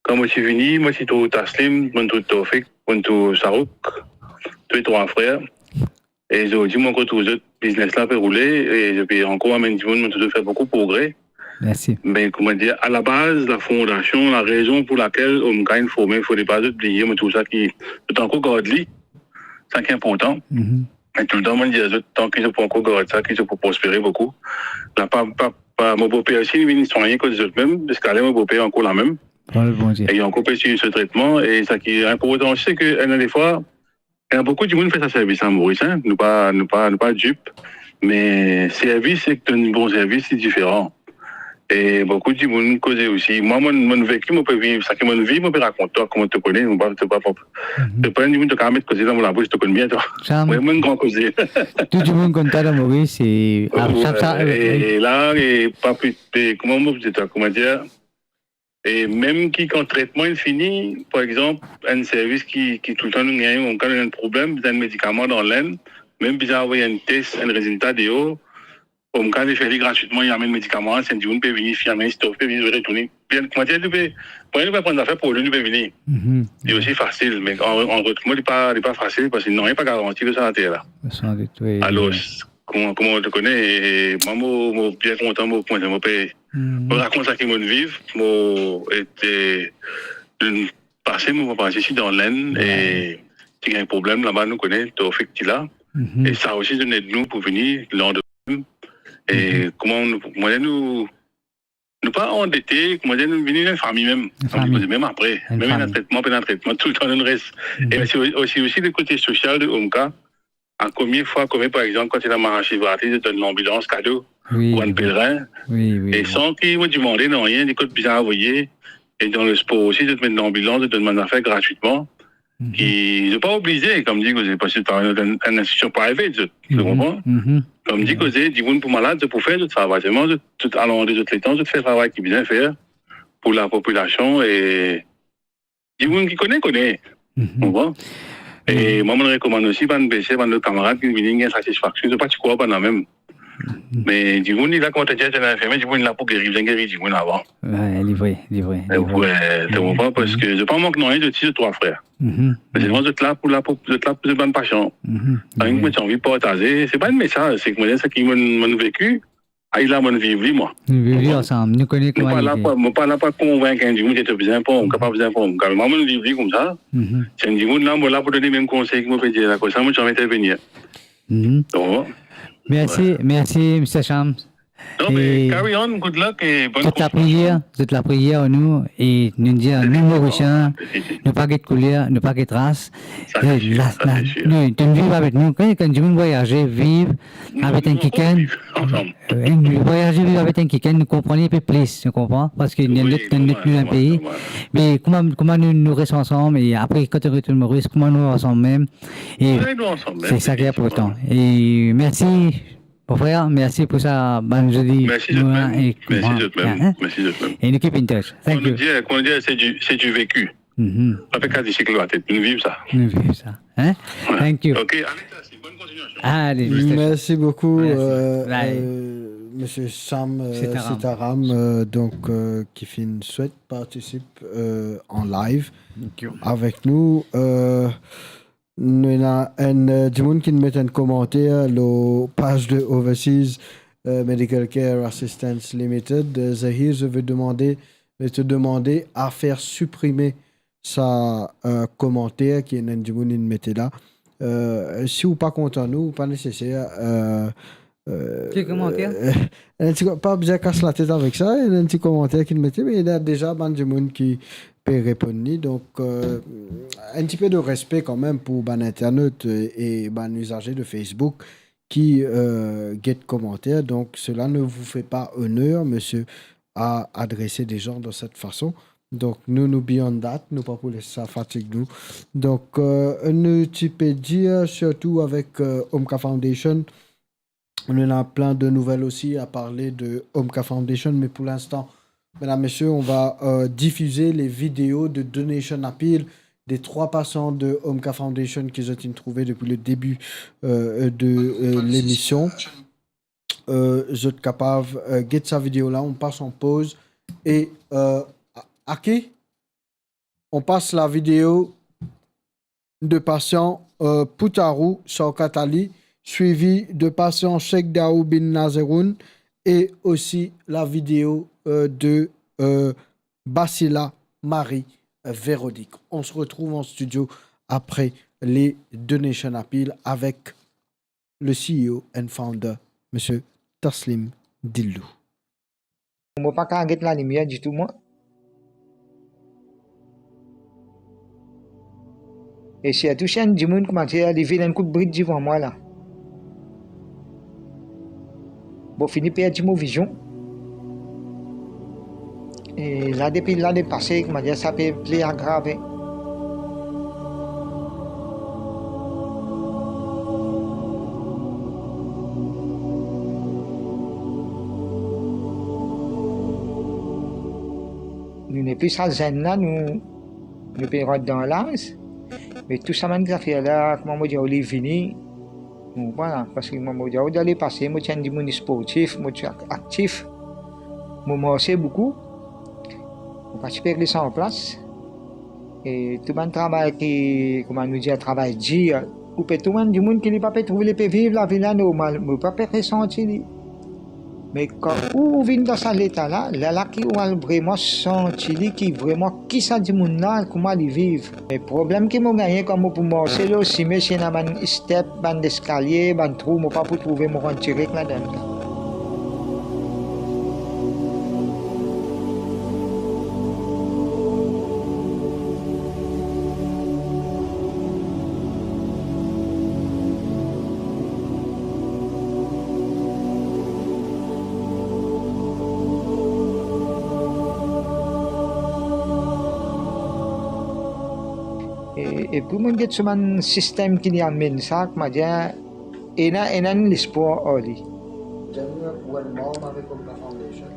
kan mo ti vini, mo ti trouv Taslim, mo trouv Tofik, mo trouv Shahrukh, tou le trwa frer. E zordi, mo ankor trouv zot biznes la pe roule, e zot pe ankor amenn dimoun, mo trouv zot fer boukou progre. Mersi. Me, kouma dir, alabaz, lafondasion, larezon pou lakel Omka inn forme, fode pa zot bliye, mo trouv sa ki, zot ankor gard li, sa ki inportan. Mhm. E toultan, mo dir zot, tanki zot pou ankor gard sa, ki zot pou prospere boukou. La pa, pa, pa, mo boper osi, li vinn swanye kot zot mem, ziska la mo boper ankor la mem. Glwar Bondie. E li ankor pe swiv so tretman, e sa ki inportan osi, se ke, ena defwa, ena boukou dimoun fer sa servis a Moris, hein. Nou pa, nou pa, nou pa dip, me servis, se ki donn bon servis, se diferan. E boukou dimoun koze osi. Mwa, mo, mo veki, mo pe viv, sa ki mo viv, mo pe rakont twa, kouma to kone, mo pa, to pa, pa, Mhm. to pa enn dimoun to kapav met koze dan mo labous, to konn bien twa. Sa, mwa, mo enn gran koze. Tou dimoun konn twa dan Moris, e, a, sa, sa, Wi, e, e la, e pa pli, e, kouma mo dir twa, kouma dir, E mem ki kan tretman inn fini, par exanp, enn servis ki, ki toultan nou gagn, kan nou ena enn problem, bizin enn medikaman dan Lenn, mem bizin avoy enn tes, enn rezilta deor, Omka li fer li gratwitman, li amenn medikaman, si enn dimoun pe vini, si amenn stof, pe vini, retourne. Bien, kouma dir, nou pe, mwa nou pe pran zafer pou nou, nou pe vini. Mhm. Li osi fasil, me an, an retourn, li pa, li pa fasil, parski nanye pa garanti lor sa later la. San dout, wi, Alor, wi. Kouma, kouma to kone, e, mwa, mo, mo bien kontan, mo, kouma dir, mo pe, Mhm. mo rakont sa ki mo viv, mo ete, pase, mo pa pase isi dan Lenn, Wi. e ti gagn problem laba, nou kone, Tofik ti la. Mhm. E sa osi, zot ed nou pou vini, landrwa. E Mhm. kouma nou, mwa nou, nou pa andete, kouma dir, nou vini enn fami mem. Enn fami. Mem apre, Enn mem ena fami. tretman, pena tretman, toultan nou res. Mhm. E osi, osi, osi le kote sosial de Omka, a komie fwa, komie par exanp, kan ti ena Mahashivaratri, zot donn lanbilans kado Wi, pou bann wi. pelerin. Wi, wi, E wi. san ki mo dimande nanye, ni kot bizin avoye. E dan lespor osi, zot met lanbilans, zot donn bann zafer gratwitman. Mhm. Ki, zot pa oblize, kouma dir, koze, parski zot enn, enn institusion prive, zot, Mhm. to konpran? Mhm. Kouma dir, Mhm. koze, dimoun pou malad, zot pou fer zot travay. Selman, zot, zot al ande zot letan, zot fer travay ki bizin fer pou lapopilasion e dimoun ki kone, kone. Mhm. Ou konpran? E Mhm. mwa, mo rekomann osi bann beser, bann lot kamarad ki vini gagn satisfaksion, zot pa ti krwar bann la mem. Mhm. Me dimoun li la, kouma to dir, to ena infirmie, dimoun la pou geri, bizin geri dimoun avan. Wi, li vre, li vre, li vre. Donk, wi, to Mhm. konpran, parski Mhm. zot pa mank nanye, zot ti, zot trwa frer. Mhm. Me selman zot la pou, la pou, zot la pou zot bann pasian. Mhm. Donk, Wi. mo ti anvi partaze, se pa enn mesaz, se ki mo, sa ki mo, mo veki, Ay la, mo viv li, mwa. Nou viv li Bon. ansam, nou kone Mo kouma pa li la ye. pou, mo pa la pou konvink enn dimoun ki to bizin pran, ou kapav bizin pran. Kan mwa, mo viv li koumsa, Mhm. si enn dimoun la, mo la pou donn li mem konsey ki mo pe dir la, koumsa mo ti anvi intervenir. Mhm. Bon. Mersi, Wi. mersi, Mister Shams. Non, me E carry on, good luck e bonn kontinuasion. Zot lapriyer, zot lapriyer, nou, e nou dir, nou Morisien, Mersi. nou pa get kouler, nou pa get ras. Sa, E se sir, la, sa, la, se sir. nou, to viv avek nou. Kan, kan dimoun vwayaze, viv, Nou, avek enn nou kikenn. ankor viv ansam. Wi, nou vwayaze, viv avek enn kikenn, nou konpran li enn pe plis, nou konpran? Parski nou Wi, net, nou net, normal, nou enn normal, pei. normal. Me kouma, kouma nou, nou res ansam, e apre, kan nou retourn Moris, kouma nou ansam mem? E Wi, nou ansam mem, se sa ki se inportan. E mersi, mon frer, mersi pou sa, bann zoli Mersi mo, zot mem. e Mersi kouma, zot mem. hein? Mersi zot mem. E nou keep in touch. Thank Kouma you. nou dir, kouma nou dir, se di, se di veki. Mhm. Pa fer kas disik lor latet, nou viv sa. Nou viv sa, hein? Voilà. Thank you. Ok, ale, Taslim, bonn kontinuasion. Ale, Mister Shams. Mersi boukou, Mersi. euh, Bye. euh, Misie Shams, euh, Sitaram. Sitaram, euh, donk, euh, ki finn swet partisip, euh, an live Thank you. avek nou. Euh, nou ena enn, euh, dimoun ki met enn komanter lor paz de Overseas, euh, Medical Care Assistance Limited. Euh, Zahir, je vais demander, vais te demander à faire supprimer sa, euh, komanter ki ena enn dimoun inn mete la. Euh, si ou pa kontan nou, ou pa neseser, euh, euh, Ki komanter? euh, enn ti ko-, pa bizin kas latet avek sa, ena enn ti komanter ki inn mete, me ena deza bann dimoun ki pe reponn li. Donk, euh, enn tipe de respe kanmem pou bann internautes, euh, e bann izaze de Facebook ki, euh, get komanter. Donc, cela ne vous fait pas honneur, monsieur, à adresser des gens de cette façon. Donc, nou, nou beyond that, nou pa pou les sa fatig nou. Donc, euh, nou ti pe dir, sirtou avek, euh, Omka Foundation, nou ena plin de nouvel osi a parle de Omka Foundation, mais pour l'instant, mesdames, messieurs, on va, euh, diffuser les vidéos de Donation Appeal de trwa pasian de Omka Foundation ki zot inn trouve depi le debi, euh, de, euh, lemision. Euh, zot kapav, euh, get sa video la, on pas an poz e, euh, a-, ake, on pas la video de pasian, euh, Poutarou Sarkatali, swivi de pasian Sheikh Daou bin Nazeroun e osi la video, euh, de, euh, Basila Marie, euh, Véronique. On se retrouve en studio après les donations appeal avec le C E O and founder, Monsieur Taslim Dillou. Mo pa kav get lalimier ditou, mwa. E sirtou si enn dimoun kouma dir, li vinn enn kout brik divan mwa la. Mo fini perdi mo vizion. E la, depi lane pase, kouma dir, sa pe pli agrave. Nou nepli sa zenn la, nou, nou pe rant dan laz. Me tou sa bann zafer la, kouma mo dir, li vini, nou konpran la, parski mo, mo dir, dan lepase, mo ti enn dimoun sportif, mo ti ak-, aktif, mo marse boukou, mo pa ti pe res anplas. E tou bann travay ki, kouma nou dir, travay dir, ou pe trouv enn dimoun ki li pa pe trouv li pe viv lavi la normal, mo pa pe resanti li. Me kan ou, ou vinn dan sa leta la, lerla ki ou al vreman santi li, ki vreman ki sa dimoun la, kouma li viv. Me problem ki mo gagne kan mo pou marse lor sime, si ena bann step, bann leskalie, bann trou, mo pa pou trouve, mo rann direk ladan la. E, e pou mo'nn get so bann sistem ki li amenn sa, kouma dir, ena, ena enn lespwar ar li. Donn nou enn gouverneman avek Omka Foundation.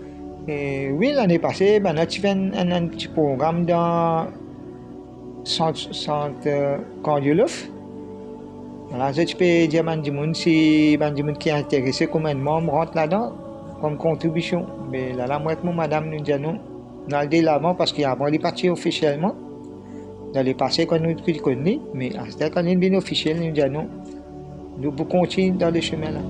E wi, lane pase, bann la ti fer enn, enn, enn ti program dan sant, sant, eh, Kardiolof. La, zot ti pe dir bann dimoun, si bann dimoun ki interese kouma enn manm rant ladan, kom kontribision. Me la, la, mwa ek mo madam, nou dir non, nou al delavan, parski avan li pa ti ofisielman. Dan lepase, kan nou ti konn li, me aster kan li vinn ofisiel, nou dir non. Nou pou kontign dan le semin la.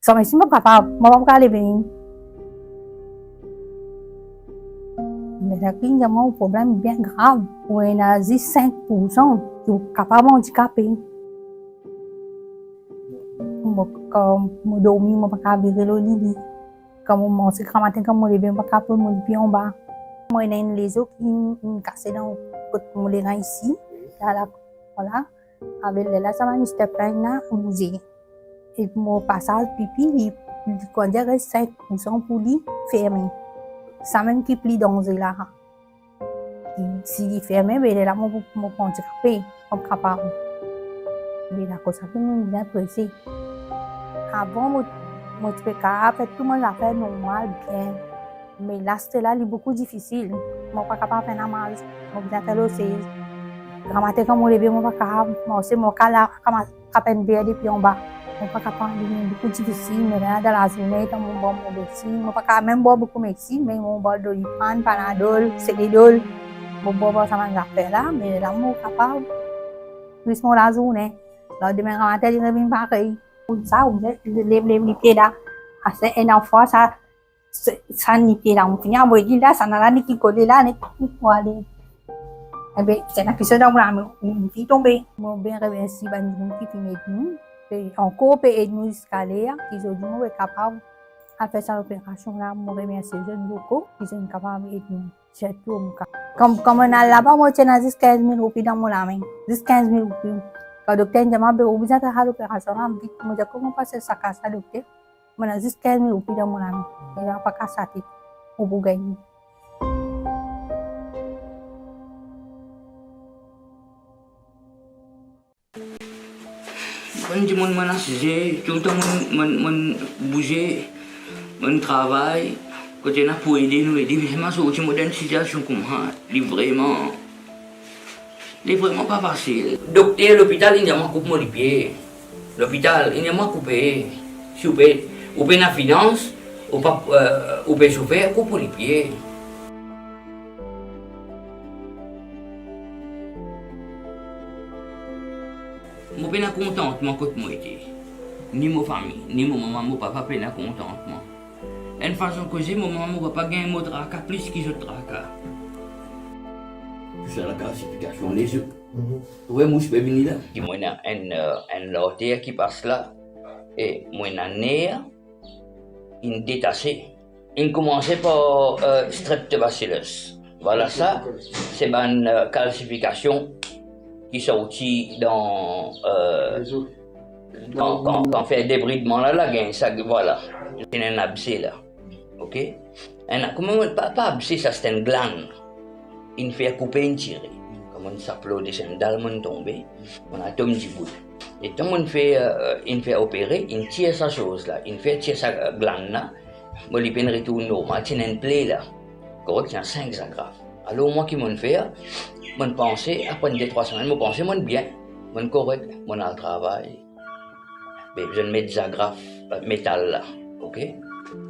San medsin mo pa kapav, mo pa pou kapav leve. Mezanmi, ena problem bien grav. Ou ena zis sink poursan ki ou kapav andikape. Mo, kan mo dormi, mo pa kapav vire lor lili. Kan mo marse gramatin, kan mo leve, mo pa kapav pran mo lipie anba. Mo ena enn lezo ki inn, inn kase dan kot mo lerin isi. La, la, vwala. Avek lerla, sa bann step la inn bouze. E mo pasaz pipi, li, li, kouma dir, res sink poursan pou li ferme. Samem ki pli danze la. Si li ferme, be lerla mo, mo pou andikape, mo pa pou kapav. Be akoz sa ki nou bizin prese. Avan mo, mo ti pe kapav fer tou mo zafer normal, bien. Me la, lerla, li boukou difisil. Mo pa kapav fer namaz, mo bizin fer lor sez. Gramatin kan mo leve, mo pa kapav marse, mo kapav la, kouma trap enn ver depi anba. Mo pa kapav, li vinn boukou difisil, me la dan lazourne, kan mo bwar mo medsin, mo pa kapav mem bwar boukou medsin, me mo bwar Doliprane, Panadol, Seledol, mo bwar, bwar sa bann zafer la, me la mo kapav zis mo lazourne. Landime gramatin, li revinn parey. Koumsa, oubien lev, lev lipie la. Aster enn fwa, sa, sa, sa lipie la, mo fini avoy li la, sa nana li ki kole la, net pou ale. Ebe, se ena kisoz dan mo lame, mo finn tonbe. Mo bien remersie bann dimoun ki finn ed nou, pe ankor pe ed nou ziska ler, ki zordi mo pe kapav al fer sa loperasion la, mo remersie zot boukou, ki zot kapav ed nou. Sirtou mo ka. Kan, kan mo'nn al laba, mo ti ena zis kinz mil roupi dan mo lame. Zis kinz mil roupi. Kan dokter inn dir mwa, "Be, ou bizin fer sa loperasion la vit." Mo dir, "Kouma pa sa, sa kas la, dokter? Mo ena zis kinz mil roupi dan mo lame. E la, pa kas latet. Ou pou gagne." Bann dimoun, mo'nn asize, toultan mo'nn, mo'nn, mo'nn bouze, mo'nn travay, kot ena pou ede nou, ede, me sa sorti mo dan enn sitiasion koumsa, li vreman, li vreman pa fasil. Dokter lopital, inn dir mwa koup mo lipie. Lopital, inn dir mwa koupe. Si ou pe, ou pena finans, ou pa, eh, ou pe soufer, koup ou lipie. Mo pena kontantman kot mo ete. Ni mo fami, ni mo mama, mo papa pena kontantman. Enn fason koze, mo mama, mo papa gagn mo traka plis ki zot traka. Tou sa la kalsifikasion lezot. Mhm. Ou we mous pe vini la. Ki mo ena enn, eh, enn larter ki pas la, e mo ena ner inn detase. Inn koumanse par, eh, streptobacillus. Vwala sa, se bann, eh, kalsifikasion ki sorti dan, eh, kan, kan, kan fer debridman la, la gagn sa, vwala. Ena enn abse la. Ok? Ena, kouma, pa, pa abse sa, se enn glann. Inn fer koupe, inn tire. Kan mo'nn sap lor de sendal, mo'nn tonbe. Mo'nn al tom dibout. Letan mo'nn fer, eh, inn fer opere, inn tir sa soz la, inn fer tir sa, eh, glann la, mo lipie inn retourn normal, ti ena enn ple la. Korek, ti ena sink zagraf. Alor mwa ki mo'nn fer, mo'nn panse, apre enn de trwa semenn, mo panse mo'nn bien, mo'nn korek, mo'nn al travay. Be, zot met zagraf, eh, metal la, ok?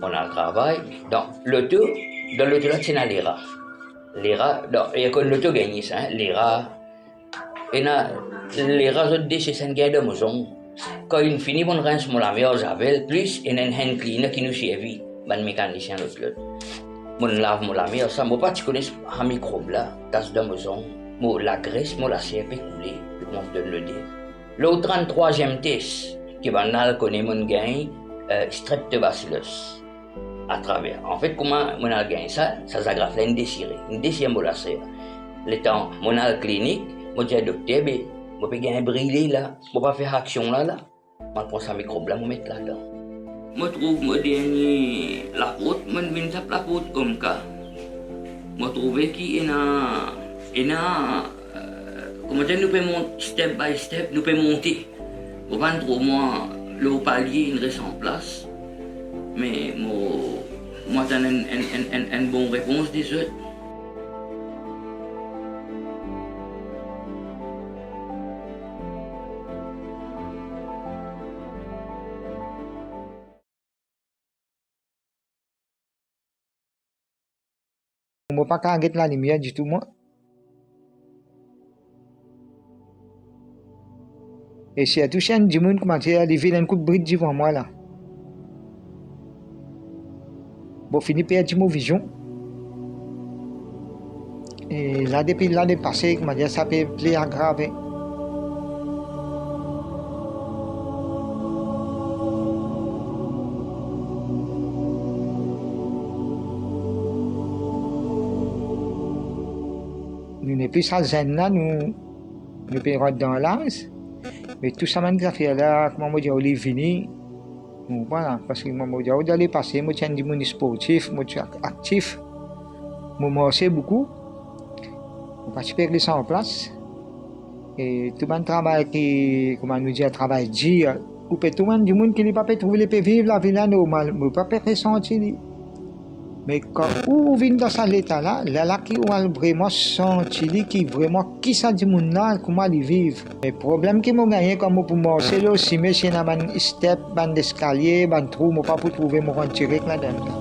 Mo'nn al travay. Dan loto, dan loto la ti ena lera. Lera, dan, e konn loto gagne sa, hein, lera. Ena lera zot dese sa inn gagn dan mo zong. Kan inn fini, mo'nn rins mo lame ar zavel, plis ena enn hand cleaner ki nou servi, bann mekanisien lot lot. Mo'nn lav mo lame ar sa, mo pa ti kone sa mikrob la, tas dan mo zong, mo lagres, mo laser pe koule, pe koumans donn loder. Lor tranntrwaziem tes, ki bann la al kone mo'nn gagn, eh, streptobacillus. Atraver. Anfet, kouma mo'nn al gagn sa, sa zagraf la inn desire, inn desir mo laser. Letan mo'nn al klinik, mo dir dokter, be, mo pe gagn brile la, mo pa fer aksion la, la. Mo'nn pran sa mikrob la, mo met ladan. Mo trouv mo dernie laport, mo'nn vinn zis laport Omka. Mo trouve ki ena, ena, eh, kouma dir, nou pe mont step by step, nou pe monte. Mo pa'nn trouv mwa lor palie, inn res an plas, me mo, mo atann enn, enn, enn, enn, enn bon repons de zot. Mo pa kapav get lalimier ditou, mwa. E sirtou si enn dimoun koumans leve enn kout brik divan mwa la. Mo fini perdi mo vizion. E la, depi lane pase, kouma dir, sa pe pli agrave. Nou nepli sa zenn la, nou, nou pe rant dan laz. Me tou sa bann zafer la, kouma mo dir ou, li vini, ou konpran la, paski mo, mo dir ou, dan lepase, mo ti enn dimoun sportif, mo ti ak-, aktif, mo marse boukou, mo pa ti pe res an plas. E tou bann travay ki, kouma nou dir, travay dir, ou pe trouv enn dimoun ki li pa pe trouve li pe viv lavi la normal, mo pa pe resanti li. Me kan ou vinn dan sa leta la, lerla ki ou al vreman santi li, ki vreman ki sa dimoun la, kouma li viv. Me problem ki mo gagne kan mo pou marse lor sime, si ena bann step, bann leskalie, bann trou, mo pa pou trouve mo rann direk ladan la.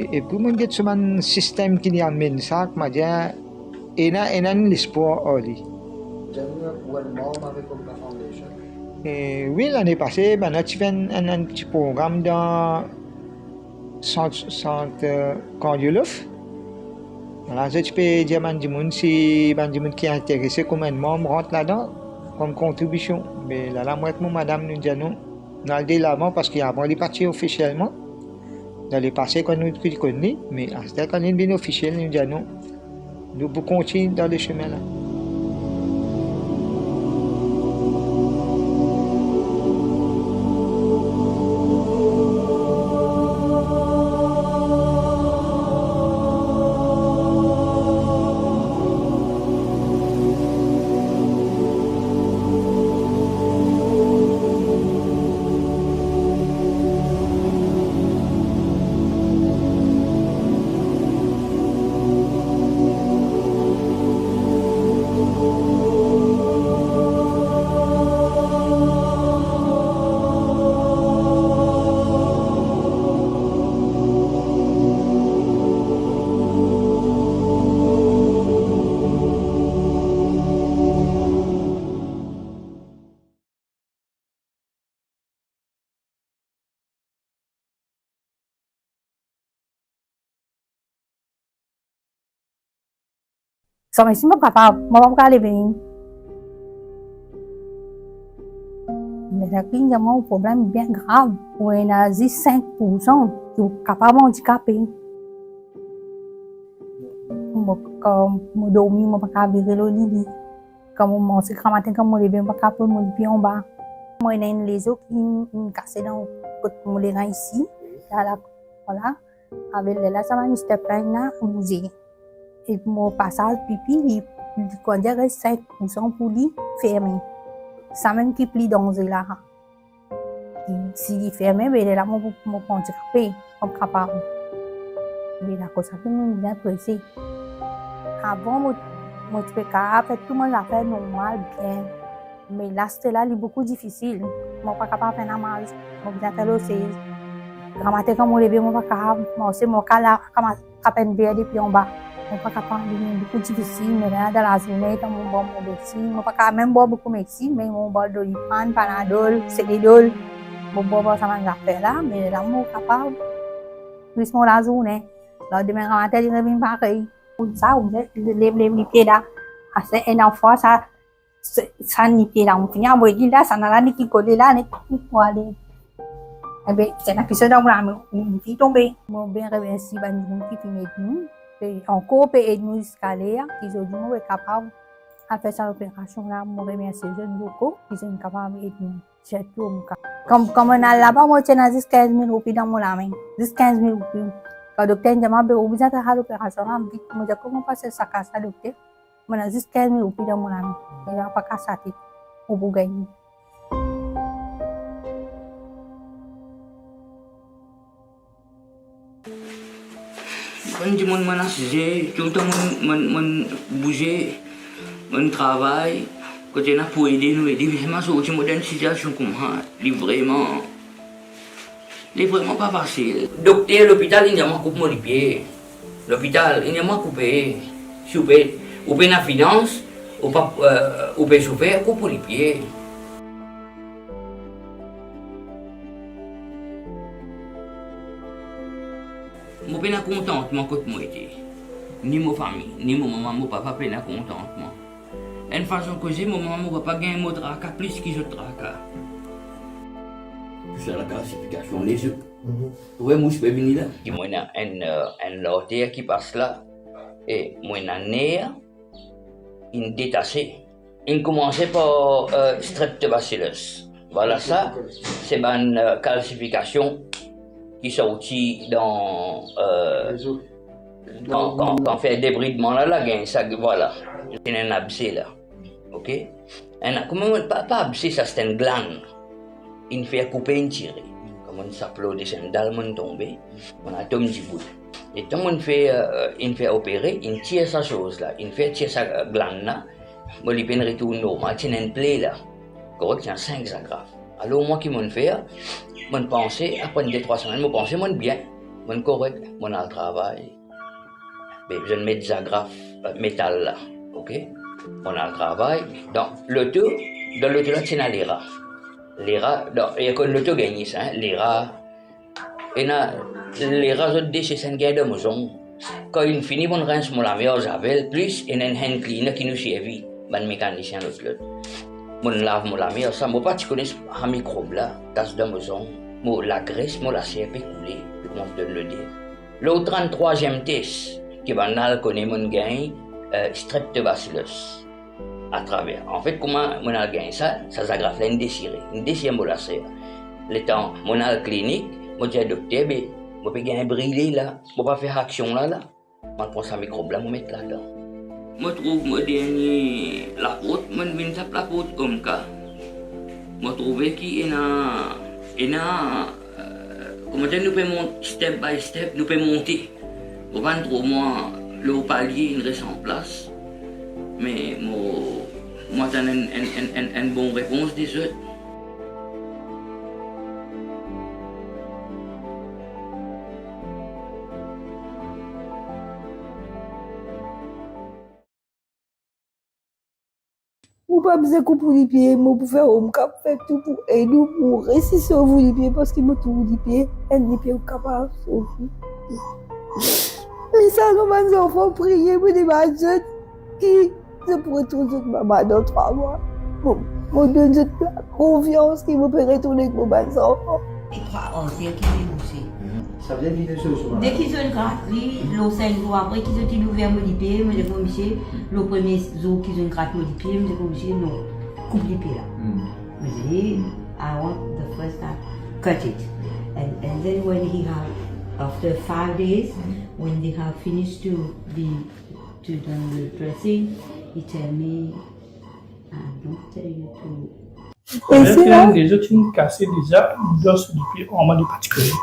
Epi mo get so bann sistem ki li amenn sa, kouma dir, ena, ena enn lespwar ar li. Dimoun pou enn manm avek Oblak Foundation. E wi, lane pase, bann la ti fer enn, enn, enn ti program dan sant, sant, eh, Kardiolof. La, zot ti pe dir bann dimoun, si bann dimoun ki interese kouma enn manm rant ladan, kom kontribision. Me la, la, mwa ek mo madam, nou dir nou, nou al delavan, parski avan li pa ti ofisielman. Dan lepase, kan nou ti konn li, me aster, kan li vinn ofisiel, nou dir nou, nou pou kontign dan lesime la. San mesi, mo pa kapav, mo pa pou kapav leve li. Me sa ki dir mwa, problem bien grav, ou ena zis sink poursan, ou kapav andikape. Mo, kan mo dormi, mo pa kapav vire lor lili. Kan mo manze gramatin, kan mo leve, mo pa kapav pran mo lipie anba. Mo ena enn lezo ki inn, inn kase dan kot mo lerin isi, la, la, vwala. Avek lerla, sa bann step la inn bouze. E mo pasaz pipi, li, li, kouma dir, res sink poursan pou li ferme. Samem ki pli danze la. Si li ferme, be lerla mo, mo pou andikape, mo pa kapav. Be la, koumsa ki nou bien prese. Avan, mo, mo ti pe kapav fer tou mo zafer normal, bien. Me la, sta la, li boukou difisil. Mo pa kapav fer namaz. Mo bizin fer losez. Gramatin, kan mo leve, mo pa kapav marse, mo kapav la, kapav trap enn ver depi anba. Mo pa kapav, li vinn boukou difisil, me la dan lazourne, kan mo bwar mo medsin, mo pa kapav mem bwar boukou medsin, me mo bwar Doliprane, Panadol, Seledol, mo bwar, bwar sa bann zafer la, me la mo kapav plis mo lazourne. Landime gramatin, li revinn parey. Koumsa, ou bizin lev, lev lipie la. Aster, ena fwa sa, sa, sa lipie la, mo fini avoy li la, sa nanye ki kole la, nek pou ale. Ebe, sa ena ki sot dan mo lame, mo finn tonbe. Mo bien remersie bann dimoun ki finn ed nou, pe ankor pe ed nou ziska ler, ki zordi mo pe kapav al fer sa loperasion la, mo remersie zot boukou, ki zot inn kapav ed nou. Sirtou mo ka. Kan, kan mo'nn al laba, mo ti ena zis kinz mil roupi dan mo lame, zis kinz mil roupi. Kan dokter inn dir mwa, be, ou bizin fer sa loperasion la vit, mo dir, kouma mo pa sers sa kas la, dokter? Mo ena zis kinz mil roupi dan mo lame. Ena pa kas latet. Ou pou gagn. Bann dimoun, mo'nn asize, toultan mo'nn, mo'nn, mo'nn bouze, mo'nn travay, kot ena pou ede nou ede, me mo sorti, mo dan enn sitiasion koumsa, li vreman, li vreman pa fasil. Dokter lopital, inn dir mwa koup mo lipie. Lopital, inn dir mwa koupe. Si ou pe, ou pena finans, ou pa, eh, ou pe soufer, koup ou lipie. Mo pena kontantman kot mo ete. Ni mo fami, ni mo mama, mo papa pena kontantman. Enn fason koze, mo mama, mo papa gagn mo traka plis ki zot traka. Tou sa la kalsifikasion lezo. Mhm. Ou trouve mous pe vini la? Ki mo ena enn, eh, enn larter ki pas la, e mo ena ner inn detase. Inn koumanse par, eh, streptobacillus. Vwala sa, se bann, eh, kalsifikasion ki sorti dan, eh, kan, kan, kan fer debridman la, la gagn sa, vwala. Ena enn abse la. Ok? Ena, kouma mo, pa, pa abse sa, se enn glann. Inn fer koupe, inn tire. Kan mo'nn sap lor de sandal, mo'nn tonbe, mo'nn al tom dibout. Letan mo'nn fer, eh, inn fer opere, inn tir sa soz la, inn fer tir sa, eh, glann la, mo lipie inn retourn normal, ti ena enn ple la. Korek, ti ena sink zagraf. Alor mwa ki mo'nn fer, mo'nn panse, apre enn de trwa semenn, mo panse mo'nn bien. Monn korek, monn al travay. Be, zot met zagraf, eh, metal la, ok? Monn al travay. Dan loto, dan loto la ti ena lera. Lera, dan, e konn loto gagne sa, hein, lera. Ena lera zot deses enn gagn dan mo zong. Kan inn fini, monn rins mo lame ar zavel, plis ena enn hand cleaner ki nou servi, bann mekanisien lot lot. Monn lav mo lame ar sa, mo pa ti kone sa mikrob la, tas dan mo zong, mo lagres, mo laser pe koule, kouma donn loder. Lor tranntrwaziem tes, ki bann la al kone monn gagn, eh, streptobacillus. Atraver. Anfet, kouma monn al gagn sa, sa zagraf la inn desire, inn desir mo laser. Letan monn al klinik, mo dir dokter, be, mo pe gagn brile la, mo pa fer aksion la, la. Monn pran sa mikrob la, mo met ladan. Mo trouv mo dernie laport, monn vinn zis laport Omka. Mo trouve ki ena, ena, eh, kouma dir, nou pe mont step by step, nou pe monte. Mo pa'nn tro mwa lor palie, inn res an plas. Me mo, mo atann enn, enn, enn, enn, enn bon repons de zot. Mo pa bizin koup ou lipie, mo pou fer Omka fer tou pou ed ou pou resi sov ou lipie, parski mo trouv lipie, enn lipie ou kapav sove. Me sa, nou bann zanfan, priye pou demann zot ki zot pou retourn zot mama dan trwa mwa. Mo, mo donn zot lakonfians ki mo pe retourn ek mo bann zanfan. E trwa arter ki debouse. Sa vinn vini so, so. Deki zot inn grat li, lor sink zour apre ki zot inn ouver mo lipie, mo dir kouma misie, lor premie zour ki zot inn grat mo lipie, mo dir kouma misie, non, koup lipie la. Hmm. Mo dir, I want the first time, cut it. And, and then when he have, after five days, hmm, when they have finished to be, to done the dressing, he tell me, "I don't tell you to." E se la, lezot inn kase deza, dan so lipie, mwa li pa ti kone.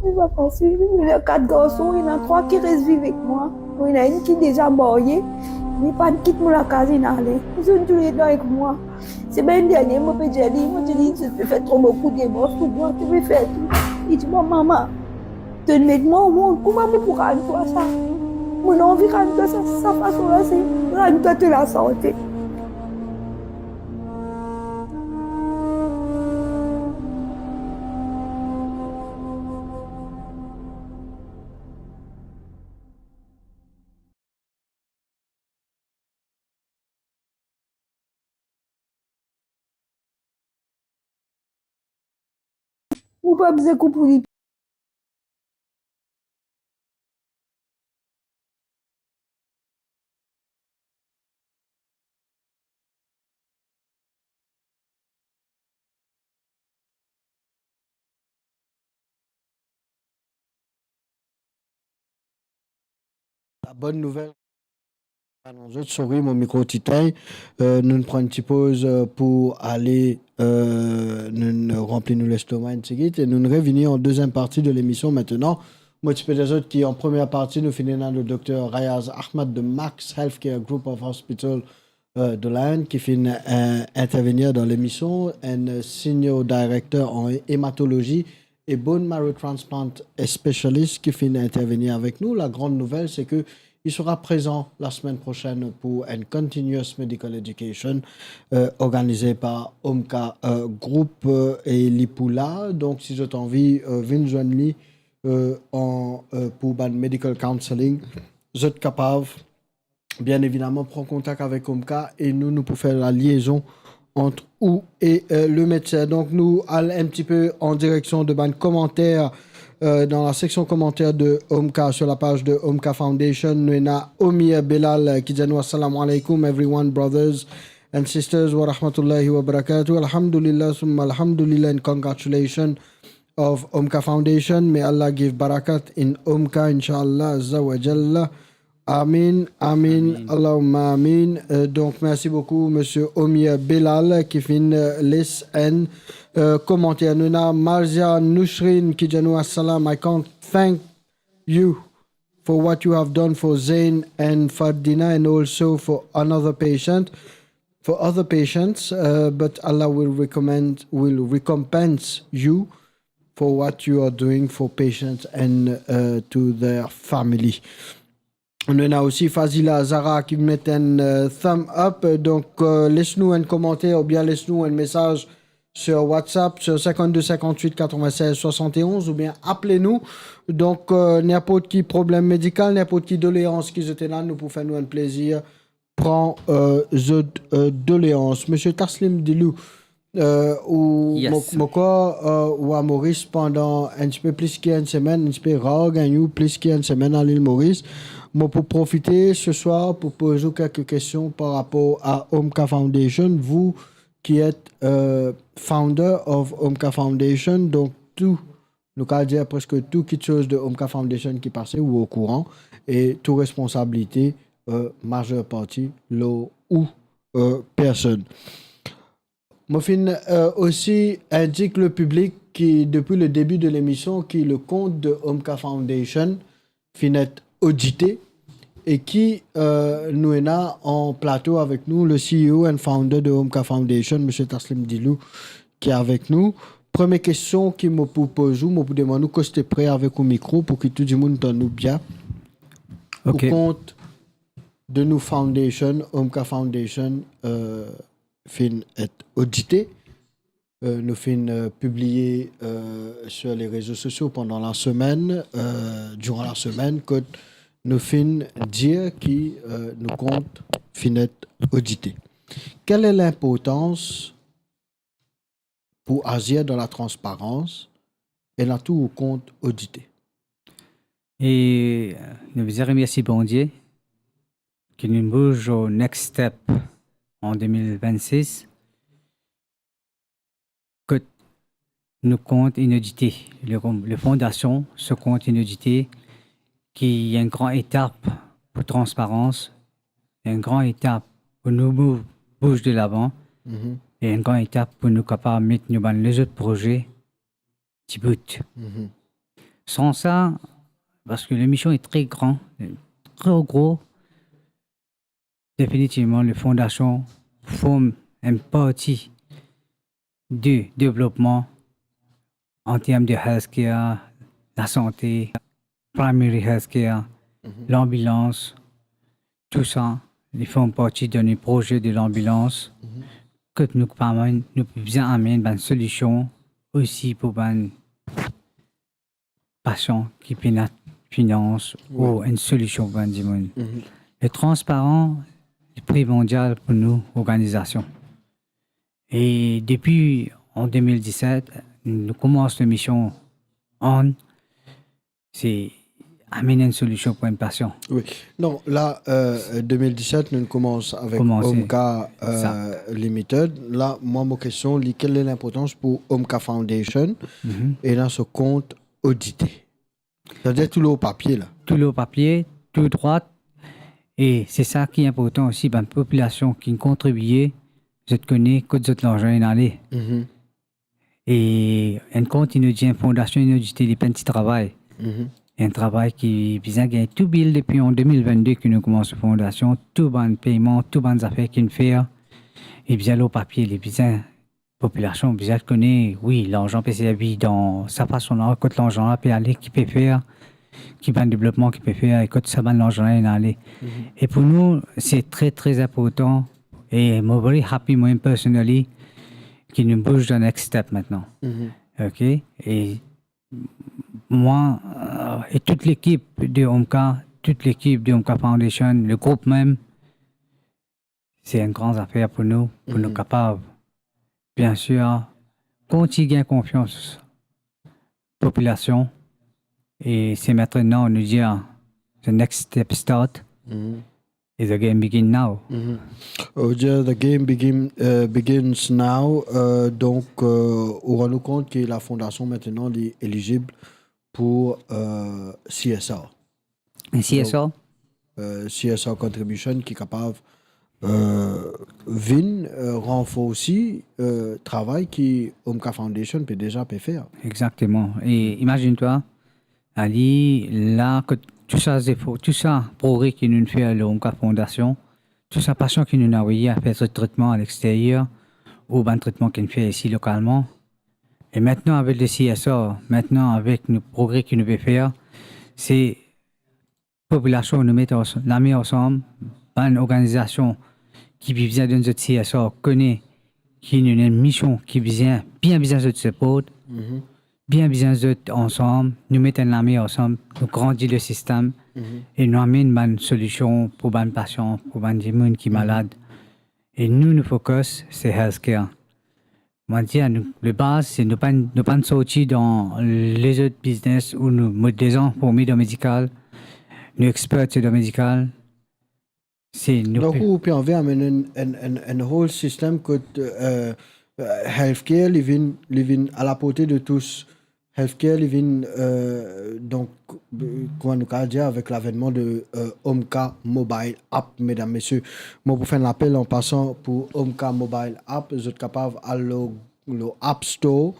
Li pa fasil. Ena kat garson, ena trwa ki res viv ek mwa. Ena enn ki deza marye, li pa'nn kit mo lakaz, inn ale. Zot touletan ek mwa. Semenn dernie, mo pe dir li, mo dir li, to pe fer tro boukou demars pou mwa, to pe fer tou. Li dir mwa, "Mama, to met mwa onront, kouma mo pou rann twa sa? Mo anvi rann twa sa, sa fason la, se rann twa to lasante." Ou pa bizin koup ou lipie. La bonne nouvelle, anons zot, sorry, mo mikro ti tengn. Euh, nou pran enn ti poz, euh, pou ale, euh, nou ranpli nou lestoma enn tigit e nou revini an deziem parti de lemision. Aster, mo ti pe dir zot ki an premie parti, nou finn ena le dokter Rayaz Ahmad de Max Healthcare Group of Hospital, euh, de l'Inde, ki finn, euh, intervenir dan lemision, enn senior director an hematologie et bone marrow transplant specialist ki finn intervenir avek nou. La grande nouvelle, c'est que il sera présent la semaine prochaine pour une continuous medical education, euh, organisée par Omka, euh, Group, euh, e li pou la. Donk, si zot anvi, euh, vinn zwenn li, euh, an, euh, pou bann medical counseling, zot kapav bien evidaman pran kontak avek Omka e nou, nou pou fer la liaison ant ou e, euh, le medsin. Donk, nou al enn ti pe an direksion de bann komanter, euh, dan la seksion komanter de Omka, sur la page de Omka Foundation. Nou ena Omir Belal, euh, ki dir nou, "Assalamu alaikum, everyone, brothers and sisters, wa rahmatullahi wa barakatuh. Alhamdulillah, summa alhamdulillah, and congratulations of Omka Foundation. May Allah give barakat in Omka, inshallah, azza wa jalla. Amin, amin, amin. Allahumma amin." Euh, donk, mersi boukou, Misie Omir Belal, ki finn, euh, les enn, euh, komanter. Nou ena Marzia Nouchrin ki dir nou, "Assalam, I can't thank you for what you have done for Zain and Fardina and also for another patient, for other patients, uh, but Allah will recommend, will recompense you for what you are doing for patients and, uh, to their family. Nou ena osi Fazila Zara ki met enn, uh, thumb up. Donk, uh, les nou enn komanter oubien les nou enn mesaz sur WhatsApp, sur cinquante-deux cinquante-huit quatre-vingt-seize soixante et onze, oubien apel nou. Donk, uh, ninport ki problem medikal, ninport ki doleans ki zot ena, nou pou fer nou enn plezir pran, uh, zot, uh, doleans. Misie Taslim Dilou, uh, ou, Yes. mo, mo krwar, uh, ou a Moris pandan enn tipe plis ki enn semenn, enn tipe rar gagn ou plis ki enn semenn a Lil Moris. Mo pou profite se swar pou poz ou kelke kestion par rapor a Omka Foundation. Vous qui êtes, uh, founder of Omka Foundation, donk tou, nou kav dir preske tou kiksoz de Omka Foundation ki pase, ou okouran, e tou responsabilite, uh, mazer parti lor ou, uh, personn. Mo finn, uh, osi indik le piblik ki depi le debi de lemision ki le kont de Omka Foundation finn et odite e ki, uh, nou ena an plato avek nou le C E O and founder de Omka Foundation, Misie Taslim Dilou, ki avek nou. Premie kestion ki mo pou poz ou, mo pou demann ou koste pre avek ou mikro pou ki tou dimoun tann ou bien. Ok. Ou kont de nou foundation, Omka Foundation, uh, finn et odite. Uh, nou finn, uh, pibliye, uh, sur les réseaux sociaux pandan lasemenn, uh, durant la semaine, kot nou finn dir ki, uh, nou kont finn et odite. Quelle est l'importance pour agir dans la transparence et ena tou ou kont odite? E nou bizin remersie Bondie ki nou bouz o next step an de mil vennsis, kot nou kont inn odite, le, le fondasion so kont inn odite, ki enn gran etap pou transparans, enn gran etap pou nou bou-, bouz delavan, Mhm. e enn gran etap pou nou kapav met nou bann lezot proze dibout. Mhm. San sa, parski lemision est très grand, très gros, definitivman, le fondasion form enn parti de devlopman an term de healthcare, lasante, primary healthcare, Mhm. lanbilans, tou sa, li form parti dan le proze de lanbilans, Mhm. kot nou kapav, nou bizin amenn bann solision osi pou bann pasian ki pena finans Wi. ou enn solision pou bann dimoun. Mhm. Le transparan, li primondial pou nou organizasion. E depi an de mil diset, nou koumans lemision an, se amenn enn solision pou enn pasian. Wi. Non, la, euh, de mil diset, nou koumans avek Koumanse. Omka, euh, Sa. Limited. La, mwa, mo kestion, li, quelle est l'importance pour Omka Foundation Mhm. et dans ce compte audité? Savedir tou lor papie la. Tou lor papie, tou drwat. E se sa ki inportan osi, bann popilasion ki kontribie, zot kone kot zot larzan inn ale. Mhm. E enn kont inn odite, enn fondasion inn odite, li pa enn ti travay. Mhm. Enn travay ki bizin gagn tou bil depi an de mil vennde ki nou koumans fondasion, tou bann peyman, tou bann zafer ki inn fer, li bizin lor papie, li bizin popilasion bizin kone, wi, larzan pe servi dan sa fason la, kot larzan la pe ale, ki pe fer, ki bann devlopman ki pe fer, e kot sa bann larzan la inn ale. Mhm. E pou nou, se tre, tre inportan, e mo very happy, mwa, personally, ki nou bouz dan next step aster. Mhm. Ok? E mwa, euh, e tout lekip de Omka, tout lekip de Omka Foundation, le group mem, se enn gran zafer pou nou, pou nou Mhm. kapav, biensir, kontign gagn konfians popilasion. E se aster nou dir, the next step start, Mhm. e the game begin now. Mhm. Ou dir the game begin, euh, begins now. Euh, donk, euh, ou rann ou kont ki la fondasion aster li elizib pou, euh, C S R. C S R? Donk, euh, C S R contribution ki kapav, euh, vinn, euh, ranforsi, euh, travay ki Omka Foundation pe deza pe fer. Exactement. E imazinn twa, ali, la, kot tou sa zefor, tou sa progre ki nou fer lor Omka Foundation, tou sa pasian ki nou avoye al fer zot tretman alexterier, ou bann tretman ki nou fer isi lokalman, E mintnan avek le C S R, mintnan avek nou progre ki nou pe fer, se popilasion, nou met ars-, lame ansam, bann organizasion ki bizin donn zot C S R, kone ki nou ena enn mision ki bizin, bien bizin zot support, bien bizin zot ansam, nou met enn lame ansam, nou grandi le sistem, e nou amenn bann solision pou bann pasian, pou bann dimoun ki malad. E nou, nou focus, se healthcare. Mo dir, nou, le baz, se nou pa, nou pa sorti dan lezot biznes ou nou, mo deza forme dan medikal, nou exper se dan medikal, se nou Donk, pe- ou pe anvi amenn enn, enn, enn, enn whole system kot, euh, euh, healthcare, li vinn, li vinn à la portée de tous. Healthcare, li vinn, euh, donk, euh, kouma nou kapav dir, avek lavenman de, euh, Omka Mobile App, medam, mesie. Mo pou fer enn lapel an pasan pou Omka Mobile App, zot kapav al lor, lor App Store,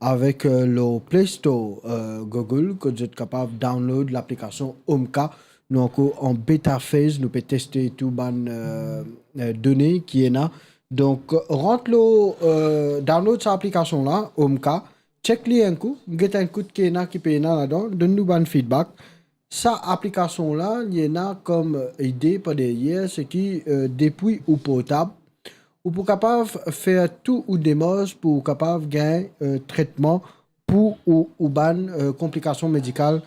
avek, euh, lor Play Store, euh, Google, kot zot kapav download laplikasion Omka. Nou ankor an beta phase, nou pe teste tou bann, euh, euh, done ki ena. Donk, rant lor, euh, download sa aplikasion la, Omka, check li enn kou, get enn kou ki ena, ki pe ena ladan, donn nou bann feedback. Sa aplikasion la, li ena kom ide par deryer, se ki, euh, depi ou portab, ou pou kapav fer tou ou demars pou ou kapav gagn, euh, tretman pou ou, ou bann, euh, konplikasion medikal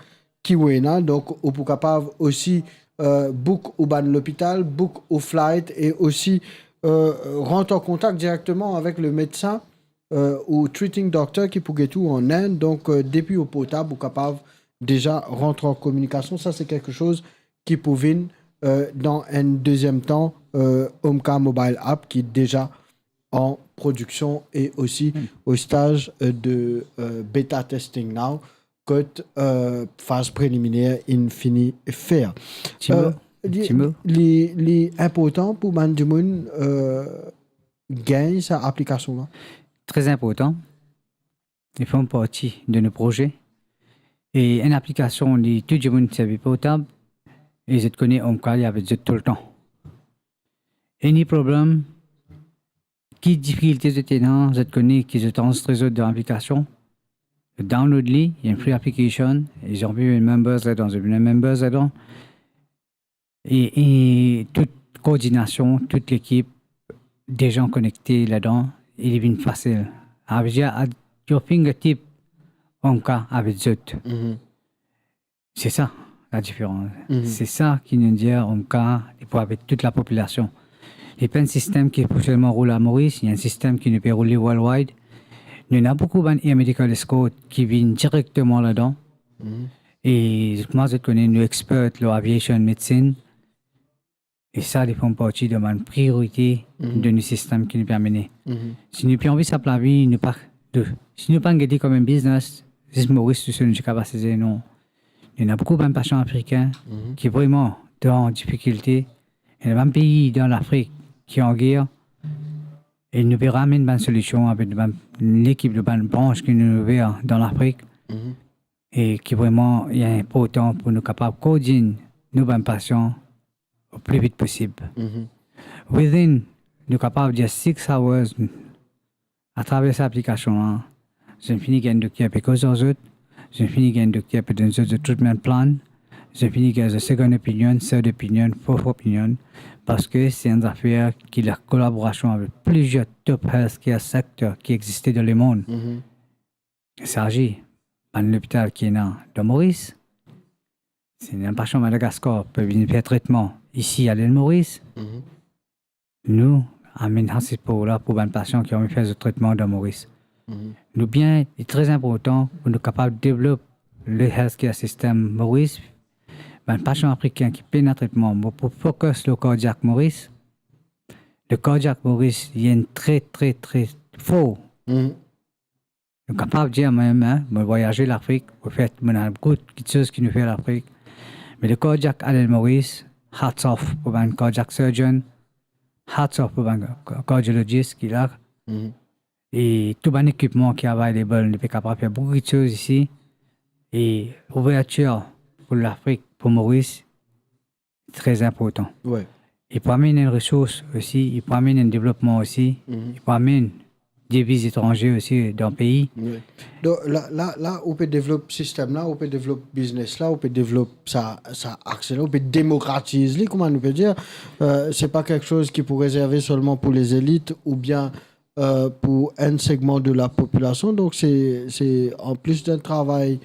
ki ou ena. Donk, ou pou kapav osi, euh, book ou bann lopital, book ou flight e osi, euh, rant an kontak direkteman avek le medsin, euh, ou treating doctor ki pou get ou an Inde. Donk, euh, depi ou portab, ou kapav deza rant an kominikasion. Sa, se kiksoz ki pou vinn, euh, dan enn deziem tan, euh, Omka Mobile App ki deza an prodiksion e osi o staz, euh, de, euh, beta testing now, kot, euh, faz preliminer inn fini fer. Ti mo, Euh, li, ti mo. Li, li inportan pou bann dimoun, euh, gagn sa aplikasion la? Tre inportan. Li form parti de nou proze. E enn aplikasion, li, tou dimoun servi portab, e zot kone Omka, li avek zot toultan. Any problem, ki difikilte zot ena, zot kone ki zot anrezistre zot dan aplikasion, zot download li, li enn free application, e zot anvi vinn members ladan, zot vinn members ladan. E, e tout koordinasion, tout lekip, deza konekte ladan, e li vinn fasil. Savedir, at your fingertip, Omka avek zot. Mhm. Se sa, la diferans. Mhm. Se sa ki nou dir, Omka, li pou avek tout lapopilasion. Li pa enn sistem ki pou selman roul a Moris, li enn sistem ki nou pe roule worldwide. Nou ena boukou bann air medical escort ki vinn direkteman ladan. Mhm. E mwa, zot kone nou expert lor aviation medicine. E sa, li form parti de bann priorite Mhm. de nou sistem ki nou pe amene. Mhm. Si nou pe anvi sap lavi, nou pa, de, si nou pa gete kouma enn biznes, zis Moris tousel nou ti kapav asize, non. Nou ena boukou bann pasian afrikin Mhm. ki vreman dan difikilte. Ena bann pei dan Lafrik ki an ger, e nou pe ramenn bann solision avek bann lekip, bann brans ki nou ouver dan Lafrik, Mhm. e ki vreman li inportan pou nou kapav koordinn nou bann pasian o pli vit posib. Mhm. Within, nou kapav dir six hours, atraver sa aplikasion la, zot fini gagn dokter pe koz ar zot, zot fini gagn dokter pe donn zot zot treatment plan, zot fini gagn zot second opinion, third opinion, fourth opinion, parski se enn zafer ki la kolaborasion avek plizier top healthcare sector ki existe dan lemond. Mhm. Sarzi, bann lopital ki ena dan Moris, si enn pasian Madagaskar pe vinn fer tretman isi a Lil Moris, Mhm. nou amenn sa sipor la pou bann pasian ki anvi fer zot tretman dan Moris. Mhm. Nou bien, li tre inportan pou nou kapav devlop le healthcare system Moris. Bann pasian afrikin ki pena tretman, mo pou focus lor kardiak Moris. Le kardiak Moris, li enn tre, tre, tre for. Mhm. Nou kapav dir mem, hein, mo vwayaze Lafrik, mo fer, mo ena gout kiksoz ki nou fer Lafrik. Me le kardiak a Lil Moris, hats off pou bann cardiac surgeon, hats off pou bann ka-, cardiologist ki la. Mhm. E tou bann ekipman ki available, nou pe kapav fer boukou kiksoz isi. E ouvertir pou Lafrik, pou Moris, tre inportan. Wi. Li pou amenn enn resours osi, li pou amenn enn devlopman osi, Mhm. li pou amenn deviz etranze osi dan pei. Wi. Donk la, la, la, ou pe devlop sistem la, ou pe devlop biznes la, ou pe devlop sa, sa akse la, ou pe demokratiz li, kouma nou pe dir. Euh, se pa kiksoz ki pou rezerve selman pou lezelit oubien, euh, pou enn segman de lapopilasion. Donk se, se an plis enn travay,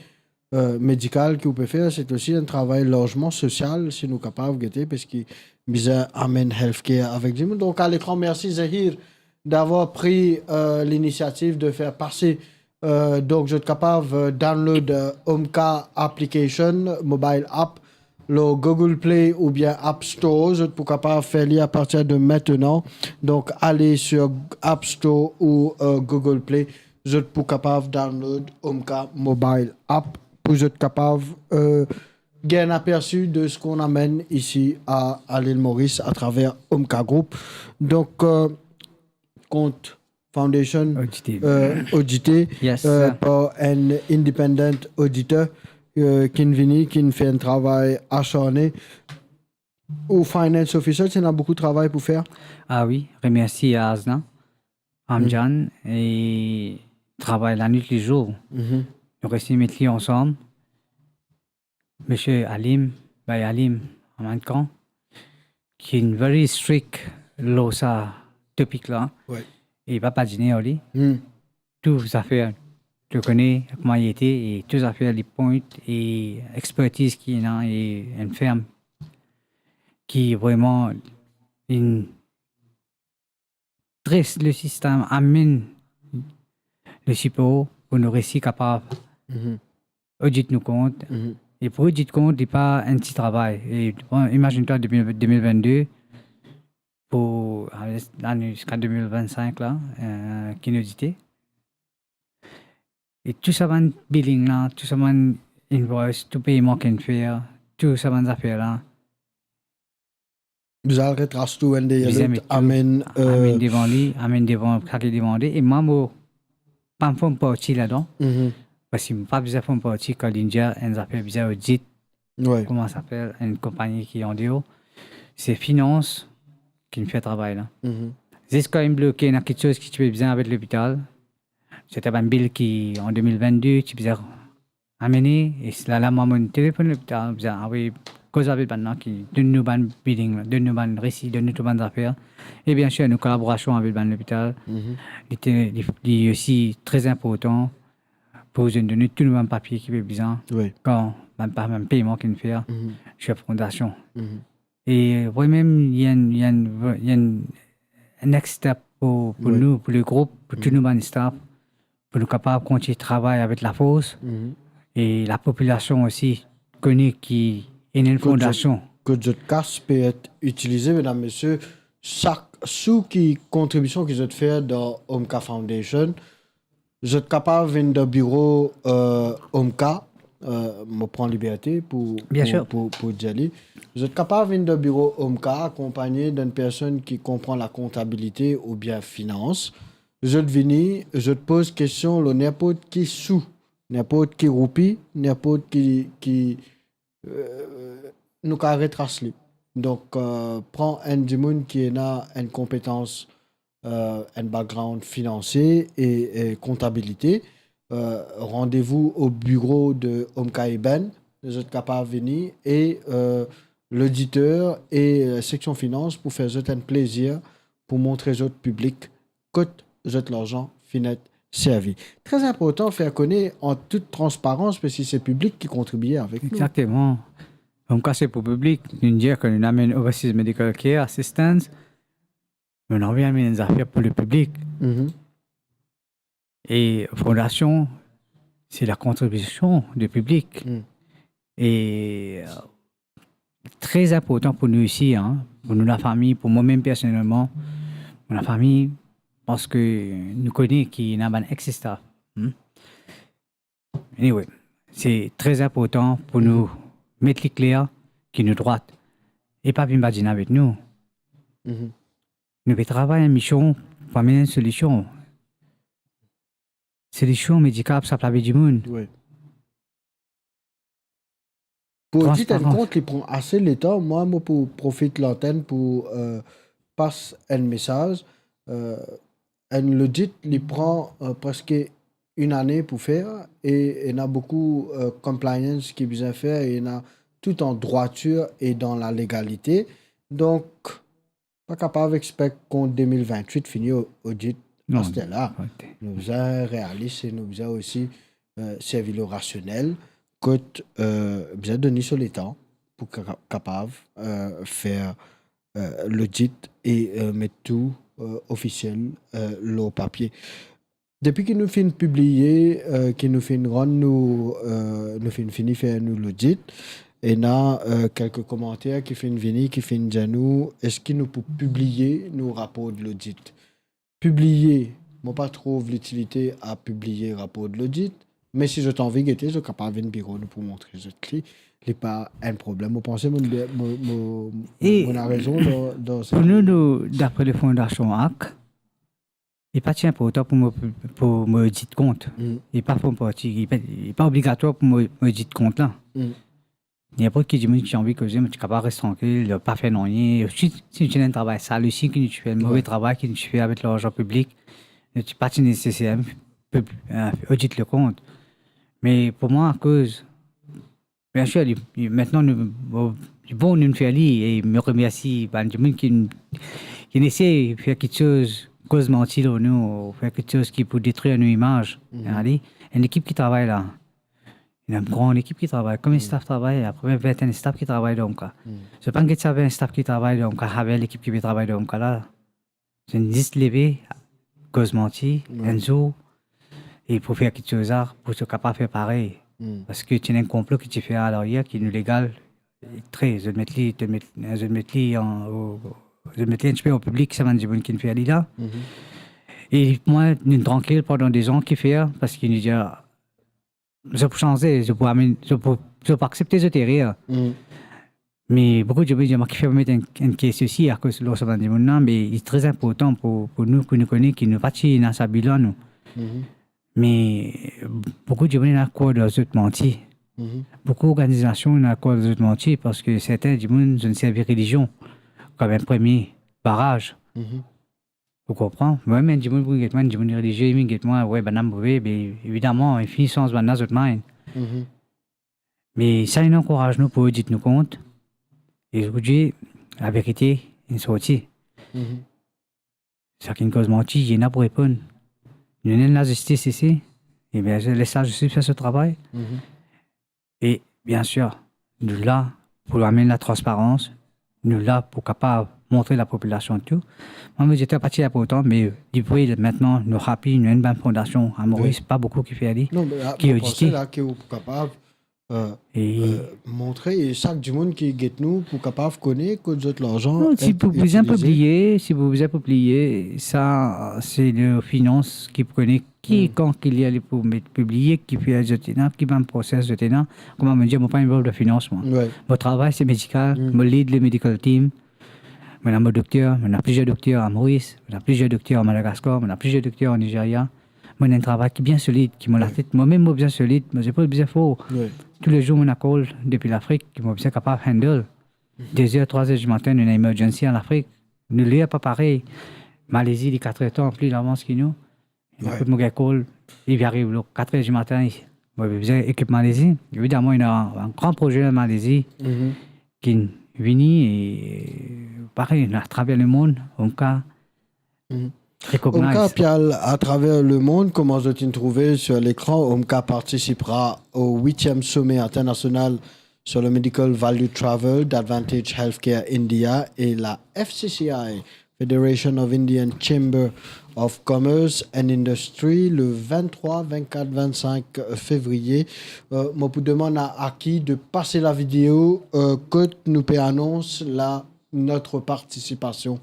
euh, medikal ki ou pe fer, se osi enn travay larzeman sosial, si nou kapav gete, parski bizin amenn healthcare avek dimoun. Donk, a lekran, mersi Zahir d'avoir pris, euh, l'initiative de faire passer, euh, donk, zot kapav, euh, download, euh, Omka application, mobile app, lor Google Play oubien App Store, zot pou kapav fer li a partir de maintenant. Donk, ale sur App Store ou, euh, Google Play, zot pou kapav download Omka mobile app pou zot kapav, euh, gagn apersi de ce qu'on amène ici à, à l'île Maurice à travers Omka Group. Donk, euh, kont Foundation, audité, euh, audité, yes, euh, sir, par enn independent auditor, euh, ki'nn vini, ki'nn fer enn travay asarne. Ou finance officer, ti ena boukou travay pou fer? Ah wi, remersi Azna, Amjan, e travay lanwit lezour. Mhm. Nou resi met li ansam. Misie Alim, Bay Alim, Amankan, ki'nn very strict lor sa topik la. Wi. E pa badiner ar li. Hmm. Tou zafer, to kone kouma li ete, e tou zafer li point, e expertise ki ena, e enn firm ki vreman inn dres le sistem, amenn le sipor pou nou resi kapav, mhm, audit nou kont. Mhm. E pou audit kont, li pa enn ti travay. E bon, imazinn twa, depi de mil vennde pou, ah, lane ziska de mil vennsink la, euh, ki'nn audite. E tou sa bann billing la, tou sa bann invoice, tou peyman ki'nn fer, tou sa bann zafer la, bizin al retras tou, enn deryer lot, bizin met tou, amenn, euh, amenn devan li, amenn devan sa ki demande. E mwa, mo pa form parti ladan. Mhm. Parski mo pa bizin form parti kan li'nn dir enn zafer bizin audit. Wi. Kouma sa fer, enn konpagni ki andeor. Se finans ki'nn fer travay la. Mhm. Zis kan inn bloke, ena kiksoz ki ti pe bizin avek lopital. Se ti bann bill ki an de mil vennde ti bizin amene, e lerla mwa, mo'nn telefonn lopital, bizin avoy koz avek bann la ki donn nou bann billing la, donn nou bann resi, donn nou tou bann zafer. E biensir, nou kolaborasion avek bann lopital, mhm, li te, li, li osi tre inportan pou zot donn nou tou nou bann papie ki pe bizin, wi, kan bann, bann peyman ki'nn fer, mhm, sir fondasion. Mhm. E vremem, li enn, li enn, li enn next step pou, pou, wi, nou, pou le group, pou tou, mhm, nou bann staff, pou nou kapav kontign travay avek lafors, mhm, e lapopilasion osi kone ki ena enn fondasion. Kot zot, kot zot kas pe et itilize, medam, mesie, sak sou ki kontribision ki zot fer dan Omka Foundation, zot kapav vinn dan biro, euh, Omka, euh, mo pran liberte pou, biensir, pou, pou, pou dir li. Zot kapav vinn dan biro Omka, akonpagne d'enn personn ki konpran lakontabilite oubien finans. Zot vini, zot poz kestion lor ninport ki sou, ninport ki roupi, ninport ki, ki, euh, nou kapav retras li. Donk, euh, pran enn dimoun ki ena enn konpetans, euh, enn background finansie e, e kontabilite. Euh, rendez-vous au bureau de Omka Eben. Zot kapav vini e, euh, loditer e, euh, seksion finans pou fer zot enn plezir, pou montre zot piblik kot zot larzan finn et servi. Tre inportan fer kone an tout transparans, parski se piblik ki kontribie avek nou. Exakteman. Omka se pou piblik, nou dir ke nou amenn Overseas Medical Care Assistance, nou anvi amenn enn zafer pou le piblik. Mhm. E fondasion, se lakontribision de piblik. Mm. E, euh, tre inportan pou nou osi, hein, pou nou lafami, pou mwa mem personelman, mo lafami, parski nou kone ki ena bann ex staff, hmm? Anyway, se tre inportan pou nou met li kler ki nou drwat e pa vinn badinn avek nou. Mhm. Nou pe travay enn mision pou amenn enn solision. Solision medikal pou sap lavi dimoun. Wi. Pou audit enn kont, li pran ase letan. Mwa, mo pou profit lantenn pou, euh, pas enn mesaz. Euh, enn lodit, li pran, euh, preske enn ane pou fer, e ena boukou, euh, compliance ki bizin fer, e ena tout an droitir e dan la legalite. Donk, pa kapav expect kont de mil vintwit fini o-, odit Non, aster la. ok. Nou bizin realis e nou bizin osi, euh, servi le rasionel, kot, euh, bizin donn li so letan pou ka-, kapav, euh, fer, euh, lodit e, euh, met tou, euh, ofisiel, euh, lor papie. Depi ki nou finn pibliye, euh, ki nou finn rann nou, euh, nou finn fini fer nou lodit, ena, euh, kelke komanter ki finn vini, ki finn dir nou, eski nou pou pibliye nou rapor de lodit? Pibliye, mo pa trouv litilite a pibliye rapor de lodit, me si zot anvi gete, zot kapav vinn biro nou pou montre zot li. Li pa enn problem. Mo panse mo, mo, mo, E mo ena rezon dan, dan sa. Pou nou, nou, dapre le fondasion ak, li pa ti inportan pou mo, pou mo odit kont. Mm. Li pa fom parti, li pa, li pa obligatwar pou mo, mo odit kont la. Mm. Ninport ki dimoun ki anvi koze, mo ti kapav res trankil, pa fer nanye. Si, si nou ti ena enn travay sal osi ki nou ti fer, enn move Wi. travay ki nou ti fer avek larzan piblik, nou ti pa ti neseser pib-, euh, odit le kont. Me pou mwa, akoz, biensir, li, li, aster nou, bon, li bon nou fer li, e mo remersi bann dimoun ki, ki esey fer kiksoz, koz manti lor nou, fer kiksoz ki pou detrir nou imaz. Mhm. Enn ekip ki travay la. Ena enn gran ekip ki travay, konbien Mm. staff travay, apre vintinn staff ki travay dan OMCA. Mm. Zot pa gete sa enn staff ki travay dan OMCA, avek lekip ki pe travay dan OMCA la. Zot zis leve, koz manti, Wi. enn zour, e pou fer kiksoz la, pou zot kapav fer parey. Mm. Paski ti ena enn konplo ki ti fer alaryer, ki nou legal, tre, zot met li, zot met, zot met li an, o, zot met li enn tipe an piblik, sa bann dimoun ki finn fer li la. Mhm. E mwa, nou trankil pandan de zan ki fer, paski nou dir, zot pou sanze, zot pou amenn, zot pou, zot pou aksepte zot erer. Mm. Me boukou dimoun dir, "Mwa ki fer pou met enn, enn kes osi akoz lor sa bann dimoun la?" Me li tre inportan pou, pou nou, pou nou kone ki nou pa ti ena sa bi la, nou. Mhm. Me boukou dimoun ena krwar dan zot manti. Mhm. Boukou organizasion ena krwar dan zot manti, paski sertin dimoun, zot servi relizion kom enn premie baraz. Mhm. Ou konpran? Mwa mem, enn dimoun pou get mwa, enn dimoun relizie, li get mwa, we, bann la move, be, evidaman, li fini sanz bann la zot mind. Mhm. Me sa inn ankouraz nou pou odit nou kont, e zordi, laverite inn sorti. Mhm. Sa ki koz manti, ena pou reponn. Nou ena lazistis isi, ebien, les lazistis fer so travay. Mhm. E, biensir, nou la pou amenn latransparans, nou la pou kapav montre lapopilasion tou. Mwa, mo dir, pa ti inportan, me depi mintnan, nou happy, nou ena enn bann fondasion a Moris, Wi. pa boukou ki fer li, Non, me la, ki mo panse odite. la ki ou pou kapav, euh, E euh, montre, e sak dimoun ki get nou pou kapav kone kot zot larzan Non, si inn pou bizin itilize. pibliye, si pou bizin pibliye, sa, se le finans ki pou kone ki, Hmm. kan ki li ale pou met pibliye, ki fer zot ena, ki bann proses zot ena. Kouma mo dir, mo pa involve dan finans, mwa. Wi. Mo travay, se medikal, Hmm. mo lead le medical team. Mo ena mo dokter, mo ena plizier dokter a Moris, mo ena plizier dokter a Madagaskar, mo ena plizier dokter a Nizeria. Mo ena enn travay ki bien solid, ki mo Wi. latet, mwa mem mo bizin solid, mo zepol bizin for. Wi. Toulezour mo ena call depi Lafrik, ki mo bizin kapav handle. Mhm. De zer, trwa zer dimatin, nou ena emergency an Lafrik. Nou ler pa parey. Malezi, li kat er tan pli lavans ki nou. Wi. Kot mo gagn call, li pe ariv lor kat er dimatin, mo bizin ekip Malezi. Evidaman, ena enn gran proze Malezi Mhm. ki vini, e parey, atraver lemond, OMCA Mhm. recognize. OMCA pe al atraver lemond, kouma zot inn trouve sur lekran, OMCA partisipera au huitième sommet international sur le Medical Value Travel d'Advantage Healthcare India e la F C C I, Federation of Indian Chamber of Commerce and Industry, le venntrwa, vennkat, vennsink fevriye. Euh, mo pou demann a Aki de pase lavideo, euh, kot nou pe anons la notre participation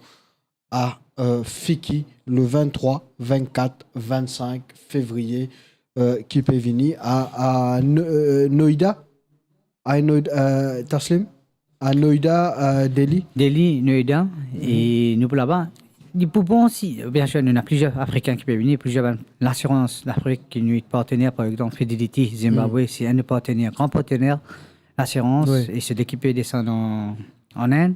a, euh, FICCI le venntrwa, vennkat, vennsink fevriye, euh, ki pe vini a, a No-, euh, Noida, a Noida, euh, Taslim, a Noida, euh, Delhi. Delhi, Noida, Mhm. e nou pou laba. Li pou bon si, biensir, nou ena plizier Afrikin ki pe vini, plizier bann lasirans Lafrik ki nou partener, par exanp, Fidelity Zimbabwe, Mhm. se enn partener, gran partener lasirans, Wi. e se li ki pe desann an, an Inn.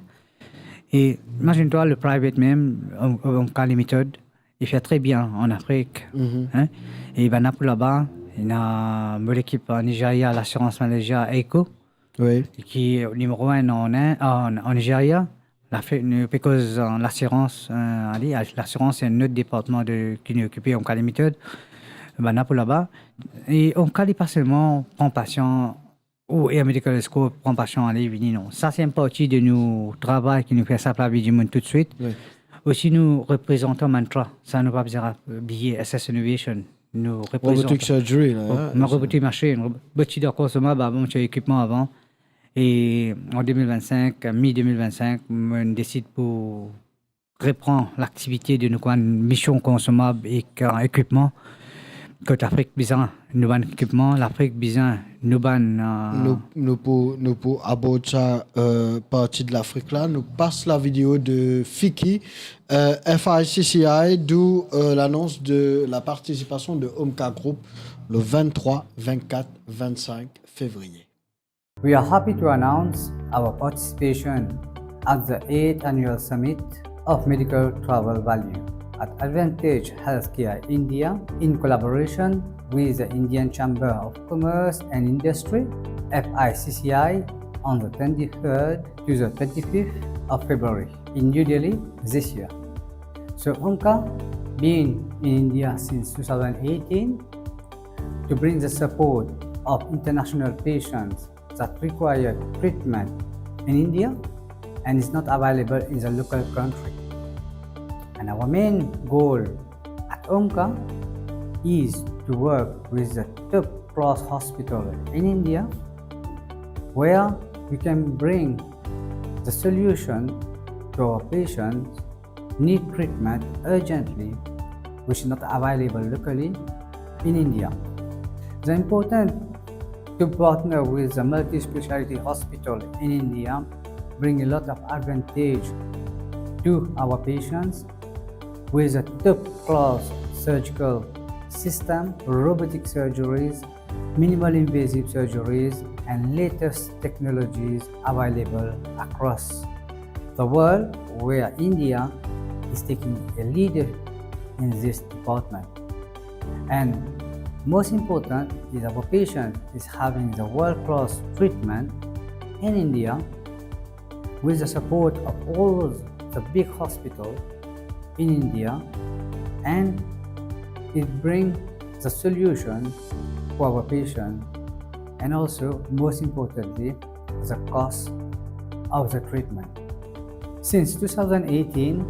E imazinn twa, le private mem, OMCA Limited, li fer tre bien an Afrik. Mhm. Hein? E bann la pou laba, ena mo lekip an Nigeria, L'Assurance Malaysia, Eco, oui, ki nimero enn an, an, an Nigeria. Lafrik, nou pe koz, euh, lasirans, euh, ale, lasirans se enn lot departman de, ki nou okipe, Omka Limited. Bann la pou laba. E Omka li pa selman pran pasian ou Air Medical Escort pran pasian ale vini, non. Sa se enn parti de nou travay ki nou fer sap lavi dimoun toutswit. Oui. Osi nou reprezantan mantra, sa nou pa bizin bliye, S S Innovation. Nou reprezant Robotic surgery la, bon, hein, mo sa. Robotic machine, ro-, bot ti dakor soma, ba, bon, ti ekipman avan. E an de mil vennsenk, mi de mil vennsenk, mo desid pou repran laktivite de nou bann mision konsomab ek, euh, ekipman. Kot Lafrik bizin nou bann ekipman, Lafrik bizin nou bann, euh, nou, nou pou, nou pou abord sa, euh, parti de Lafrik la. Nou pas lavideo de Fiki, euh, F I C C I, d'où, euh, l'annonce de la participation de Omka Group le vingt-trois, vingt-quatre, vingt-cinq février. We are happy to announce our participation at the eighth Annual Summit of Medical Travel Value at Advantage Healthcare India, in collaboration with the Indian Chamber of Commerce and Industry, F I C C I, on the twenty-third to the twenty-fifth of February in New Delhi this year. So Omka been in India since two thousand eighteen to bring the support of international patients that require treatment in India and is not available in the local country. And our main goal at Omka is to work with the top class hospital in India, where we can bring the solution to our patients need treatment urgently, which is not available locally in India. The important to partner with the multi-speciality hospital in India bring a lot of advantage to our patients with a top-class surgical system, robotic surgeries, minimal invasive surgeries, and latest technologies available across the world, where India is taking a leader in this department. And most important is our patient is having the world-class treatment in India with the support of all the big hospital in India, and it bring the solution for our patient, and also, most importantly, the cost of the treatment. Since two thousand eighteen,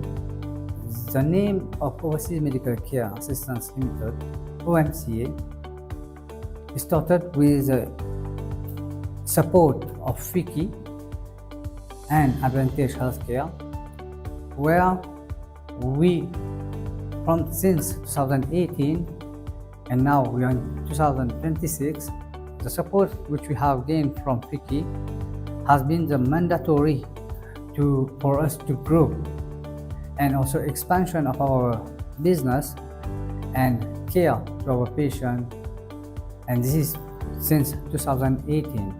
the name of Overseas Medical Care Assistance Limited, O M C A, started with the support of Fiki and Advantage Healthcare, where we, from since two thousand eighteen, and now we are in two thousand twenty-six, the support which we have gained from Fiki has been the mandatory to, for us to grow, and also expansion of our business and care to our patient, and this is since two thousand eighteen.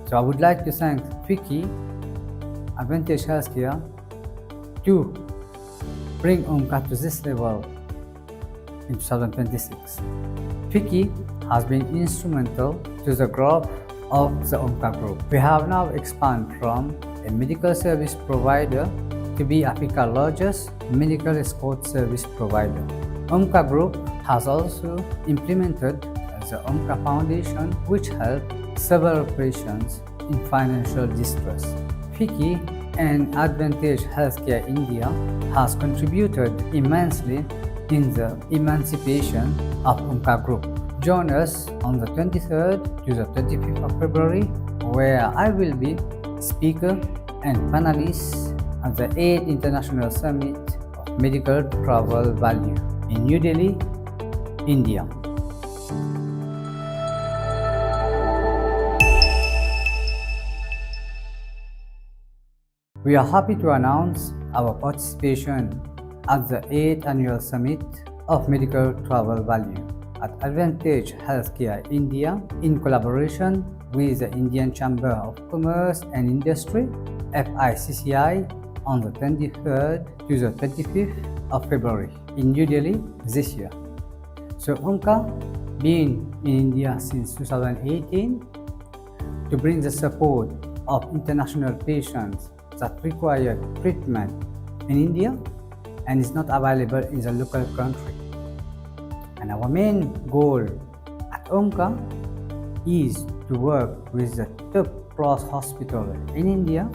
So I would like to thank Fiki, Advantage Healthcare, to bring Omka to this level in two thousand twenty-six. Fiki has been instrumental to the growth of the Omka Group. We have now expanded from a medical service provider to be Africa's largest medical escort service provider. Omka Group has also implemented the Omka Foundation, which helped several patients in financial distress. Fiki and Advantage Healthcare India has contributed immensely in the emancipation of Omka Group. Join us on the twenty-third to the twenty-fifth of February, where I will be speaker and panelist at the eighth International Summit of Medical Travel Value in New Delhi, India. We are happy to announce our participation at the eighth Annual Summit of Medical Travel Value at Advantage Healthcare India, in collaboration with the Indian Chamber of Commerce and Industry, F I C C I, on the twenty-third to the twenty-fifth of February in New Delhi this year. So OMCA, being in India since two thousand eighteen, to bring the support of international patients that require treatment in India and is not available in the local country. And our main goal at OMCA is to work with the top class hospital in India,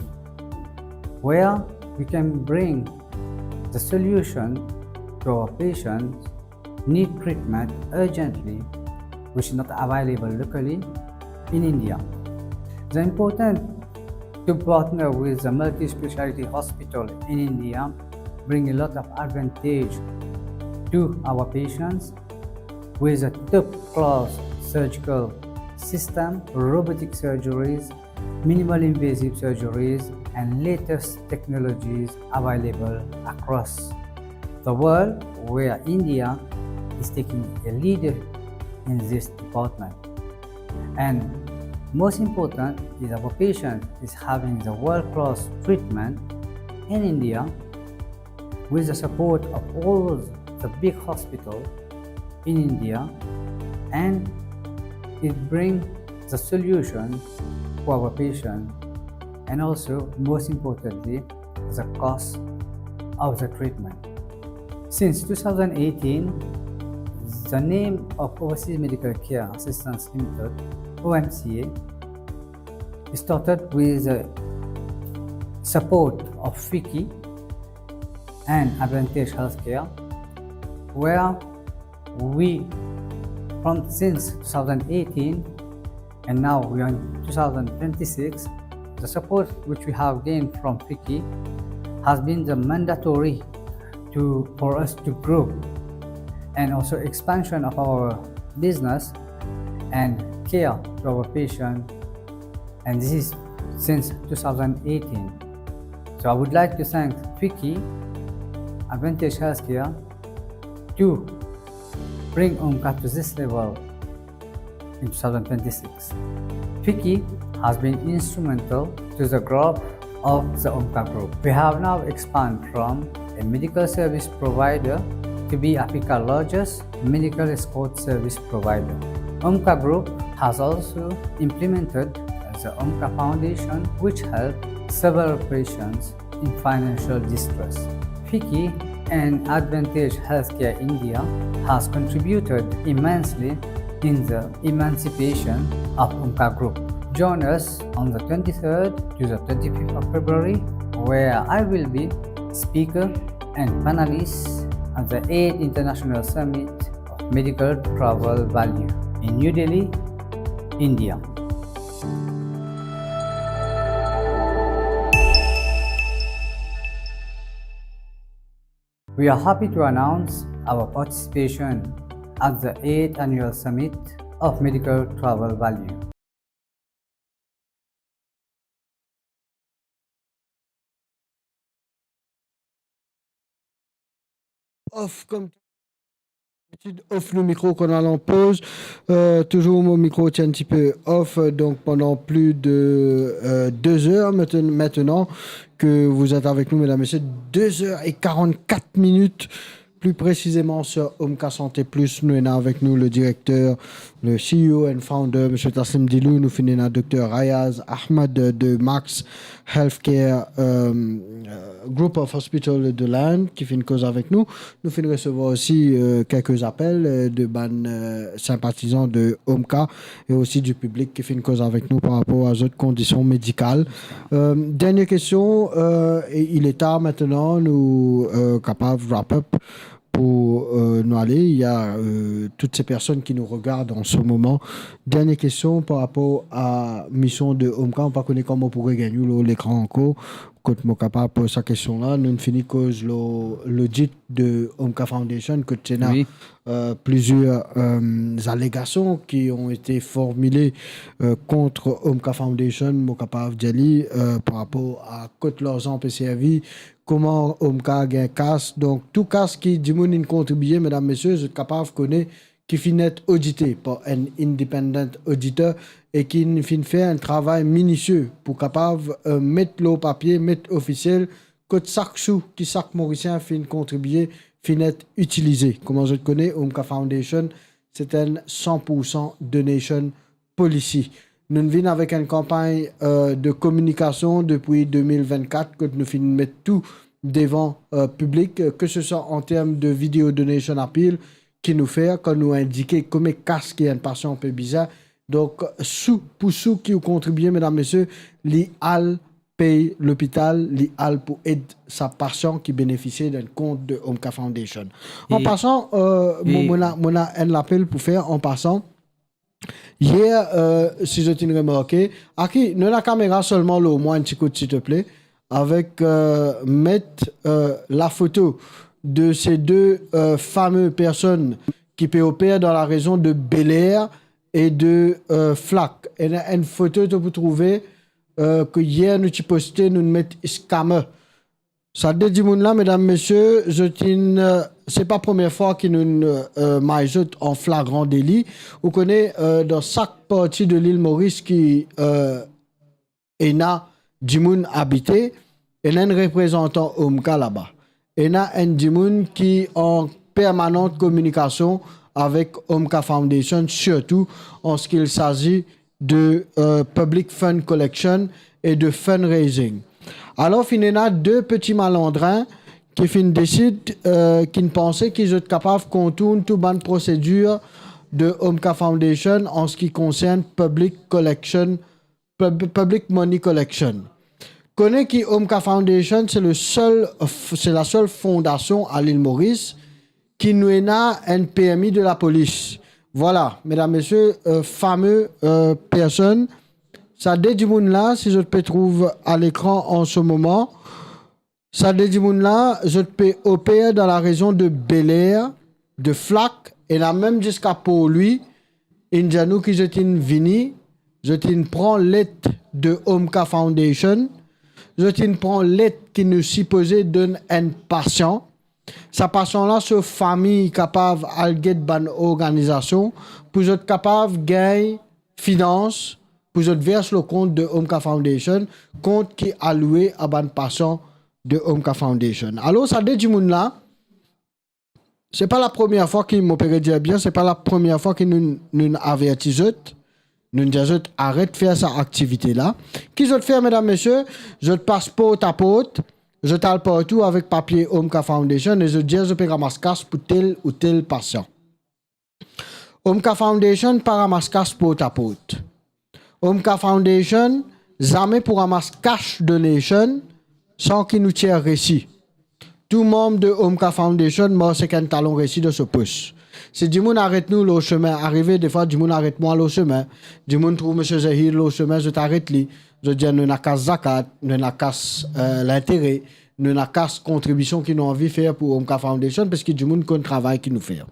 where we can bring the solution to our patients need treatment urgently, which is not available locally in India. The important to partner with the multi-speciality hospital in India bring a lot of advantage to our patients with a top-class surgical system, robotic surgeries, minimal invasive surgeries, and latest technologies available across the world, where India is taking a leader in this department. And most important is our patient is having the world-class treatment in India with the support of all the big hospital in India, and it bring the solution for our patient, and also, most importantly, the cost of the treatment. Since two thousand eighteen, the name of Overseas Medical Care Assistance Limited, O M C A, started with the support of FICCI and Advantage Healthcare, where we, from since two thousand eighteen, and now we are in two thousand twenty-six, the support which we have gained from FICCI has been the mandatory to, for us to grow, and also expansion of our business and care to our patient, and this is since two thousand eighteen. So I would like to thank FICCI, Advantage Healthcare, to bring OMCA to this level in two thousand twenty-six. FICCI has been instrumental to the growth of the OMCA Group. We have now expanded from a medical service provider to be Africa's largest medical escort service provider. OMCA Group has also implemented the OMCA Foundation, which helped several patients in financial distress. FICCI and Advantage Healthcare India has contributed immensely in the emancipation of OMCA Group. Join us on the twenty-third to the twenty-fifth of February, where I will be speaker and panelist at the eighth International Summit of Medical Travel Value in New Delhi, India. We are happy to announce our participation at the eighth Annual Summit of Medical Travel Value. Off, kouma d'abitid, off nou mikro kan nou al an poz. Euh, touzour mo mikro ti enn tipe off, euh, donk pandan plis de, euh, deux heures maintenant, maintenant que vous êtes avec nous, mesdames, messieurs, deux heures et quarante-quatre minutes, plus précisément sur Omka Santé Plus. Nou ena avek nou le directeur, le C E O and founder, Monsieur Taslim Dilou. Nou finn ena Docteur Rayaz Ahmad de Max Healthcare, euh, euh, Group of Hospital de l'Inde, ki finn koz avek nou. Nou finn resevwar osi, euh, kelke apel, euh, de bann, euh, sinpatizan de Omka e osi di piblik ki finn koz avek nou par rapor a zot kondision medikal. Euh, dernière question, euh, et il est tard maintenant, nou, euh, kapav wrap up pour, euh, nou ale. Il y a, euh, toutes ces personnes qui nous regardent en ce moment. Dernière question par rapor a mision de Omka, mo pa kone kouma pou regagn ou lor lekran ankor, kot mo kapav poz sa kestion la. Nou'nn fini koz lor lodit de Omka Foundation, kot ti ena, wi, euh, plusieurs, euh, allégations qui ont été formulées, euh, contre Omka Foundation, mo kapav dir li, euh, par rapor a kot larzan pe servi, kouma Omka gagn kas. Donk, tou kas ki dimoun inn kontribie, medam, mesie, zot kapav kone ki finn et odite par enn independent auditor e ki finn fer enn travay minisie pou kapav, euh, met lor papie, met ofisiel kot sak sou ki sak Morisien finn kontribie, finn et itilize. Kouma zot kone, Umka Foundation, se enn san pour san donation policy. Nou'nn vinn avek enn kanpagn, euh, de kominikasion depi de mil vennkat, kot nou finn met tou devan, euh, piblik, euh, ke se swa an term de video donation appeal ki nou fer, kan nou indike konbien kas ki enn pasian pe bizin. Donk, sou pour sou ki ou kontribie, medam, mesie, li al pey lopital, li al pou ed sa pasian ki benefisie dan kont de Umka Foundation. An pasan, euh, mo, mo ena, mo ena enn lapel pou fer an pasan. Yer, euh, si zot inn remarke, Aki, nou ena kamera selman lor mwa, enn ti kout, silteple, avek, euh, met, euh, lafoto de se de, euh, fame personn ki pe oper dan larezion de Bel Air e de, euh, Flacq. Ena enn foto to pou trouve, euh, ke yer nou ti poste, nou met scammer. Sa de dimoun la, medam, mesie, zot inn, euh, se pa premie fwa ki nou, euh, may zot an flagran deli. Ou kone, euh, dan sak parti de Lil Moris ki, euh, ena dimoun abite, ena enn reprezantan Umka laba. Ena enn dimoun ki an permanan kominikasion avek Umka Foundation, sirtou an se ki il sazi de, euh, public fund collection e de fundraising. Alor, finn ena de peti malandrin ki finn desid, euh, ki'nn panse ki zot kapav kontourn tou bann prosedir de Umka Foundation an se ki konsern public collection, pub-, public money collection. Kone ki Umka Foundation, se le sel, se lasel fondasion a Lil Moris ki nou ena enn permi de lapolis. Vwala, medam, mesie, euh, fame, euh, personn. Sa de dimoun la, si zot pe trouv a lekran an se moman, sa de dimoun la, zot pe oper dan larezion de Bel Air, de Flacq, ena mem ziska Port Louis, inn dir nou ki zot inn vini, zot inn pran let de Umka Foundation, zot inn pran let ki nou sipoze donn enn pasian. Sa pasian la, so fami kapav al get bann organizasion pou zot kapav gagn finans, pou zot vers lor kont de Umka Foundation, kont ki aloue a bann pasian de Umka Foundation. Alor, sa de dimoun la, se pa la premie fwa ki, mo pe redir bien, se pa la premie fwa ki nou, nou averti zot, nou dir zot aret fer sa aktivite la. Ki zot fer, medam, mesie? Zot pas port a port, zot al partou avek papie Umka Foundation e zot dir zot pe ramas kas pou tel ou tel pasian. Umka Foundation pa ramas kas port a port. Umka Foundation zame pou ramas cash donation san ki nou tir resi. Tou manm de Umka Foundation mars ek enn talon resi dan so pos. Si dimoun aret nou lor semin, arive defwa dimoun aret mwa lor semin, dimoun trouv Misie Zahir lor semin, zot aret li, zot dir nou ena kas zakat, nou ena kas, euh, lintere, nou ena kas kontribision ki nou anvi fer pou Umka Foundation, parski dimoun konn travay ki nou fer.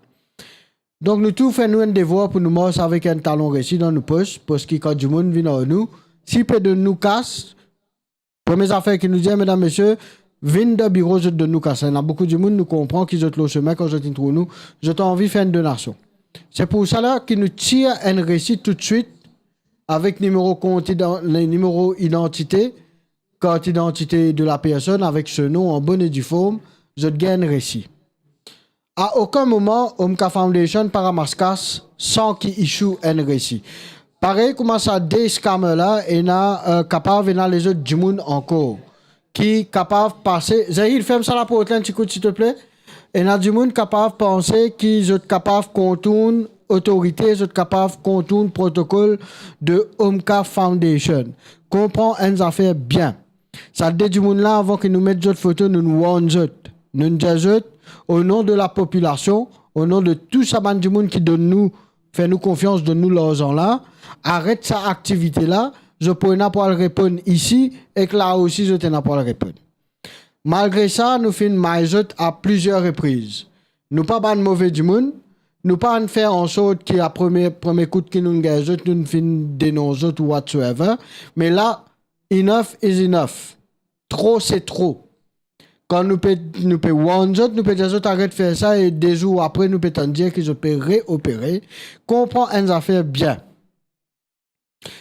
Donk, nou tou fer nou enn devwar pou nou mars avek enn talon resi dan nou pos, parski kan dimoun vinn ar nou, si pe donn nou kas, premie zafer ki nou dir, medam, mesie, vinn dan biro, zot donn nou kas la. Ena boukou dimoun, nou konpran ki zot lor semin, kan zot inn trouv nou, zot anvi fer enn donasion. Se pou sa la ki nou tir enn resi toutswit avek nimero kont idan-, le nimero idantite, kart idantite de la personn avek so nom an bonn e di form, zot gagn enn resi. A okenn moman, Umka Foundation pa ramas kas san ki issue enn resi. Parey kouma sa de scammer la, ena, euh, kapav ena lezot dimoun ankor ki kapav pase. Zahir, ferm sa laport la enn ti kout, silteple. Ena dimoun kapav panse ki zot kapav kontourn otorite, zot kapav kontourn protokol de Umka Foundation. Konpran enn zafer bien. Sa de dimoun la, avan ki nou met zot foto, nou'nn warn zot. Nou'nn dir zot, o non de lapopilasion, o non de tou sa bann dimoun ki donn nou, fer nou konfians, donn nou larzan la, aret sa aktivite la, zot pou ena pou al reponn isi, ek la osi zot ena pou al reponn. Malgre sa, nou finn may zot a plizier repriz. Nou pa bann move dimoun, nou pa'nn fer ansort ki a premie, premie kout ki nou'nn gagn zot, nou'nn finn denons zot ou whatsoever. Me la, enough is enough. Tro se tro. Kan nou pe, nou pe warn zot, nou pe dir zot aret fer sa, e de zour apre, nou pe tann dir ki zot pe reopere. Konpran enn zafer bien.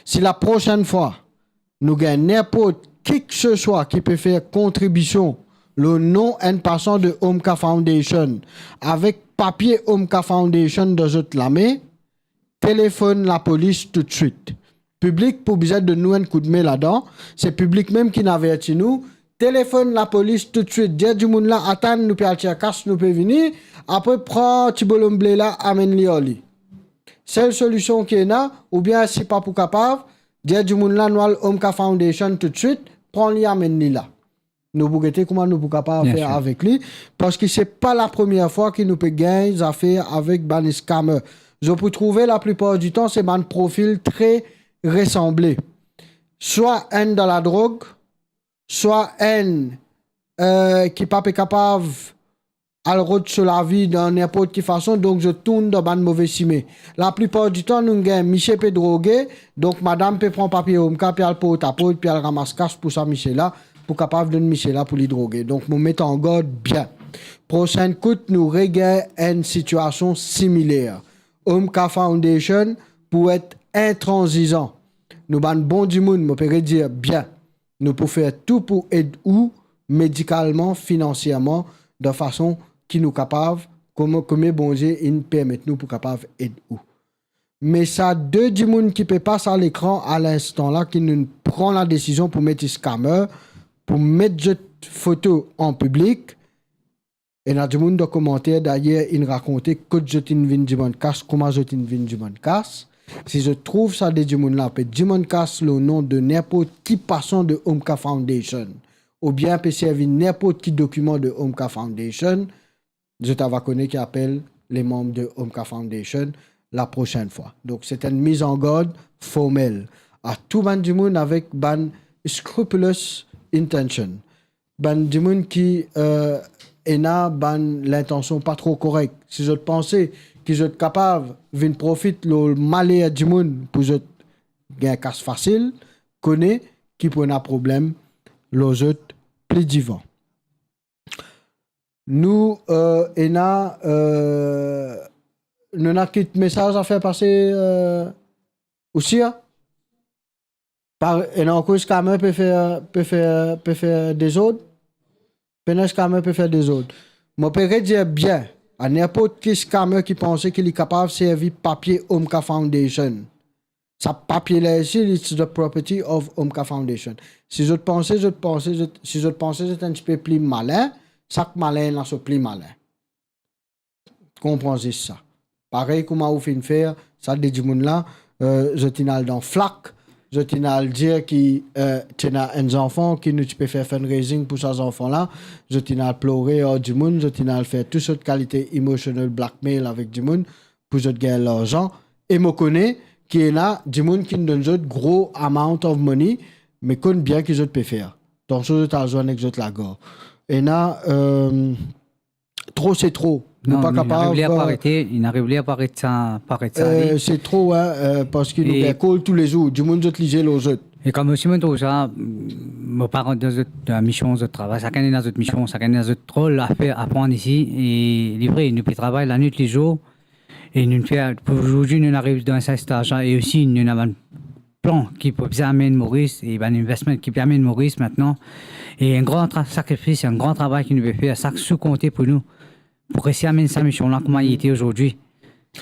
Si la prosenn fwa nou gagn ninport kiseswa ki pe fer kontribision lor nom enn pasan de Omka Foundation, avek papie Omka Foundation dan zot lame, telefonn lapolis toutswit. Piblik pou bizin donn nou enn koudme ladan, se piblik mem ki'nn averti nou, telefonn lapolis toutswit, dir dimoun la, atann, nou pe al tir kas, nou pe vini, apre pran ti bolonm ble la, amenn li ar li. Sel solision ki ena, oubien si pa pou kapav, dir dimoun la, nou al Omka Foundation toutswit, pran li, amenn li la. Nou pou gete kouma nou pou kapav fer avek li, parski se pa lapremier fwa ki nou pe gagn zafer avek bann scammer. Zot pou trouve laplipar ditan se bann profil tre resanble. Swa enn dan ladrog, swa enn, eh, ki pa pe kapav al rod so lavi dan ninport ki fason, donk zot tourn dan bann move sime. Laplipar ditan, nou gagn misie pe droge, donk madam pe pran papie Omka, pe al portaport, pe al ramas kas pou sa misie la, pou kapav donn misie la pou li droge. Donk, mo met an gard bien. Prosenn kout, nou regagn enn sitiasion similer. Omka Foundation pou et intranzizan. Nou bann bon dimoun, mo pe redir bien. Nou pou fer tou pou ed ou medikalman, finansierman, dan fason ki nou kapav, kouma, kouma Bondie inn permet nou pou kapav ed ou. Me sa de dimoun ki pe pas a lekran a linstan la, ki nou pran ladesizion pou met scammer, pou met zot foto an piblik, ena dimoun dan komanter dayer inn rakonte kot zot inn vinn dimann kas, kouma zot inn vinn dimann kas. Si zot trouv sa de dimoun la pe dimann kas lor nom de ninport ki pasan de Omka Foundation, oubien pe servi ninport ki dokiman de Omka Foundation, zot ava kone ki apel lemanm de Omka Foundation laprosenn fwa. Donk, se enn mizangard formel a tou bann dimoun avek bann scrupulous intention. Bann dimoun ki, eh, ena bann lintansion pa tro korek. Si zot panse ki zot kapav vinn profit lor maler dimoun pou zot gagn kas fasil, kone ki pou ena problem lor zot pli divan. Nou, eh, ena, eh, nou ena kit mesaz a fer pase, eh, osi, a? Par, ena ankor scammer pe fer, pe fer, pe fer dezord? Pena scammer pe fer dezord. Mo pe redir bien, a ninport ki scammer ki panse ki li kapav servi papie Omka Foundation. Sa papie la isi, it's the property of Omka Foundation. Si zot panse, zot panse, zot, si zot panse zot enn tipe pli malin, sak malin ena so pli malin. Konpran zis sa. Parey kouma ou finn fer, sa de dimoun la, eh, zot inn al dan flak, zot inn al dir ki, eh, ti ena enn zanfan ki nou ti pe fer fundraising pou sa zanfan la, zot inn al plore ar dimoun, zot inn al fer tou sort kalite emotional blackmail avek dimoun pou zot gagn larzan. E mo kone ki ena dimoun ki donn zot gro amount of money, me konn bien ki zot pe fer. Atansion zot al zwenn ek zot lagar. Ena, eh, tro se tro. Nou pa kapav, eh, inn ariv li a paret sa, paret sa, eh, li. Se tro, hein, eh, parski nou gagn call toulezour, dimoun zot lizie lor zot. E kouma osi, mo trouv sa, mo pa rant dan zot, eh, mision, zot travay. Sakenn ena zot mision, sakenn ena zot rol a fer, a pran isi. E li vre, nou pe travay lanwit, lezour. E nou fer, pou zordi, nou ariv dan sa staz la, e osi, nou ena bann plan ki pou bizin amenn Moris, e bann investment ki pe amenn Moris aster. E enn gran tra-, sakrifis, enn gran travay ki nou pe fer, sak sou konte pou nou, pou resi amenn sa mision la kouma li ete zordi.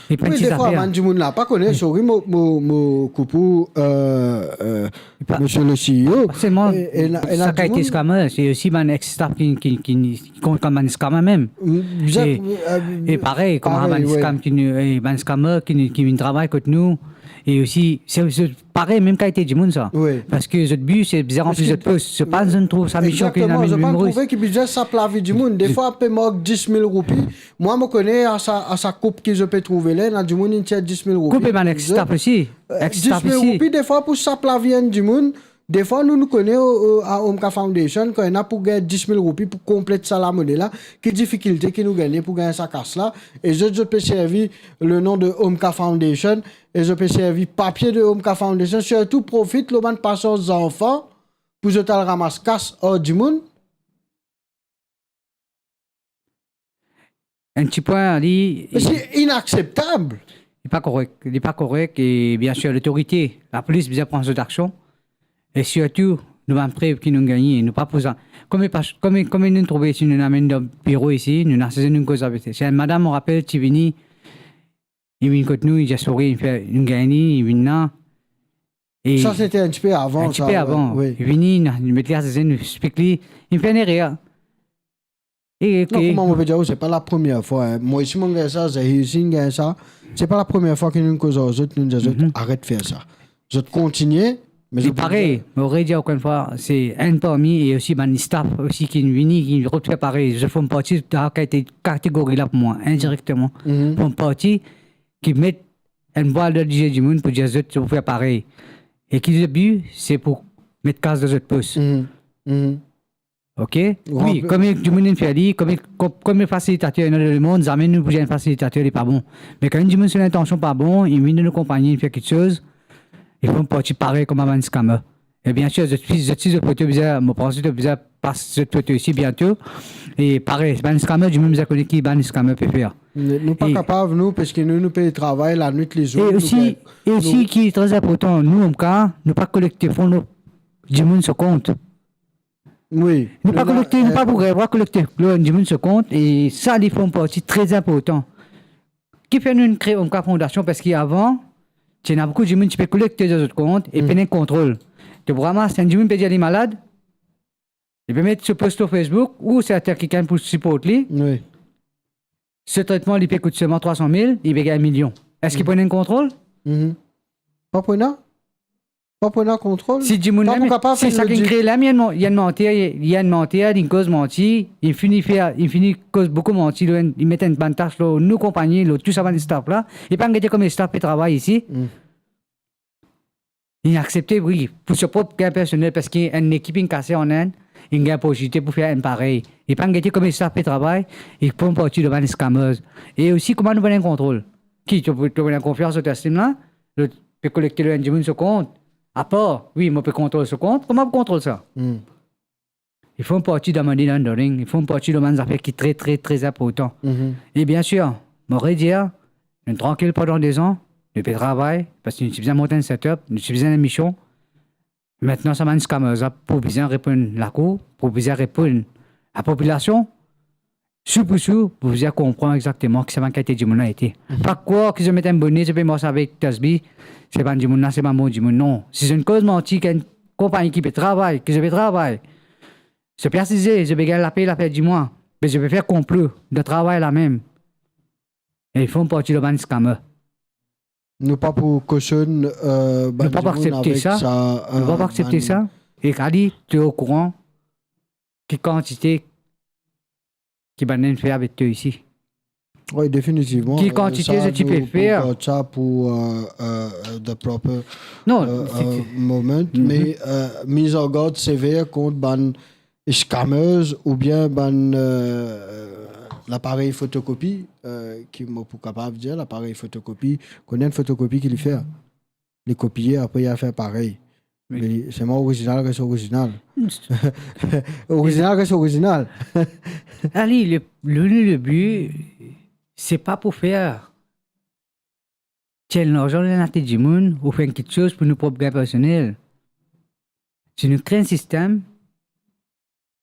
E wi, ti defwa, zafer, bann dimoun la pa kone, sorry, mo, mo, mo koup ou, eh, eh, misie le C E O. Pa selman, e, e ena, ena sa kalite dimoun scammer, se osi bann ex-staff ki, ki, ki, ki kont kouma bann scammer mem. Mm, bizin, e, eh, e parey, kouma parey, bann scam ki nou, e bann scammer ki nou, ki vinn travay kot nou, e osi, se, se parey, mem kalite dimoun sa. Wi. Parski zot bi, se bizin ranpli zot pos. Se pa zot trouv sa mision ki ena, egzakteman, zot pa trouve ki bizin sap lavi dimoun. Defwa, pe mank dis mil roupi. Mwa, mo kone a sa, a sa koup ki zot pe trouve la, ena dimoun inn tir dis mil roupi. Koup e bann ex-staff osi. Eh, ex-staff dis mil roupi, defwa, pou sap lavi enn dimoun, defwa, nou, nou kone, o, o, a Omka Foundation, kan ena pou gagn dis mil roupi pou konplet sa lamone la, ki difikilte ki nou gagne pou gagn sa kas la, e zot, zot pe servi le nom de Omka Foundation, e zot pe servi papie de Omka Foundation, sirtou profit lor bann pasan zanfan pou zot al ramas kas ar dimoun. Enn ti pwin, li, li, se inakseptab. Li pa korek, li pa korek, e biensir, lotorite, lapolis bizin pran zot aksion. E sirtou, nou bann prev ki nou gagne, nou pa pou sa. Kouma pa, kouma, kouma nou trouve si nou amenn dan biro isi, nou ena sezon nou koz avek. Se enn madam, mo rapel, ti vini, li vinn kot nou, li dir, sori, li fer, nou gagn li, li vinn la. E Sa, se ti enn tipe avan, enn tipe avan. Wi. Li vini, nou, nou met li asize, nou explik li, li fer enn erer. E, ok. Non, kouma mo pe dir, se pa la premie fwa, en. Mwa osi, mo gagn sa, Zahir osi gagn sa. Se pa la premie fwa ki nou koz ar zot, nou dir zot, aret fer sa. Zot kontigne, me zot parey, mo redir ankor enn fwa, se enn parmi, e osi bann staff osi ki vini, ki rod fer parey. Zot form parti de sa kate-, kategori la pou mwa, indirekteman. Form parti ki met enn vwal dan lizie dimoun pou dir zot pou fer parey. E ki le bi, se pou met kas dan zot pos. Ok? Wi, kouma dimoun inn fer li, kouma, kom-, kouma fasilitater ena dan lemond, zame nou pou dir enn fasilitater li pa bon. Me kan enn dimoun so lintansion pa bon, li vinn dan nou konpagni, li fer kiksoz, li form parti parey kouma bann scammer. E biensir, zot, zot, si zot foto bizin, mo panse zot bizin pas zot foto isi biento. E parey, bann scammer, dimoun bizin kone ki bann scammer pe fer. Nou, nou pa kapav, nou, parski nou, nou pe travay lanwit, lezour, e nou osi, gagn, e osi nou ki tre inportan, nou, OMCA, nou pa kolekte fon, nou, dimoun so kont. Wi. Nou pa kolekte, nou pa pou gagn, pa kolekte lor enn dimoun so kont, e sa, li form parti tre inportan. Kifer nou kre OMCA Fondasion, parski avan, ti ena boukou dimoun ti pe kolekte dan zot kont e pena kontrol. To pou ramas, enn dimoun pe dir li malad, li pe met so post lor Facebook, ou serten kikenn pou siport li. Wi. So tretman, li pe kout selman trwa san mil, li pe gagn milion. Eski pena kontrol? Pa pena. Pa pou ena kontrol. Si dimoun la, pou kapav si fer sa ki lodik. Kre la, li enn man-, li enn manter, li enn manter, li koz manti, li fini fer, li fini koz boukou manti, li, li met enn bann tas lor nou konpagni, lor tou sa bann staff la. Li pa gete kouma staff pe travay isi. Li aksepte, wi, pou so prop gagn personel, parski enn lekip inn kase an Inn, inn gagn posibilite pou fer enn parey. Li pa gete kouma staff pe travay, li form parti de bann scammers. E osi, kouma nou pena kontrol? Ki, to, to pena konfians lor Teslim la? Lot pe kolekte lor enn dimoun so kont. Apar, wi, mo pe kontrol so kont, kouma pou kontrol sa? Li form parti dan money laundering, li form parti dan bann zafer ki tre, tre, tre inportan. E biensir, mo redir, nou trankil pandan de zan, nou pe travay, parski nou ti bizin mont enn setup, nou ti bizin enn mision. Aster sa bann scammers la pou bizin reponn lakour, pou bizin reponn lapopilasion, sou pou sou, pou bizin konpran exakteman ki sa bann kalite dimoun la ete. Pa krwar ki zot met enn bone, zot pe mars avek tasbi, se bann dimoun la, se bann bon dimoun. Non, si zot inn koz manti, ki enn konpagni ki pe travay, ki zot pe travay, zot pe asize, zot pe gagn lapey lafer dimwa, me zot pe fer konplo dan travay la mem. E li form parti dan bann scammer. Nou pa pou kosionn, euh, bann dimoun avek sa, euh, bann Nou pa pou aksepte sa. E Kali, to okouran ki kantite ki bann inn fer avek to isi? Wi, definitivman. Ki kantite zot ti pe fer? Sa, nou pou gard sa pou, euh, euh, the proper, euh, moment. Me, euh, miz an gard sever kont bann scammers oubien bann, euh, laparey fotokopi, euh, ki mo pou kapav dir, laparey fotokopi, konbien fotokopi ki li fer? Li kopie, apre li al fer parey. Me selman orizinal res orizinal. Orizinal res orizinal. Ali, le, le, le bi, se pa pou fer tir enn larzan dan late dimoun ou fer enn kiksoz pou nou prop gagn personel. Si nou kre enn sistem,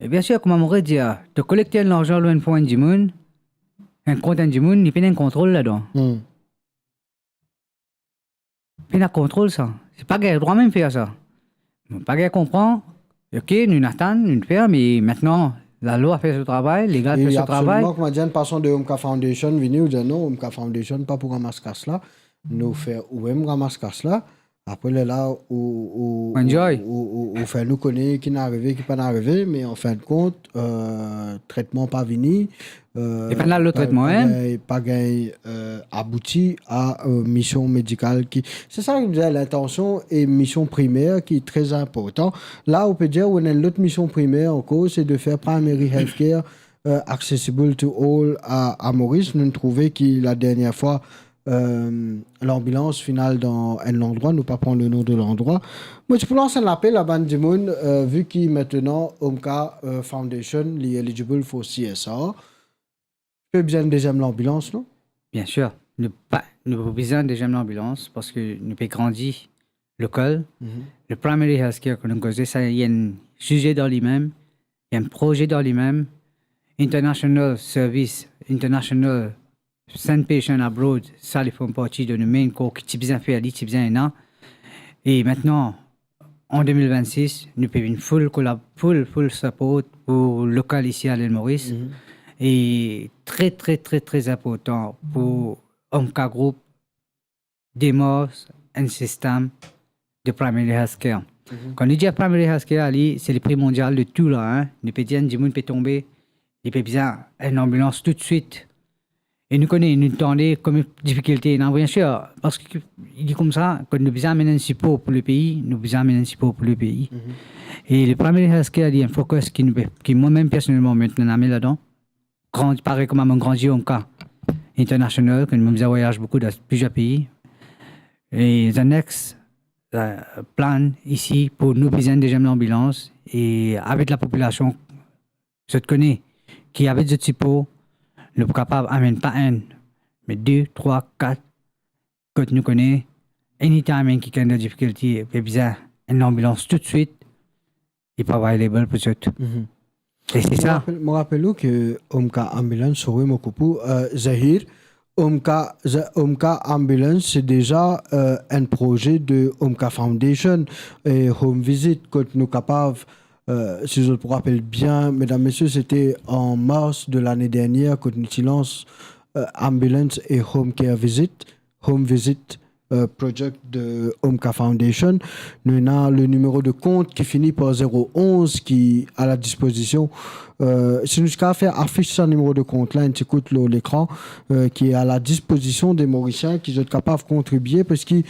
e biensir, kouma mo redir, to kolekte enn larzan lor enn fon enn dimoun, enn kont enn dimoun, li pena enn kontrol ladan. Pena kontrol sa. Se pa gagn drwa mem fer sa. Nou pa gagn konpran. Ok, nou atann, nou fer, me aster lalwa fer so travay, legal fer so travay. E absoliman, kouma dir, enn pason de OMCA Foundation vini, ou dir non, OMCA Foundation pa pou ramas kas la. Nou fer ou mem ramas kas la. Apre lerla, ou, ou, ou, ou, ou fer nou kone ki inn arive, ki pa'nn arive, me anfindkont, euh, tretman pa vini, euh, e pa'nn al lor tretman, pa gagn, euh, abouti a, euh, mision medikal ki, se sa ki nou dir, lintansion e mision primer ki tre inportan. La, ou pe dir, ou ena enn lot mision primer ankor, se de fer primary healthcare, euh, accessible to all a, a Moris. Nou trouve ki ladernie fwa, euh, lanbilans finn al dan enn landrwa, nou pa pran le non de landrwa. Mo ti pou lans enn lapel a bann dimoun, euh, vi ki aster, euh, OMCA, euh, Foundation, li eligible for C S R. Pe bizin enn deziem lanbilans, non? Biensir, nou pa, nou bizin deziem lanbilans parski nou pe grandi lokal. Mhm. Le primary healthcare, kan nou koze sa, li enn size dan limem, li enn proze dan limem. International service, international send patient abroad, sa li form parti de nou main core ki ti bizin fer li, ti bizin ena. E mintnan, an de mil vennsis, nou pe vinn full collab, full, full support pou lokal isi a Lil Moris. Mhm. E tre, tre, tre, tre inportan pou Omka Group demars enn sistem de primary healthcare. Mhm. Kan nou dir primary healthcare, li, se le primondial de tou la, hein. Nou pe dir enn dimoun pe tonbe, li pe bizin enn lanbilans toutswit. E nou kone, nou tande kouma difikilte ena, bien sir, parski li koumsa, kan nou bizin amenn enn sipor pou lepei, nou bizin amenn enn sipor pou lepei. Mhm. E le primary healthcare, li enn focus ki nou pe, ki mwa mem personelman, mo inn ame ladan. Gran-, parey kouma mo grandi Omka International, ke nou bizin vwayaz boukou dan plizier pei. E the next, euh, plan isi pou nou bizin deziem lanbilans, e avek lapopilasion, zot kone ki avek zot sipor, nou pou kapav amenn pa enn, me de, trwa, kat, kot nou kone, anytime enn kikenn dan difikilte, pe bizin enn lanbilans toutswit, li pou available pou zot. Mhm. E se Mo sa. Rapel, mo rapel ou ke Omka Ambulance, sorry, mo koup ou, euh, Zahir, Omka, Za-, Omka Ambulance, se deza, euh, enn proze de Omka Foundation e Home Visit, kot nou kapav, euh, si zot pou rapel bien, medam, mesie, se te an mars de lane dernier, kot nou ti lans, euh, Ambulance e Home Care Visit, Home Visit, euh, project de Omka Foundation. Nou ena le nimero de kont ki fini par zero onz ki a la dispozision, euh, si nou ti kapav fer afis sa nimero de kont la, enn ti kout lor lekran, euh, ki a la dispozision de Morisien, ki zot kapav kontribie, parski,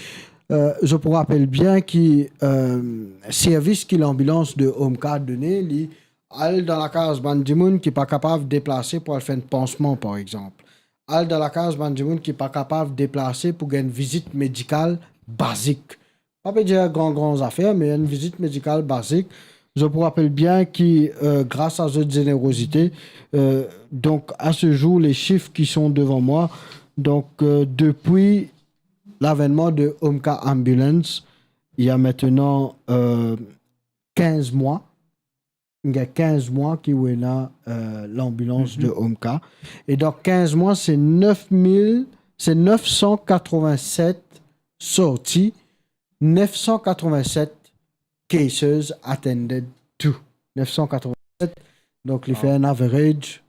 euh, zot pou rapel bien ki, euh, servis ki lanbilans de Omka done, li al dan lakaz bann dimoun ki pa kapav deplase pou al fer enn pansman, par exanp. Al dan lakaz bann dimoun ki pa kapav deplase pou gagn vizit medikal bazik. Pa pe dir gran, gran zafer, me enn vizit medikal bazik. Zot pou rapel bien ki, euh, gras a zot zenerozite, euh, donk, a se zour, les chiffres qui sont devant moi, donk, euh, depi lavenman de Omka Ambulance, il y a maintenant, euh, quinze mois, inn gagn kinz mwa ki ou ena, euh, lanbilans de Omka. E dan kinz mwa, se nef mil, se nef san katrovin-set sorti, nef san katrovin-set cases attended to. Nef san katrovin-set, donk li fer enn average,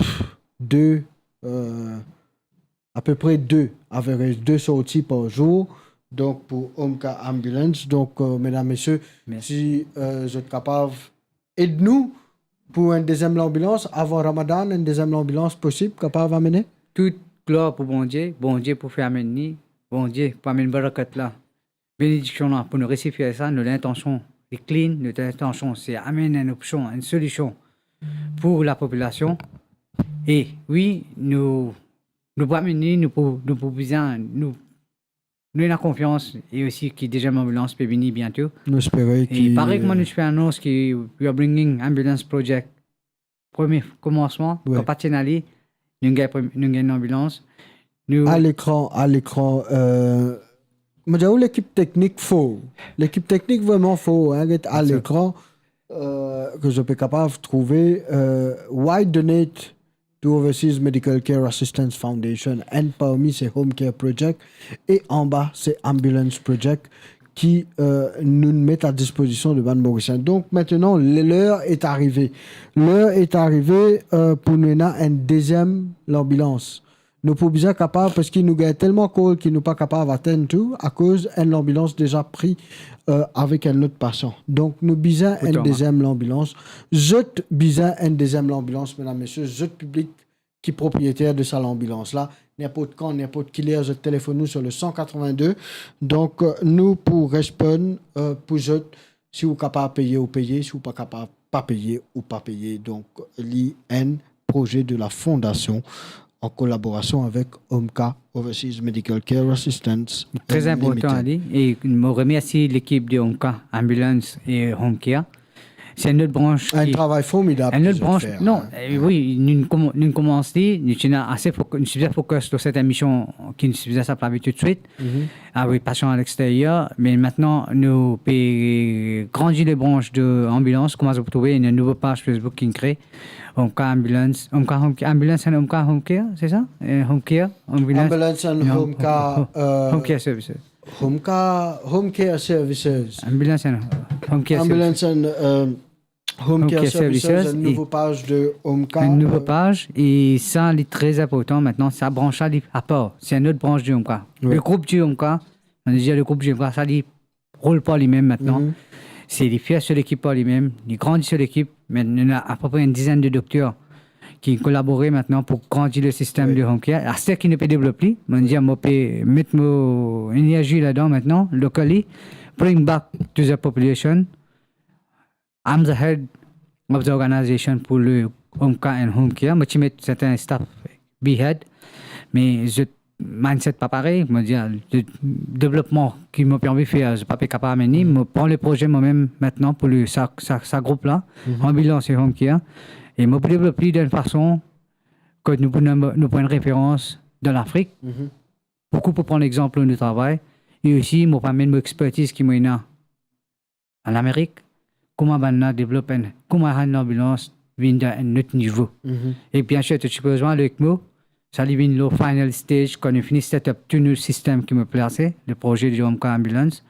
pff, de, euh, apepre de, average de sorti par zour, donk pou Omka Ambulance. Donk, euh, medam, mesie, si, euh, zot kapav ed nou pou enn deziem lanbilans avan Ramadan, enn deziem lanbilans posib kapav amene? Tout glwar pou Bondie, Bondie pou fer amenn li, Bondie pou amenn barakat la, benediksion la pou nou resi fer sa. Nou lintansion li clean, nou lintansion se amenn enn opsion, enn solision pou lapopilasion. E wi, nou, nou pou amenn li, nou pou, nou pou bizin, nou, nou ena konfians e osi ki deziem lanbilans pe vini biento. Nou espere ki, parey kouma nou ti pe anons ki we are bringing ambulance project, premie komansman, kan pa ti ena li, nou gagn prem-, nou gagn lanbilans. Nou a lekran, a lekran, euh, mo dir ou lekip teknik for. Lekip teknik vreman for, hein, get a lekran, euh, ke zot pe kapav trouve, euh, why donate to Overseas Medical Care Assistance Foundation, enn parmi se Home Care Project, e anba se Ambulance Project, ki, euh, nou met a dispozision de bann Morisien. Donk, mintnan, le-, l'heure est arrivée. L'heure est arrivée, euh, pou nou ena enn deziem lanbilans. Nou pou bizin kapav, parski nou gagn telman call ki nou pa kapav atenn tou, akoz enn lanbilans deza pri, euh, avek enn lot pasian. Donk, nou bizin enn deziem lanbilans. Zot bizin enn deziem lanbilans, medam, mesie, zot piblik ki propriyeter de sa lanbilans la, ninport kan, ninport kiler, zot telefonn nou sur le san katrovin-de. Donk, euh, nou pou responn, euh, pou zot, si ou kapav peye, ou peye, si ou pa kapav pa peye, ou pa peye. Donk, li enn proze de la fondasion an kolaborasion avek Omka Overseas Medical Care Assistance Limited. Tre inportan, li, e mo remersi lekip de Omka Ambulance e Home Care. Se enn lot brans. Enn travay formidab ki zot fer, non, eh, wi, nou koum-, nou koumans li, nou ti ena ase fok-, nou ti bizin focus lor sertin mision ki nou ti bizin sa planiye toutswit. Avek pasion a lexteryer, me aster nou pe grandi le brans de anbilans, kouma zot pou trouve, ena enn nouvo paz Facebook ki'nn kree, Omka Ambulance, Omka Home Care, Ambulance and Omka Home Care, se sa? Eh, Home Care, Ambulance. Ambulance and Home Care, Home Care Services. Home Care, Home Care Services. Ambulance and Home Care Services. Ambulance and, euh, Home Care Services, enn nouvo paz de Omka, enn nouvo paz, e sa, li tre inportan aster. Sa brans la, li apar. Se enn lot brans de Omka. Wi. Le group de Omka, nou dir le group de Omka, sa, li roul par limem aster. Se li fer so lekip par limem, li grandi so lekip. Me nou ena apepre enn dizenn de dokter ki kolabore aster pou grandi le sistem de Home Care. Aster ki nou pe devlop li, mo dir, mo pe met mo enerzi ladan aster, locally, bring back to the population. I'm the head of the organization pou le Omka and Home Care. Mo ti met sertin staff be head, me zot mindset pa parey. Mo dir, de-, devlopman ki mo pe anvi fer, zot pa pe kapav amenn li. Mo pran le proze momem aster pou le, sa, sa, sa group la, Ambulance et Home Care. E mo pou devlop li dan enn fason kot nou pou, nou pou enn referans dan Lafrik. Boukou pou pran lexanp lor nou travay. E osi, mo pou amenn mo expertiz ki mo ena an Amerik, kouma bannla devlop enn, kouma enn lanbilans vinn dan enn lot nivo. E biensir, to ti pe rezwenn avek mo, sa li vinn lor final stage, kan nou fini set up tou nou sistem ki mo plase, le proze de Omka Ambulance,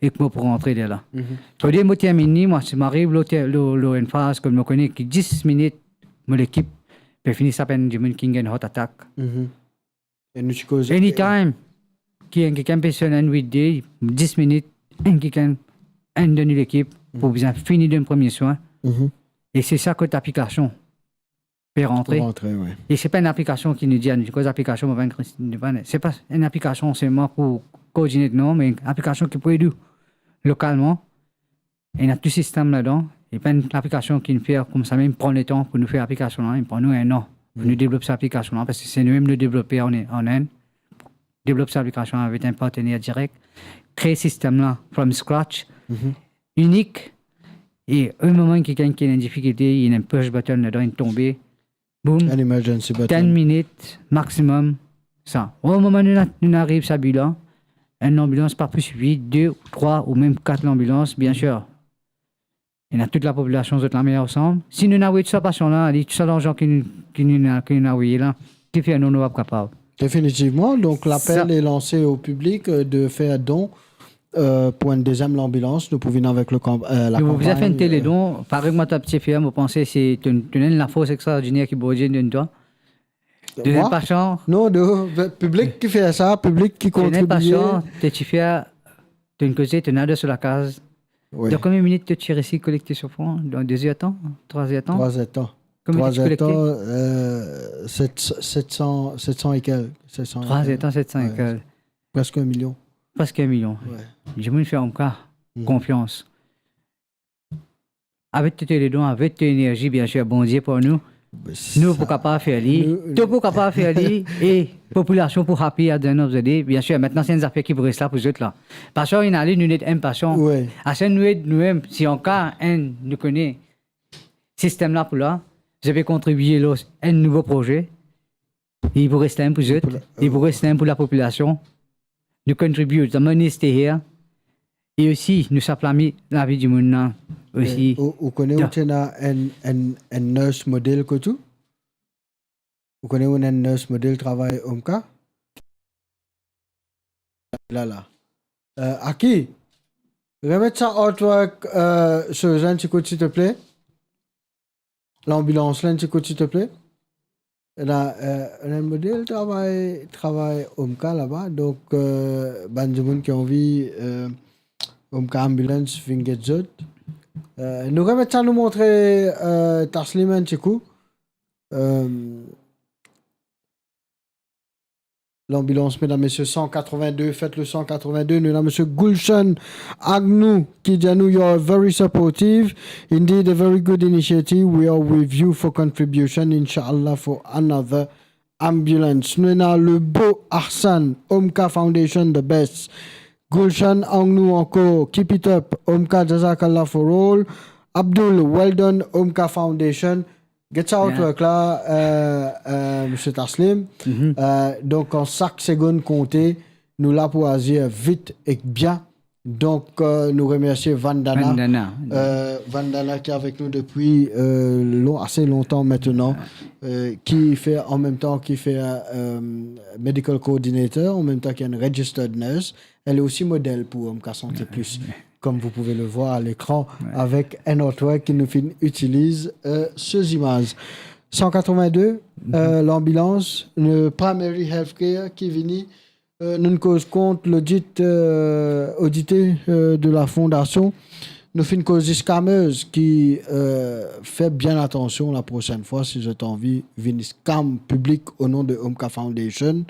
e ki mo pou rantre dan la. Kouma mo terminn li, mwa, si mo ariv lor, lor, lor enn faz kot mo kone ki dis minit, mo lekip pe fini sap enn dimoun ki'nn gagn heart attack. E nou ti koz anytime ki enn kikenn pe swigne enn weekday, dis minit, enn kikenn, enn dan nou lekip pou bizin fini donn premie swin. E se sa kot aplikasion pe rantre. Pou rantre, wi. E se pa enn aplikasion ki nou dir, nou koz aplikasion, mo pa enn Kris-, nou pa enn, se pa enn aplikasion selman pou koordine, non, me enn aplikasion ki pou ed ou lokalman. Ena tou sistem ladan, e pa enn aplikasion ki nou fer koumsa mem, pran letan pou nou fer aplikasion la, li pran nou enn an pou nou devlop sa aplikasion la, parski se nou mem le devloper an, an Inde, devlop sa aplikasion avek enn partner direk, kree sistem la from scratch, inik, e o moman kikenn ki ena enn difikilte, li ena enn push button ladan, li tonbe, boum, enn emergency button, ten minit maximum, sa. O moman nou, nou ariv sa bi la, enn lanbilans pa pou sifi, de, trwa ou mem kat lanbilans, biensir. Ena tou lapopilasion, zot lame ansam. Si nou ena avoy tou sa pasian la, li, tou sa larzan ki nou, ki nou ena, ki nou ena avoye la, kifer nou, nou pa kapav? Definitivman. Donk, lapel est lancé au public, euh, de faire don, euh, pour une deuxième ambulance. Nou pou vinn avek le kan-, euh, la kanpagn. Nou pou bizin fer enn teledon, parey mwa ta ti fer, mo panse se, to, to ena enn lafors extraordiner ki Bondie donn twa. Mwa? Deziem pasian. Non, de, piblik ki fer sa, piblik ki kontribie. Deziem pasian, to ti fer, to inn koze, to ena de so lakaz. Wi. Dan konbien minit to ti resi kolekte so fon? Dan de zer tan? Trwa zer tan? Trwa zer tan. Konbien to ti kolekte? Trwa zer tan, euh, set, set san, set san e kek, set san e kek. Trwa zer tan, set san e kek. Wi. Preske enn milion. Preske enn milion. Wi. Dimoun fer Omka konfians. Avek to teledon, avek to enerzi, biensir, Bondie pou nou. Nou pou kapav fer li, nou, to pou kapav fer li, e popilasion pou happy at the end of the day. Biensir, aster se enn zafer ki pou res la pou zot la. Pasian inn ale, nou ena enn pasian. Wi. Aster nou ed nou mem, si an ka enn nou kone sistem la pou la, zot pe kontribie lor enn nouvo proze, li pou res la mem pou zot, li pou res la mem pou lapopilasion. Nou contribute, the money stay here. E osi, nou sap lami lavi dimoun la osi. Ou, ou kone ou ti ena enn, enn, enn nurse model kot ou? Ou kone ou ena enn nurse model travay Omka? La, la. Euh, Aki, remet sa artwork, euh, so enn ti kou, silteple. Lanbilans la, enn ti kou, silteple. Ena, euh, ena enn model travay, travay Omka laba. Donk, euh, bann dimoun ki anvi, euh, Omka Ambulance vinn get zot. Euh, nou remet sa, nou montre, euh, Taslim enn ti kou. Euh, Lanbilans, medam, mesie, san katrevin-de, fet le san katrevin-de. Nou ena mesie Gulshan Agnou ki dir nou, "You are very supportive. Indeed, a very good initiative. We are with you for contribution, inshallah, for another ambulance." Nou ena le beau Arsan, Omka Foundation, the best. Gulshan Agnou ankor, "Keep it up, Omka, jazakallah for all. Abdul, well done, Omka Foundation. Get sa artwork la, euh, euh, Monsieur Taslim. Euh, donk, kan sak segonn konte, nou la pou azir vit ek bien. Donk, euh, nou remersie Vandana. Vandana. Euh, Vandana ki avek nou depi, euh, lon-, ase lontan aster, euh, ki fer, an mem tan ki fer, euh, medical coordinator, an mem tan ki enn registered nurse. Elle est aussi modèle pour Omka Santé Plus, comme vous pouvez le voir à l'écran, avec un artwork ki nou finn itiliz, euh, so zimaz. San katrevin-de, euh, lanbilans, le Primary Healthcare ki vini, euh, nou koz kont lodit, euh, odite, euh, de la fondasion. Nou finn koz scammers ki, euh, fer bien atansion la prosenn fwa, si zot anvi vinn scam piblik o non de Omka Foundation,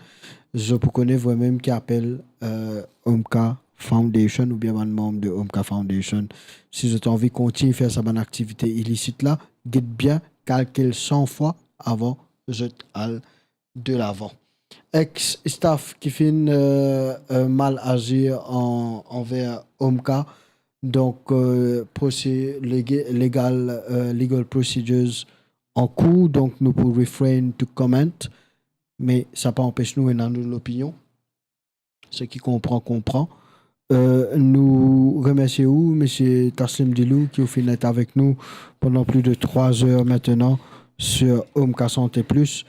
zot pou kone vremem ki apel, euh, Omka Foundation oubien bann manm de Omka Foundation. Si zot anvi kontign fer sa bann aktivite ilisit la, get bien, kalkil san fwa avan zot al delavan. Ex-staff ki finn, euh, euh, mal azir an-, anver Omka. Donk, euh, prosi-, lege-, legal, euh, legal procedures an kour, donk nou pou refrain to comment, me sa pa anpes nou ena nou lopinion. Seki konpran, konpran. Euh, nou remersie ou, Misie Taslim Dilou, ki ou finn et avek nou pandan plis de trwa zer aster sur Omka Santé Plus.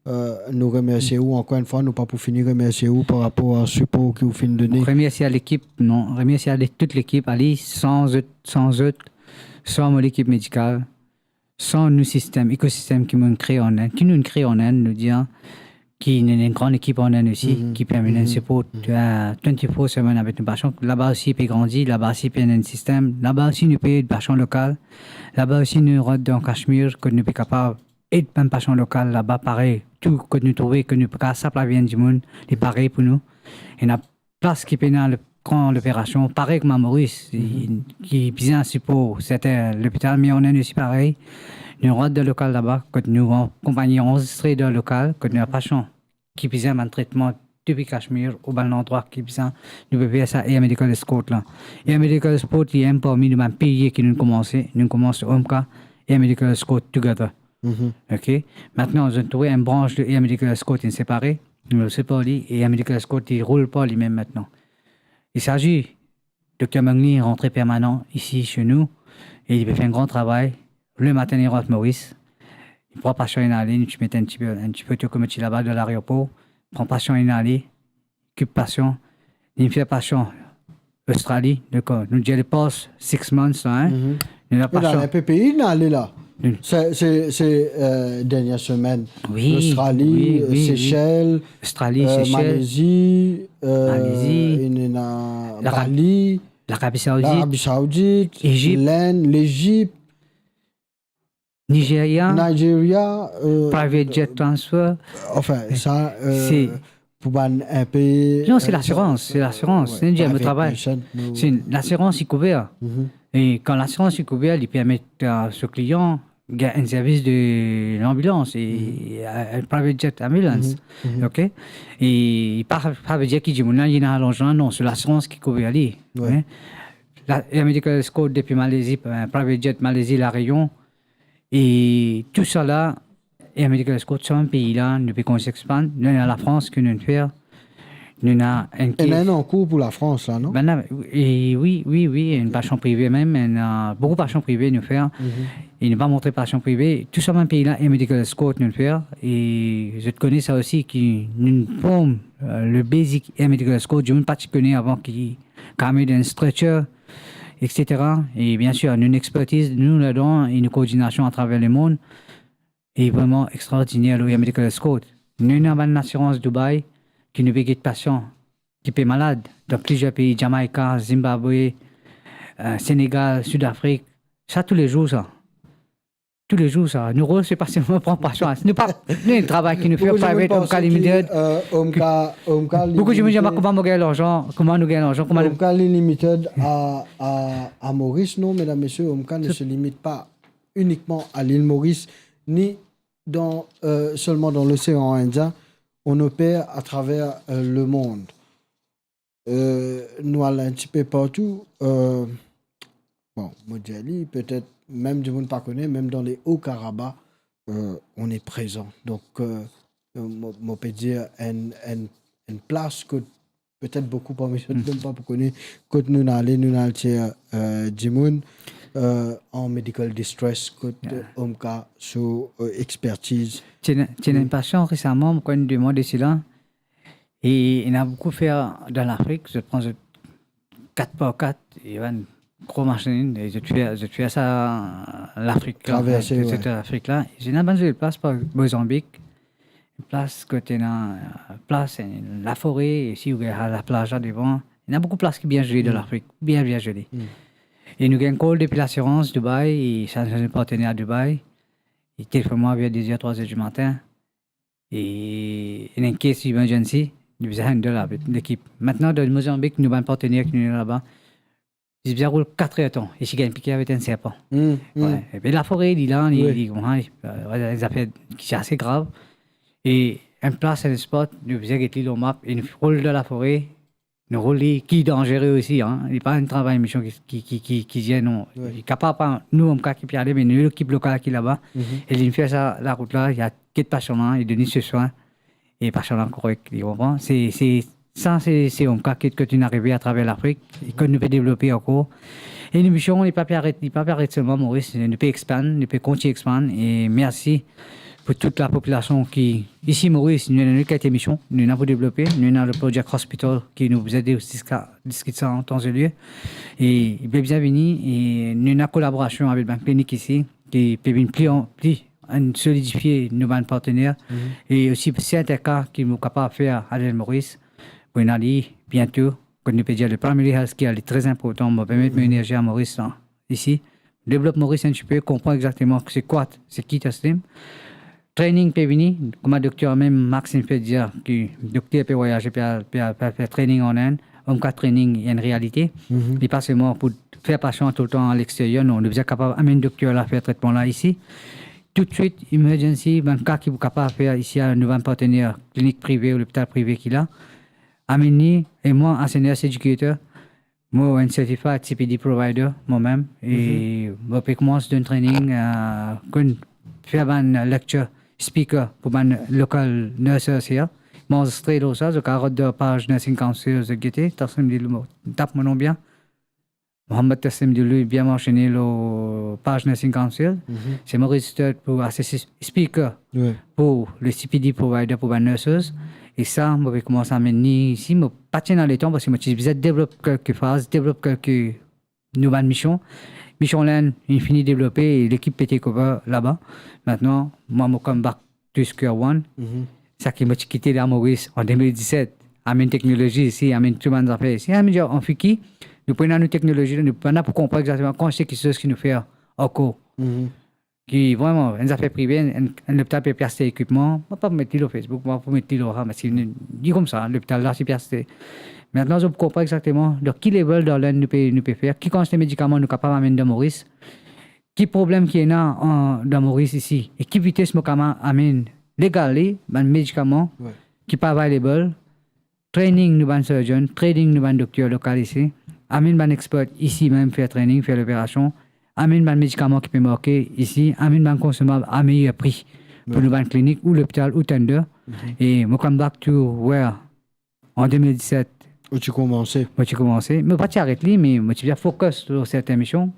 Euh, nou remersie ou ankor enn fwa, nou pa pou fini remersie ou par rapor a sipor ki ou finn done. Remersie a lekip, non, remersie a le-, tout lekip, ali, san zot, san zot, san mo lekip medikal, san nou sistem, ekosistem ki mo'nn kree an Inn, ki nou'nn kree an Inn, nou dir, ki ena enn gran ekip an Inn osi, ki pe amenn enn sipor, euh, twenty-four seven avek nou pasian. Laba osi pe grandi, laba osi pe ena enn sistem, laba osi nou pe ed pasian lokal, laba osi nou rant dan Kashmir, kot nou pe kapav ed bann pasian lokal laba parey, tou kot nou trouve ke nou pe kapav sap lavi enn dimoun, li parey pou nou. Ena plas ki pena le-, gran loperasion, parey kouma Moris, ki bizin sipor sertin lopital, me an Inn osi parey. Nou rant dan lokal laba, kot nou an-, konpagni anrezistre dan lokal, kot nou ena pasian ki bizin bann tretman depi Kashmir ou bann landrwa ki bizin, nou pe fer sa Air Medical Escort la. Air Medical Escort, li enn parmi nou bann pilie ki nou koumanse, nou koumans Omka, Air Medical Escort together. Ok? Aster, zot trouve enn brans de Air Medical Escort inn separe, nou separ li, e Air Medical Escort, li roul par limem aster. Il s'agit, Dokter Mangli rantre permanan isi chez nous, e li pe fer enn gran travay. Lematin, li rant Moris, li pran pasian, inn ale, nou ti met enn ti pe, enn ti foto kouma ti laba dan laeropor, pran pasian, inn ale, okip pasian, li fer pasian Ostrali, dakor. Nou dir le past six months la, hein. Nou ena pasian. Ena enpe pei inn ale la. Se, se, se, euh, dernie semenn. Wi, Ostrali, wi, wi, wi. Sesel, Ostrali, euh, Sesel. Malezi, euh, Malezi. Ena Larabi, Bali, Larabi Saoudit, Larabi Saoudit, Ezipt. Lenn, Lezip. Nigeria, Nigeria, euh, private jet transfer. Anfin, sa, euh, pou bann enpe, non, se, euh, lasirans, se lasirans. Wi, nou dir, mo private travay, patient, nou, se lasirans ki kouver. E kan lasirans ki kouver, li permet a so klian gagn enn servis de lanbilans, e, euh, private jet ambulance. Ok? E pa, pa ve dir ki dimoun la, li ena larzan, non, se lasirans ki kouver li. Wi. Hein? La, Air Medical Escort depi Malezi, euh, private jet Malezi, La Réunion, e tousala, Air Medical Escort, sa bann pei la, nou pe kontign ekspann. Nou ena Lafrans ki nou fer. Nou ena enn, ena enn an kour pou Lafrans la, non? Bann la, e wi, wi, wi, enn pasian prive mem, ena boukou pasian prive nou fer. E nou pa montre pasian prive. Tou sa bann pei la, Air Medical Escort nou fer. E zot kone sa osi ki nou form, euh, le basic Air Medical Escort, dimoun pa ti kone avan ki kapav met enn stretcher, et cetera. E biensir, nou expertiz, nou ladan, e nou koordinasion atraver lemond, e vreman extraordiner, Air Medical Escort. Nou ena bann lasirans Dubai, ki nou pe get pasian ki pe malad, dan plizier pei, Jamaica, Zimbabwe, euh, Senegal, Sud Afrik, sa toulezour sa. Toulezour sa. Nou rol, se pa selman pran pasian. Nou pa, nou, enn travay ki nou fer, private, Omka Limited. Boukou dimoun panse ki, euh, Omka, Omka Limited. Boukou dimoun dir, kouma mo gagn larzan, kouma nou gagn larzan, kouma nou... Omka Limited a, a, a Moris, non, medam, mesie, Omka ne se limite pas uniquement à l'île Maurice, ni dans, euh, seulement dans l'océan Indien, on opère à travers, euh, le monde. Euh, nou al enn tipe partou, euh, bon, mo dir li, petet mem dimoun pa kone, mem dan le Haut-Karabakh, euh, on est présent. Donk, euh, mo, mo pe dir enn, enn, enn plas kot petet boukou parmi zot mem pa pou kone, kot nou ale, nou al tir, euh, dimoun, euh, an medical distress, kot, euh, OMCA so, euh, expertise. Ti ena, ti ena enn pasian resaman, mo konn demann de sila, e ena boukou fer dan Lafrik, zot pran zot kat par kat, e bann gro masinn, e zot fer, zot fer sa Lafrik la, traverse, wi, Lafrik la. Ena bann zoli plas par Mozanbik, plas kot ena, plas, lafore, e si ou gagn laplaz la devan, ena boukou plas ki bien zoli dan Lafrik, bien, bien zoli. E nou gagn call depi lasirans Dubai, e sa nou partener Dubai, e telefonn mwa ver de zer, trwa zer dimatin, e ena enn case emergency, nou bizin handle avek lekip. Mintnan, dan Mozanbik, nou bann partener ki nou ena laba, li bizin roul kat er tan, e si gagn pike avek enn serpan. Wi. Epi lafore, li la, li, li, li, euh, zafer ki ase grav. E enn plas, enn spot, nou bizin get li lor map, e nou roul dan lafore, nou roul li ki danzere osi, hein. Li pa enn travay mision ki, ki, ki, ki, ki dir non. Wi. Li kapav pa nou, OMCA ki pe ale, me nou lekip lokal ki laba. E li fer sa larout la, li get pasian la, li donn li so swin. E pasian la korek, li konpran. Se, se, sa, se, se enn ka ki, ki nou arive atraver Lafrik, e ki nou pe devlope ankor. E nou mision, li pa pe aret, li pa pe aret selman Moris, nou pe expand, nou pe kontign expand. E mersi pou tou lapopilasion ki, isi Moris, nou ena nou kalite mision, nou ena pou devlope, nou ena le project hospital ki nou bizin dis-, diskit sa an tan e lir. E li pe bizin vini, e nou ena kolaborasion avek bann klinik isi, ki pe vinn pli an, pli enn solidifie nou bann partener, e osi sertin ka ki nou kapav fer a Lil Moris, pou ena li biento, kot nou pe dir le primary health care, li tre inportan, mo pe met mo enerzi a Moris la, isi. Devlop Moris enn tipe, konpran exakteman se kwa, se ki Tasnim. Training pe vini, kouma dokter mem Maxime pe dir, ki dokter pe vwayaze, pe al, pe al, pe al fer training an Inde, OMCA training, enn realite. Li pa selman pou fer pasian toultan alexterier, non, nou bizin kapav amenn dokter la fer tretman la isi. Toutswit, emergency, bann ka ki pou kapav fer isi a nou bann partener klinik prive ou lopital prive ki la, amenn li, e mwa, as a nurse educator, mo enn certified C P D provider, mo mem, e mo pe koumans donn training, euh, konn fer bann lecture speaker pou bann local nurses here. Mo anrezistre lor sa, zot kapav rod dan paz Nursing Council, zot gete, Tasnim Dilou, tap mo nom bien. Mohammad Tasnim Dilou bien mansione lor paz Nursing Council. Se mo registered pou assistant speaker pou le C P D provider pou bann nurses. E sa, mo pe koumans amenn li isi. Mo pa ti ena letan parski mo ti bizin devlop kelke faz, devlop kelke nou bann mision. Mision Line, inn fini devlope, e lekip pe take over laba. Mintnan, mwa, mo come back to square one. Sa ki mo ti kite la Moris an de mil diset, amenn teknolozi isi, amenn tou bann zafer isi. Amenn dir, an fiki, nou pran nou teknolozi, nou pena pou konpran exakteman kan se kiksoz ki nou fer ankor. Ki vreman, enn zafer prive, enn, enn lopital pe, pe aste ekipman, mo pa pou met li lor Facebook, mo pa pou met li lor sa, me si li, li koumsa, lopital la, si pe aste. Mintnan, zot pou konpran exakteman dan ki level dan Line nou pe, nou pe fer, ki kantite medikaman nou kapav amenn dan Moris, ki problem ki ena an, dan Moris isi, e ki vites mo kapav amenn legally bann medikaman ki pa available, training nou bann surgeon, training nou bann dokter lokal isi, amenn bann expert isi mem fer training, fer loperasion, amenn bann medikaman ki pe manke isi, amenn bann konsomab a meyer pri pou nou bann klinik ou lopital ou tender. E mo come back to where an de mil diset. Ou ti koumanse? Mo ti koumanse. Mo pa ti aret li, me mo ti bien focus lor sertin mision.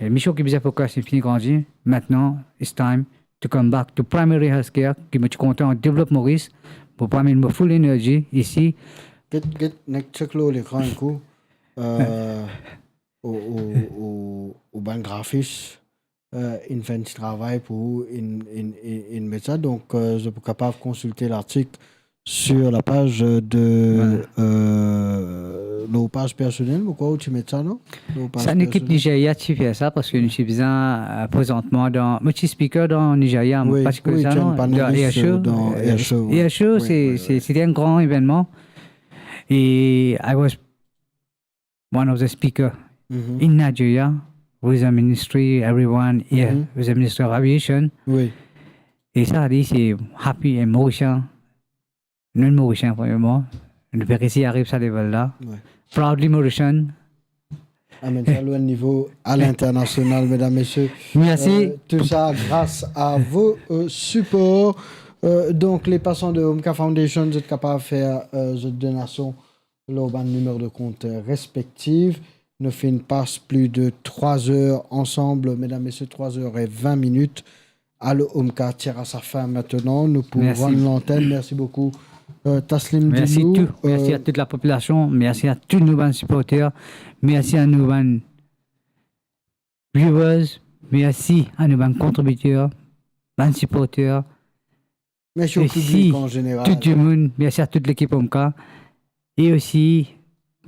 E mision ki bizin focus, inn fini grandi. Mintnan, it's time to come back to primary healthcare, ki mo ti kontan devlop Moris, pou, pou amenn mo full energy isi. Get, get, nek check lor lekran enn kou. Euh, ou, ou, ou, ou bann grafis, euh, inn fer enn ti travay pou ou, inn, inn, inn, inn met sa. Donk, euh, zot pou kapav konsilte lartik sur la page de, euh, lor paz personel, mo krwar ou ti met sa, non? Lor paz personel. Sa enn ekip Nigeria ti fer sa, parski nou ti bizin, euh, prezantman dan, mo ti speaker dan Nigeria, mo pa ti konn sa, non? Dan Air Show, euh, dan Air Show, wi. Air Show, se, se, se enn gran evennman. E I was one of the speaker in Nigeria with the ministry, everyone here, with the Ministry of Aviation. Wi. E sa, li, se happy e Morisien. Nou, Morisien, premierman, nou pe resi ariv sa level la. Wi. Proudly Mauritian. Amenn sa lor enn nivo a linternasional, medam, mesie. Mersi. Euh, tout sa gras a vo, euh, sipor. Euh, donk, le pasan de Omka Foundation, zot kapav fer, euh, zot donasion lor bann nimero de kont, euh, respektif. Nou finn pas plis de trwa zer ansam, medam, mesie, trwa zer e vin minit. Alor, Omka tir a sa fin aster. Nou pou rann lantenn. Mersi boukou, euh, Taslim Dilou. Mersi tou. Mersi a tout lapopilasion. Mersi a tou nou bann siporter. Mersi a nou bann viewers. Mersi a nou bann kontribiter, bann siporter. Mersi o piblik an zeneral. Mersi tou dimoun, mersi a tout lekip Omka. E osi,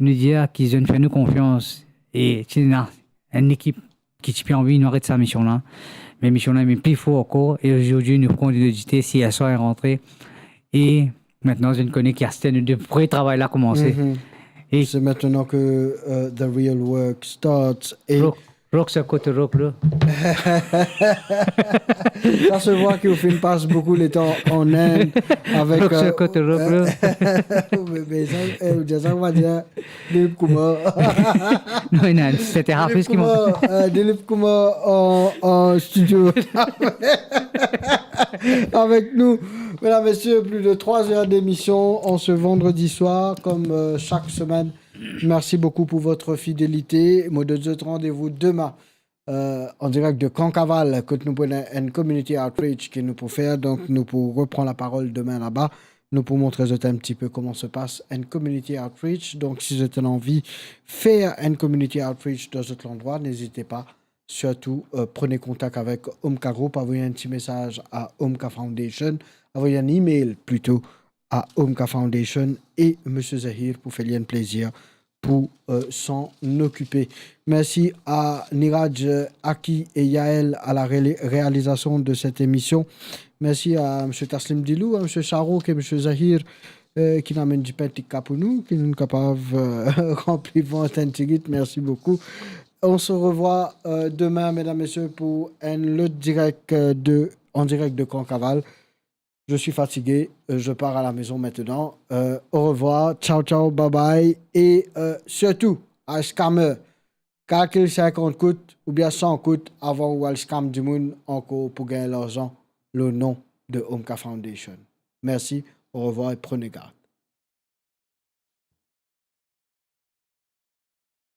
nou dir ki zot inn fer nou konfians. E ti ena enn ekip ki ti pe anvi nou aret sa mision la. Me mision la inn pli for ankor. E zordi, nou pran de dite, si yer swar inn rantre. E aster, zot inn kone ki aster nou devre travay la koumanse. Mhm. E c'est maintenant que, euh, the real work starts. E Rock, rock sa kot rock la. Ça se voit que vous faites passer beaucoup de temps en Inde avec, rock sa kot rock la. Euh, mais, mais ça, eh, ou dir sa, ou va dir, Dilip Kumar. Non, non, c'était Dilip Hafiz qui m'a Kumar, euh, Dilip Kumar en, en studio. Avec nous, mesdames, messieurs, plus de trois heures d'émission en ce vendredi soir, comme, euh, chaque semaine. Merci beaucoup pour votre fidélité. Mo donn zot randevou demin, euh, an direk de Kankaval, kot nou pou ena enn community outreach ki nou pou fer. Donk, nou pou repran laparol demin laba. Nou pou montre zot enn tipe kouma se pas enn community outreach. Donk, si zot ena anvi fer enn community outreach dan zot landrwa, n'hésitez pas. Sirtou, euh, prenez contact avec Omka Group, avoy enn ti mesaz a Omka Foundation, avoy enn email plito a Omka Foundation e Misie Zahir pou fer li enn plezir pou, euh, s'en occuper. Mersi a Niraj, euh, Aki e Yael à la ré-, réalisation de cette émission. Mersi a Misie Taslim Dilou, a Misie Sharouk e Misie Zahir, euh, ki inn amenn dipin tikka pou nou, ki nou kapav, euh, ranpli vant enn tigit. Mersi boukou. On se revoit, euh, demin, medam, mesie, pou enn lot direk, euh, de, an direk de Kankaval. Je suis fatigué, euh, je pars à la maison maintenant. Euh, au revoir, ciao, ciao, bye bye. E, euh, sirtou, a scammer, kalkil sinkant kout oubien san kout avan ou al scam dimoun ankor pou gagn larzan lor nom de Omka Foundation. Mersi, au revoir e prenez garde.